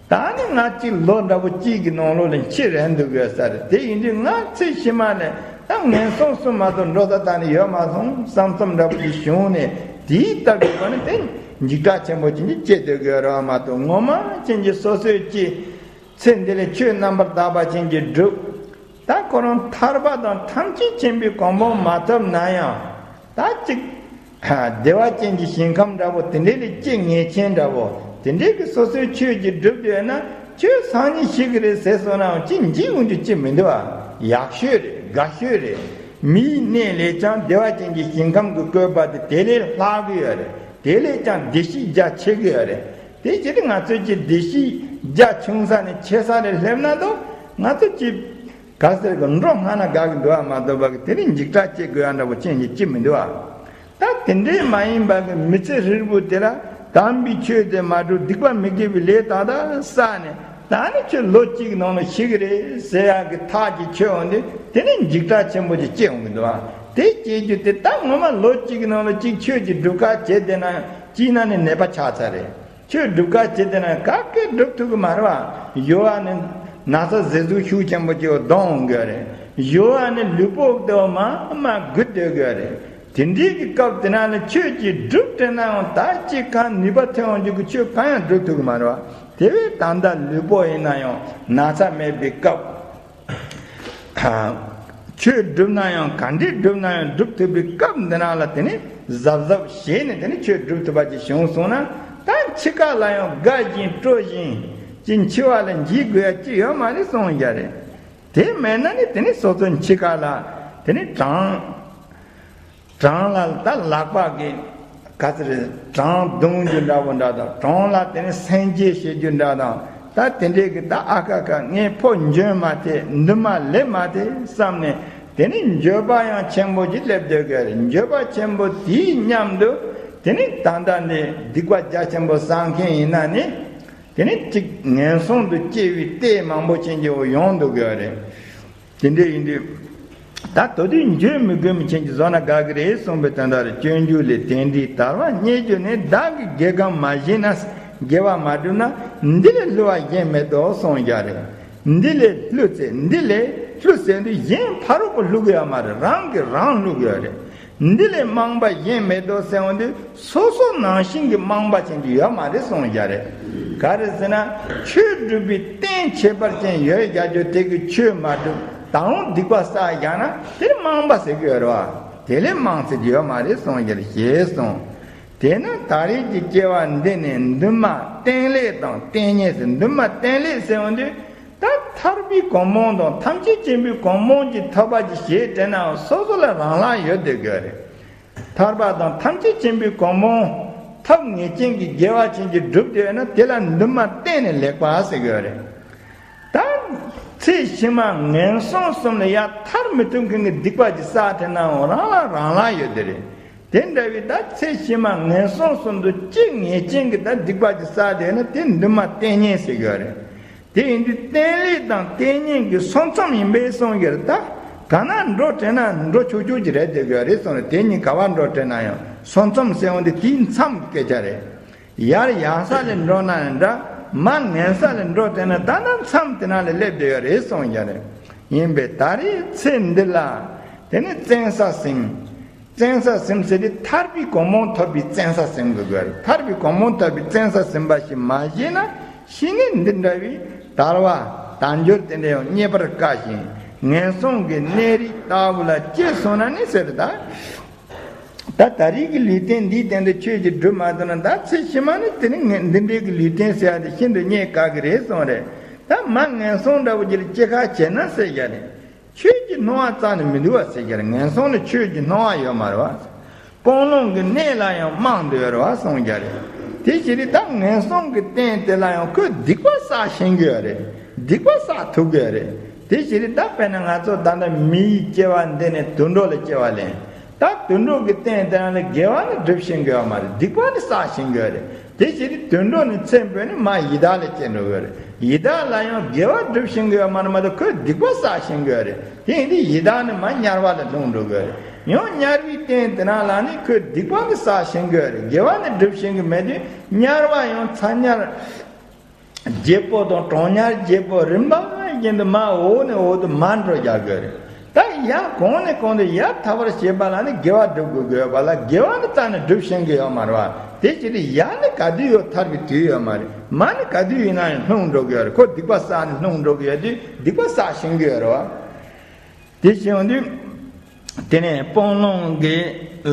ད་ནི་ང་གཅིག་ལོ་འདྲ་པོ་གཅིག་གི་ནང་ལོགས་ལ་འཆི་རན་འདུག་ཡོད་ས་རེད། དེ་ཡིན་དུས་ང་ཚེ་ཕྱི་མ་ལ་ད་ངན་སོང་གསུམ་མ་གཏོགས་འགྲོ་ས་ད་ནི་ཡོད་མ་སོང་བསམ་བསམ་འདྲ་པོ་ཅིག་བྱུང་ནས་དེའི་སྟབས་ཀྱིས་གོ་ནི་དེ་འཇིགས་སྐྲག་ཆེན་པོ་ཅན་གྱིས་སྐྱེ་སྡོད་ཀྱི་ཡོད་རེད་བ་མ་གཏོགས་ངོ་མ་ཅན་གྱི་སོ་སོའི་ཅི། ཚེ་འདི་ལ་ཆོས་རྣམ་པར་དག་པ་ཅན་གྱི་སྒྲུབ། ད་ཁོ་རང་ཐར་པ་དང་ཐམས་ཅད་མཁྱེན་པའི་གོ་འཕང་མ་ཐོབ་ན་ཡང་ད་ཅིག་བདེ་བ་ཅན་གྱི་ཞིང་ཁམས་འདྲ་པོ་དེ་འདྲའི་ལ་སྐྱེ་ངེས་ཅན་འདྲ་པོ་དེ་འདྲའི་གི་སོ་སོའི་ཆོས་ཀྱི་སྒྲུབ་ཡོད་ན་ཁྱོད་སང་ཉིན་ཤི་གི་རེད་ཟེར་སོང་ནའང་ཅི་འཇིགས་འོང་རྒྱུ་ཅི་མི་འདུག་ཨ། ཡག་ཤོས་རེད། དགའ་ཤོས་རེད། མིའི་གནས་ལས་ཀྱང་བདེ་བ་ཅན་གྱི་ཞིང་ཁམས་ཀྱི་བཀོད་པ་དེ་དེ་ལས་ལྷག་གི་ཡོད་རེད། དེ་ལས་ཀྱང་བདེ་སྐྱིད་རྒྱ་ཆེ་གི་ཡོད་རེད། དེ་བྱས་ཏེ་ང་ཚོས་ཀྱི་བདེ་སྐྱིད་རྒྱ་ཆུང་ས་ནས་ཆེ་ས་ལ་སླེབས་ན་དོ་ང་ཚོ་ཀྱི་ག་ཟེར་གི་འགྲོ་སྔ་ན་དགའ་གི་འདུག་ཨ་མ་གཏོགས་པ་གི་དེ་ནི་འཇིགས་སྐྲག་སྐྱེ་དགོས་ཡ་འདྲ་པོ་ཅན་གྱི་ཅི་མི་འདུག་ཨ། ད་དེ་འདྲའི་མ་ཡིན་པ་གི་མི་ཚེ་ཧྲིལ་པོ་དེ་ལ་དམ་པའི་ཆོས་དེ་མ་སྒྲུབ་སྡིག་པ་མི་དགེ་བའི་ལས་དག་དག་བསགས་ནས་ད་ནི་ཁྱོད་ལོ་གཅིག་གི་ནང་ལ་ཤི་གི་རེད་ཟེར་ཡ་གི་ཐག་ཅིག་ཆོད་འོང་དུས་དེ་ནི་འཇིགས་སྐྲག་ཆེན་པོ་ཅིག་སྐྱེ་འོང་གི་འདུག་ཨ། དེ་སྐྱེ་རྒྱུ་དེ་ད་ངོ་མ་ལོ་གཅིག་གི་ནང་ལ་གཅིག་ཆོས་ཀྱི་སྒྲུབ་ཁ་བྱས་བསྡད་ན་ཡང་གཅིག་ན་ནི་ནད་པ་ཆགས་ཚར་རེད། ཆོས་སྒྲུབ་ཁ་བྱེད་དེ་ན་ག་གེ་སྒྲུབ་ཐུབ་ཀྱི་མ་རེད་བ། ཡོ་བ་ནི་ན་ཚ་ཟེ་ཟུག་ཤུགས་ཆེན་པོ་ཅིག་གདོང་འོང་གི་རེད། ཡོ་བ་ནི་ལུས་པོ་དེ་མ་མ་རྒུད་སྡོད་གི་རེད། དེ་འདྲའི་གི་སྐབས་དེ་ན་ལ་ཆོས་ཀྱི་སྒྲུབ་དྲན་ནའང་ད་ཅི་གང་ནུས་པ་ཐོན་འོང་རྒྱུ་གི་ཆོས་གང་ཡང་སྒྲུབ་ཐུབ་ཀྱི་མ་རེད་བ། དེ་བས་ད་ལྟ་ལུས་པོ་ཡིན་ན་ཡང་ན་ཚ་མེད་པའི་སྐབས། ཆོས་སྒྲུབ་ན་ཡང་ག་འདྲས་སྒྲུབ་ན་ཡང་སྒྲུབ་ཐུབ་པའི་སྐབས་འདི་ནང་ལ་དེ་ནི་གཟབ་གཟབ་བྱས་ནས་དེ་ནི་ཆོས་སྒྲུབ་ཐུབ་པ་ཅིག་བྱུང་སོང་ན། ད་འཆི་ཁ་ལ་ཡང་དགའ་བཞིན་སྤྲོ་བཞིན་ཅིག་འཆི་བ་ལ་འཇིགས་དགོས་ཡ་ཅི་ཡོད་མ་རེད་གསུངས་ཡ་རེད། དེ་མེད་ན་ནི་དེ་ནི་སོ་སོ་འཆི་ཁ་ལ་དེ་ནི་གྲང་། གྲང་ལ་ད་ལག་པ་གིས་ག་ཚོད་རེད། གྲང་རྡུང་རྒྱུ་འདྲ་པོ་འདྲ་དང་། གྲང་ལ་དེ་ནི་སེམས་བསྐྱེད་བྱེད་རྒྱུ་འདྲ་དང་། ད་དེ་འདྲས་ཀྱི་ད་ཨ་ཁ་ཁ་ངས་ཕོ་འཇོན་མ་ཐེ། འདུན་མ་ལེན་མ་ཐེ་བསམ་ནས་དེ་ནི་འགྱོད་པ་ཡང་ཆེན་པོ་ཅིག་སླེབས་སྡོད་ཀྱི་རེད། འགྱོད་པ་ཆེན་པོ་དེའི་མཉམ་དུ་དེ་ནི་ད་ལྟ་འདི་སྡིག་པ་རྒྱ་ཆེན་པོ་བསགས་མཁན་ཡིན་ན་ནི་དེ་ནི་གཅིག་ངན་སོང་དུ་སྐྱེ་བའི་ལྟས་མང་པོ་ཅན་གྱི་འོ་ཡོང་འདུག་གི་རེད། དེ་འདྲ་ཡིན་དུས། ད་དོ་དུས་འགྱོད་མི་དགོས་མི་ཆེན་གྱི་བཟོ་ན་དགའ་གི་རེད་གསུངས་པའི་དོན་དག་རེད། སྤྱོད་འཇུག་ལས། དེ་འདྲའི་དལ་བ་རྙེད་རྒྱུ་ནི། བདག་གིས་དགེ་གང་མ་བྱས་ན། དགེ་བ་མ་བསྒྲུབས་ན། འདི་ལས་བསླུ་བ་གཞན་མེད་དོ་གསུངས་ཡ་རེད། འདི་ལས་བསླུ་ཚེ། འདི་ལས་བསླུ་ཟེར་དུས་གཞན་ཕ་རོལ་པོ་བསླུ་གི་ཡོད་མ་རེད། རང་གིས་རང་བསླུ་གི་ཡོད་རེད། འདི་ལས་མང་པ་གཞན་མེད་དོ་ཟེར་འོང་དུས། སོ་སོ་ནང་བཞིན་གྱི་རྨོངས་པ་ཅན་གྱི་ཡོད་མ་རེད་གསུངས་བཞག་རེད། ག་རེ་ཟེར་ན། ཆོས་སྒྲུབ་པའི་རྟེན་ཁྱད་པར་ཅན་ཡོད་བཞག་རྒྱུ་དེ་གི་ཆོས་མ་སྒྲུབ། ད་རུང་སྡིག་པ་བསགས་བཞག་ན་དེ་རྨོངས་པ་ཟེར་གི་ཡོད་རེད་བ། དེ་ལས་མང་ཚེ་ཡོད་མ་རེད་གསུངས་བཞག་རེད། ཞེས་གསུངས། དེས་ན་ད་རེས་ཀྱི་སྐྱེ་བ་འདི་ནི་འདུན་མ་བརྟན་ལྷིང་དང་བརྟན་གཉེར་ཟེར། འདུན་མ་བརྟན་ལྷིང་ཟེར་འོང་དུས། ད་ཐར་པའི་གོ་འཕང་དང་ཐམས་ཅད་མཁྱེན་པའི་གོ་འཕང་གི་ཐོབ་པ་ཅིག་བྱེད་དྲན་ནའང་སོ་སོ་ལ་རང་ལ་ཡོད་བསྡད་དགོས་རེད། ཐར་པ་དང་ཐམས་ཅད་མཁྱེན་པའི་གོ་འཕང་ཐོབ་ངེས་ཅན་གྱི་དགེ་བ་ཅན་གྱི་སྒྲུབ་དེ་ཡོད་ན་དེ་ལ་འདུན་མ་བརྟན་ནས་ལེགས་པ་ཟེར་གྱི་ཡོད་རེད། ད་ཚེ་ཕྱི་མ་ངན་སོང་གསུམ་ལ་ཡང་ཐར་མི་ཐུབ་མཁན་གྱི་སྡིག་པ་ཅིག་བསགས་དྲན་ནའང་རང་ལ་རང་ལ་ཡོད་དེ་རེད། དེ་འདྲ་བའི་ད་ཚེ་ཕྱི་མ་ངན་སོང་གསུམ་དུ་སྐྱེ་ངེས་ཅན་གྱི་ད་སྡིག་པ་ཅིག་བསགས་དེ་ཡོད་ན་དེ་འདུན་མ་བརྟན་གཉེར་ཟེར་གྱི་ཡོད་རེད། དེ་ཡིན་དུས་བརྟན་ལྷིང་དང་བརྟན་གཉེར་གྱི་ས་མཚམས་ཡིན་པས་གསུངས་ཀྱི་རེད། ད་ག་ན་འགྲོ་དྲན་ན་འགྲོ་ཆོག་ཆོག་ཅིག་རེད་བསྡད་ཀྱི་རེད་གསུངས་རེད། དེ་གཉིས་ག་བར་འགྲོ་དྲན་ན་ཡང་ས་མཚམས་ཟེར་འོང་དེ་དེའི་མཚམས་ཀྱི་སྐད་ཆ་རེད། ཡར་ཡག་ས་ལ་འགྲོ་ན་ཡང་འདྲ། མར་ངན་ས་ལ་འགྲོ་དྲན་ན་ད་ལྟ་མཚམས་དེ་ན་ལ་སླེབས་བསྡད་ཡོད་རེད་གསུངས་ཀྱི་རེད། ཡིན་པས་ད་རེས་ཚེ་འདི་ལ་དེ་ནི་བཙན་ས་ཟིན། བཙན་ས་ཟིན་ཟེར་དེ་ཐར་པའི་གོ་འཕང་ཐོབ་པའི་བཙན་ས་ཟིན་དགོས་ཀྱི་རེད། ཐར་པའི་གོ་འཕང་ཐོབ་པའི་བཙན་ས་ཟིན་པ་ཞིག་མ་བྱས་ན་ཤི་ནས་འདི་འདྲ་བའི་དལ་བ་དལ་འབྱོར་དེ་འདྲ་ཡང་རྙེད་པར་དཀའ་ཞིང་ངན་སོང་གི་གནས་རིས་ལྟ་བུ་ལ་སྐྱེས་སོང་ན་ནི་ཟེར། ད་ད་ད་རེས་ཀྱི་ལུས་རྟེན་འདིའི་སྟེང་དུ་ཆོས་ཀྱི་སྒྲུབ་མ་ཐུབ་ན་ད་ཚེ་ཕྱི་མ་ནི་དེ་ནི་ངན་འདི་འདྲའི་གི་ལུས་རྟེན་ཟེར་ཡ་དེ་ཤིན་ཏུ་རྙེད་དཀའ་གི་རེད་གསུངས་རེད། ད་མར་ངན་སོང་འདྲ་བོ་ཅིག་ལ་སྐྱེ་ཁ་བྱས་ན་ཟེར་ཡ་རེད། ཆོས་ཀྱི་སྣང་བ་རྩ་ནས་མི་འདུག་བ་ཟེར་གྱི་རེད། ངན་སོང་ནི་ཆོས་ཀྱི་སྣང་བ་ཡོད་མ་རེད་བ། སྤང་བླང་གི་གནས་ལ་ཡང་རྨང་དུ་ཡོད་རེད་བ་གསུངས་ཀྱི་རེད། དེ་ཕྱིར་ད་ངན་སོང་གི་རྟེན་དེ་ལ་ཡང་ཁོས་སྡིག་པ་བསགས་ཤེས་ཀྱི་ཡོད་རེད། སྡིག་པ་བསགས་ཐུབ་ཀྱི་ཡོད་རེད། དེ་ཕྱིར་ད་དཔེར་ན་ང་ཚོ་ད་ལྟ་མིའི་སྐྱེ་བ་འདི་ནས་དུད་འགྲོ་ལ་སྐྱེ་བ་ལེན། ད་དུད་འགྲོ་གི་རྟེན་དེ་རང་ལ་དགེ་བ་ནི་སྒྲུབ་ཤེས་ཀྱི་ཡོད་མ་རེད། སྡིག་པ་ནི་བསགས་ཤེས་ཀྱི་ཡོད་རེད། དེ་ཕྱིར་དུད་འགྲོ་ནི་ཚེ་འཕོས་ནས་མར་ཡི་དྭགས་ལ་སྐྱེ་འགྲོ་གི་ཡོད་རེད། ཡི་དྭགས་ལ་ཡང་དགེ་བ་སྒྲུབ་ཤེས་ཀྱི་ཡོད་མ་རེད་མ་གཏོགས་ཁོས་སྡིག་པ་བསགས་ཤེས་ཀྱི་ཡོད་རེད། དེ་ཡིན་དུས་ཡི་དྭགས་ནི་མར་དམྱལ་བ་ལ་ལྷུང་འགྲོ་གི་ཡོད་རེད། ཡང་དམྱལ་བའི་རྟེན་དེ་རང་ལ་ནི་ཁོས་སྡིག་པ་ནི་བསགས་ཤེས་ཀྱི་ཡོད་རེད། དགེ་བ་ནི་སྒྲུབ་ཤེས་ཀྱི་མེད་དུས་དམྱལ་བ་ཡང་ཚ་དམྱལ་བརྒྱད་པོ་དང་གྲང་དམྱལ་བརྒྱད་པོ་རིམ་པ་བཞིན་དུ་མར་འོག་ནས་འོག་ཏུ་མར་འགྲོ་རྒྱག་གི་རེད། ད་ཡར་གོང་ནས་གོང་དུ་ཡར་ཐར་བར་བྱེད་པ་ལ་ནི་དགེ་བ་སྒྲུབ་དགོས་དགོས་པ་ལ་དགེ་བ་ནི་རྩ་ནས་སྒྲུབ་ཤེས་ཀྱི་ཡོད་མ་རེད་བ། དེ་ཕྱིར་ཡར་ནི་ག་དུས་ཡང་ཐར་བའི་དུས་ཡོད་མ་རེད། མར་ནི་ག་དུས་ཡིན་ན་ཡང་ལྷུང་འགྲོ་གི་ཡོད་རེད། ཁོ་སྡིག་པ་བསགས་ནས་ལྷུང་འགྲོ་གི་ཡོད་དུས་སྡིག་པ་བསགས་ཤེས་ཀྱི་ཡོད་རེད་བ། དེ་བྱུང་དུས། དེ་ནས་སྤང་བླང་གི་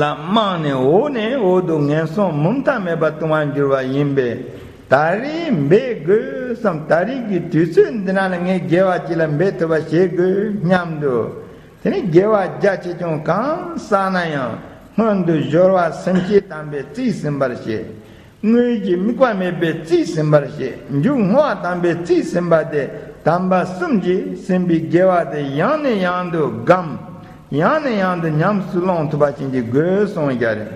ལ་རྨང་ནས་འོག་ནས་འོག་ཏུ་ངན་སོང་མུ་མཐའ་མེད་པར་ལྟུང་བར་འགྱུར་བ་ཡིན་པས། ད་རེས་འབད་དགོས་བསམ། ད་རེས་ཀྱི་དུས་ཚོད་འདི་ན་ལ་ངས་དགེ་བ་ཅིག་ལ་འབད་ཐུབ་པ་བྱེད་དགོས་སྙམ་དུ། དེ་ནས་དགེ་བ་རྒྱ་ཆེ་ཆུང་གང་བསགས་ན་ཡང་སྔོན་དུ་སྦྱོར་བ་སེམས་བསྐྱེད་དམ་པས་རྩིས་ཟིན་པར་བྱེད། དངོས་ཀྱི་དམིགས་པ་མེད་པའི་རྩིས་ཟིན་པར་བྱེད། མཇུག་བསྔོ་བ་དམ་པའི་རྩིས་ཟིན་པ་སྟེ། དམ་པ་གསུམ་གྱིས་ཟིན་པའི་དགེ་བ་དེ་ཡང་ནས་ཡང་དུ་བསྒོམ། ཡང་ནས་ཡང་དུ་ཉམས་སུ་བླང་ཐུབ་པ་ཅན་གྱི་དགོས་གསུངས་ཀྱི་རེད།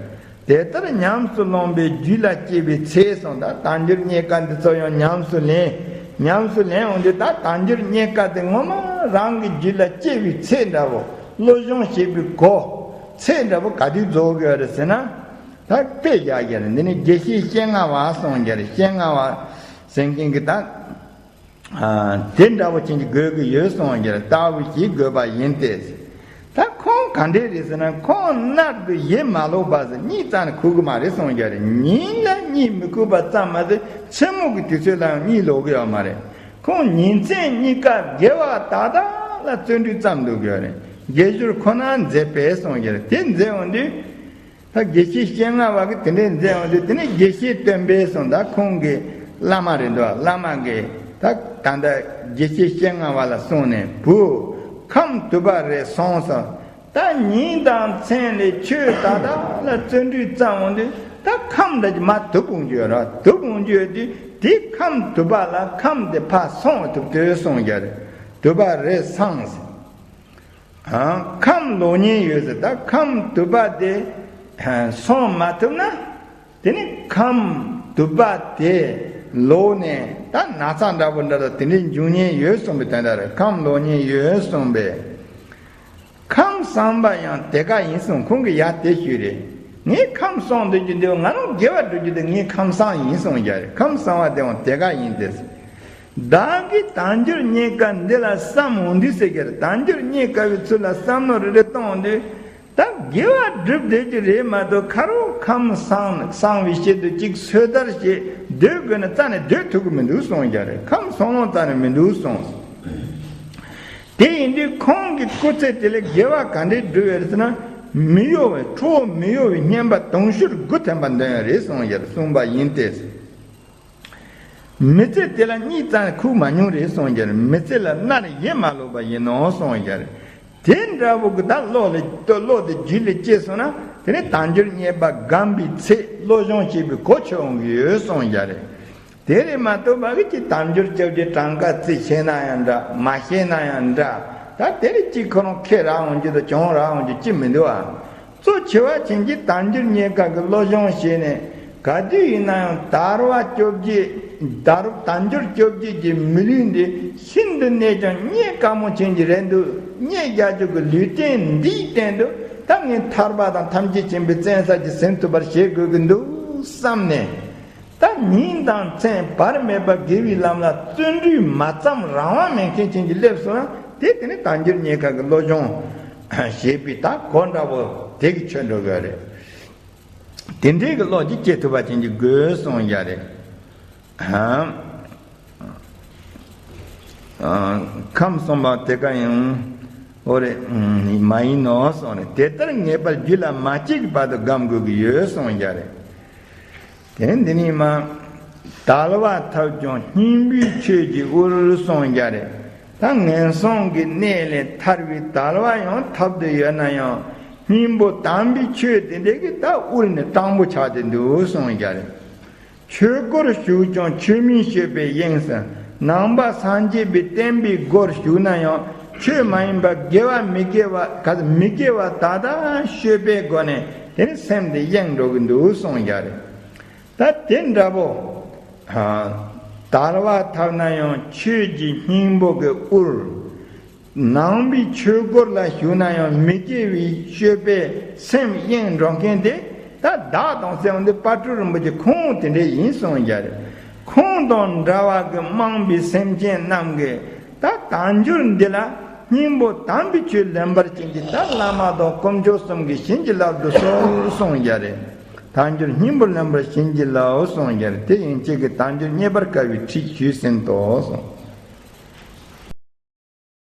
དེ་ལྟར་ཉམས་སུ་བླངས་པའི་རྒྱུད་ལ་སྐྱེས་པའི་ཚེ་གསུངས། ད་དལ་འབྱོར་རྙེད་དཀའ་འདི་ཚོ་ཡང་ཉམས་སུ་ལེན། ཉམས་སུ་ལེན་འོང་དུས་ད་དལ་འབྱོར་རྙེད་དཀའ་དེ་ངོ་མ་རང་གི་རྒྱུད་ལ་སྐྱེས་པའི་ཚེ་འདྲ་བོ། བློ་སྦྱོང་བྱེད་པའི་གོ་ཚེ་འདྲ་བོ་ག་དུས་རྫོགས་ཀྱི་ཡོད་རེད་ཟེར་ན། ད་དཔེ་བཞག་རྒྱུ་རེད། འདི་ནི་དགེ་བཤེས་སྤྱན་སྔ་བ་གསུངས་རྒྱུ་རེད། སྤྱན་སྔ་བ་ཟེར་མཁན་གྱི་ད་དེ་འདྲ་བོ་ཅན་གྱི་དགོས་ཀྱི་ཡོད་གསུངས་རྒྱུ་རེད། ལྟ་བུ་ཞིག་དགོས་པ་ཡིན་ཏེ། ད་ཁོང་ ག་འདྲས་རེད་ཟེར་ན། ཁོང་སླར་དུ་ཡིད་མ་ལོག་པ་ཟེར་གཉིད་རྩ་ནས་ཁུག་གི་མ་རེད་གསུངས་རྒྱུ་རེད། ཉིན་ལ་གཉིད་མི་ཁུག་པ་ཙམ་མ་ཟད་མཚན་མོ་གི་དུས་ཚོད་ལའང་གཉིད་ལོག་གི་ཡོད་མ་རེད། ཁོང་ཉིན་མཚན་གཉིས་ཀ་དགེ་བ་དག་དག་ལ་བརྩོན་འགྲུས་བརྩམས་འདུག་གི་ཡོད་རེད། དགེ་སྦྱོར་ཁོ་ན་མཛད་པས་གསུངས་རྒྱུ་རེད། དེ་མཛད་འོང་དུས། ད་དགེ་བཤེས་སྤྱན་སྔ་བ་གིས་དེ་འདྲའི་མཛད་འོང་དུས། དེ་ནས་དགེ་བཤེས་སྟོན་པས་གསུངས། ད་ཁོང་གི་བླ་མ་རེད་འདུག་བླ་མ་གིས་ད་ད་ལྟ་དགེ་བཤེས་སྤྱན་སྔ་བ་ལ་གསུངས་ནས། བུ། ཁམས་དུ་བ་རེ་སོང་ཟེར། ད་ཉིན་དང་མཚན་ལ་ཆོས་དག་དག་ལ་བརྩོན་འགྲུས་བརྩམས་འོང་དུས། ད་ཁམས་འདི་མར་དུབ་འོང་རྒྱུ་ཡོད་རེད། དུབ་འོང་རྒྱུ་ཡོད་དུས། དེ་ཁམས་དུ་བ་ལ་ཁམས་དེ་ཕར་སོང་ཐུབ་དུས་གསུངས་རྒྱུ་རེད། དུ་བ་རེ་སངས་ཟེར། ཨ། ཁམས་ལོག་ཉེན་ཡོད་ཟེར། ད་ཁམས་དུ་བ་དེ་སོང་མ་ཐུབ་ན། དེ་ནི་ཁམས་དུ་བ་དེ་ལོག་ནས་ད་ན་ཚ་འདྲ་པོ་འདྲ་དང་དེ་འདྲའི་འབྱུང་ཉེན་ཡོད་གསུངས་པའི་དོན་དག་རེད། ཁམས་ལོག་ཉེན་ཡོད་གསུངས་པས། ཁམས་སངས་པ་ཡང་དེ་ཀ་ཡིན་གསུངས། ཁོང་གིས་ཡ་དེ་ཞུས་རེད། ངས་ཁམས་སངས་སྡོད་རྒྱུ་འདི། ང་རང་དགེ་བ་སྒྲུབ་རྒྱུ་དེ་ངས་ཁམས་སངས་ཡིན་གསུངས་རྒྱུ་རེད། ཁམས་སངས་པ་དེ་ཡང་དེ་ཀ་ཡིན་ཏེ། བདག་གིས་དལ་འབྱོར་རྙེད་དཀའ་འདི་ལ་བསམ་འོང་དུས་ཟེར་གྱི་རེད། དལ་འབྱོར་རྙེད་དཀའ་བའི་ཚུལ་ལ་བསམ་བློ་རེ་རེ་གཏོང་དུས། ད་དགེ་བ་སྒྲུབ་བསྡད་ཀྱི་རེད་མ་གཏོགས། ཁ་རོག་ཁམས་སངས་སངས་པའི་ཆེད་དུ་ཅིག་སོས་དལ་བྱས་སྡོད་དགོས་ན་རྩ་ནས་སྡོད་ཐུབ་ཀྱི་མི་འདུག་གསུངས་རྒྱུ་རེད། ཁམས་སངས་ལོང་རྩ་ནས་མི་འདུག་གསུངས། དེ་ཡིན་དུས་ཁོང་གི་སྐུ་ཚེ་དེ་ལ་དགེ་བ་ག་འདྲས་བསྒྲུབས་ཡོད་ཟེར་ན། མི་གཡོ་བའི་ཁྲོ་བོ་མི་གཡོ་བའི་བསྙེན་པ་དུང་ཕྱུར་དགུ་ཐེམ་པ་འདོན་ཡོད་རེད་གསུངས་ཡོད་གསུངས་པ་ཡིན་ཏེ། མི་ཚེ་དེ་ལ་གཉིད་རྩ་ནས་ཁུག་མ་མྱོང་རེད་གསུངས་ཀྱི་རེད། མི་ཚེ་ལ་སླར་ཡིད་མ་ལོག་པ་ཡིན་ནོ་གསུངས་ཀྱི་རེད། དེ་འདྲ་བོ་གི་ད་བློ་ལ་བློ་དེ་རྒྱུད་ལ་སྐྱེས་སོང་ན། དེ་ནས་དལ་འབྱོར་རྙེད་པ་སྒོམ་པའི་ཚེ་བློ་སྦྱོང་བྱེད་པའི་གོ་ཆོད་འོང་གི་ཡོད་གསུངས་ཀྱི་རེད། དེ་རེད་མ་གཏོགས་པ་གི་ཅིག་དལ་འབྱོར་སྐྱབས་ཀྱི་གྲངས་ཀ་རྩིས་ཤེས་ན་ཡང་འདྲ། མ་ཤེས་ན་ཡང་འདྲ། ད་དེ་རེད། ཅིག་ཁོ་རང་ཁེ་རག་འོང་རྒྱུ་དང་གྱོང་རག་འོང་རྒྱུ་ཅི་མི་འདུག་ཨ། གཙོ་ཆེ་བ་ཅན་གྱི་དལ་འབྱོར་རྙེད་དཀའ་གི་བློ་སྦྱོང་བྱས་ནས། ག་དུས་ཡིན་ན་ཡང་དལ་བ་སྐྱོབ་བྱེད། དལ་དལ་འབྱོར་སྐྱོབ་བྱེད་ཀྱི་མི་ལུས་འདི་ཤིན་ཏུ་ནས་ཀྱང་རྙེད་དཀའ་མོ་ཅན་གྱི་རེད་འདུག་རྙེད་རྒྱག་རྒྱུ་གི་ལུས་རྟེན་འདིའི་སྟེང་དུ་ད་ངས་ཐར་པ་དང་ཐམས་ཅད་མཁྱེན་པའི་བཙན་ས་ཅིག་ཟིན་ཐུབ་པར་བྱེད་དགོས་ཀྱི་འདུག་བསམ་ནས། ད་ཉིན་དང་མཚན་བར་མེད་པར་དགེ་བའི་ལམ་ལ་བརྩོན་འགྲུས་མ་བརྩམས་རང་དབང་མེད་མཁན་ཅན་གྱི་སླེབས་སོང་ན། དེ་དེ་ནི་དལ་འབྱོར་རྙེད་དཀའ་གི་བློ་སྦྱོང་བྱེད་པའི་ད་གོ་འདྲ་བོ་དེ་གི་ཆོད་འགྲོ་གི་རེད། དེ་འདྲའི་གི་བློ་ཅིག་སྐྱེ་ཐུབ་པ་ཅན་གྱི་དགོས་གསུངས་ཡ་རེད། ཧ། ཨ། ཁམས་སངས་པ་དེ་ཀ་ཡང་འོ་རེད། ཨ། མ་ཡིན་ནོ་གསུངས་རེད། དེ་ལྟར་ངེས་པར་རྒྱུད་ལ་མ་སྐྱེས་ཀྱི་བར་དུ་སྒོམ་དགོས་ཀྱི་ཡོད་གསུངས་ཡ་རེད། དེ་འདི་ནི་མ། དལ་བ་ཐར་ཀྱང་སྙིང་པོའི་ཆོས་ཀྱིས་དབུལ་གསུངས་ཡ་རེད། ད་ངན་སོང་གི་གནས་ལས་ཐར་བའི་དལ་བ་ཡང་ཐར་འདོད་ཡོད་ན་ཡང་། སྙིང་པོ་དམ་པའི་ཆོས་དེ་འདྲས་ཀྱིས་ད་དབུལ་ནས་སྤྲང་པོ་ཆགས་ཏེ་འདུག་གསུངས་ཡ་རེད། ཆོས་སྒོར་ཞུགས་ཀྱང་ཆོས་མིན་སྤྱོད་པས་གཡེངས་ཟེར། ནང་པ་སངས་རྒྱས་པའི་བསྟན་པའི་སྒོར་ཞུགས་ན་ཡང་ཆོས་མ་ཡིན་པ་དགེ་བ་མི་དགེ་བ་ག་མི་དགེ་བ་དག་དག་སྤྱོད་པའི་སྒོ་ནས་དེ་ནི་སེམས་དེ་གཡེངས་འགྲོ་གི་འདུག་གསུངས་ཡ་རེད། ད་དེ་འདྲ་པོ། ཨ། དལ་བ་ཐར་ན་ཡང་ཆོས་ཀྱི་སྙིང་པོ་གིས་དབུལ། ནང་པའི་ཆོས་སྒོར་ལ་ཞུགས་ན་ཡང་མི་དགེ་བའི་སྤྱོད་པས་སེམས་གཡེངས་འགྲོ་མཁན་དེ། ད་བདག་དང་ཟེར་བ་འདི་དཔལ་སྤྲུལ་རིན་པོ་ཆེ་ཁོང་དེ་འདྲས་ཡིན་གསུངས་ཡ་རེད། ཁོང་དང་འདྲ་བ་གི་རྨོངས་པའི་སེམས་ཅན་རྣམས་ཀྱིས་ད་དལ་འབྱོར་འདི་ལ་སྙིང་པོ་དམ་པའི་ཆོས་ལེན་པར་བྱིན་གྱིས། ད་བླ་མ་དང་དཀོན་མཆོག་གསུམ་གྱིས་བྱིན་གྱིས་བརླབ་ཏུ་གསོལ་གསུངས་ཡ་རེད། དལ་འབྱོར་སྙིང་པོ་ལེན་པར་བྱིན་གྱིས་བརླབ་གསུངས་ཡ་རེད། དེ་ཡན་ཆད་ཀྱིས་དལ་འབྱོར་རྙེད་པར་དཀའ་བའི་ཁྲིད་ཞུས་ཟིན་ཏོ་གསུངས།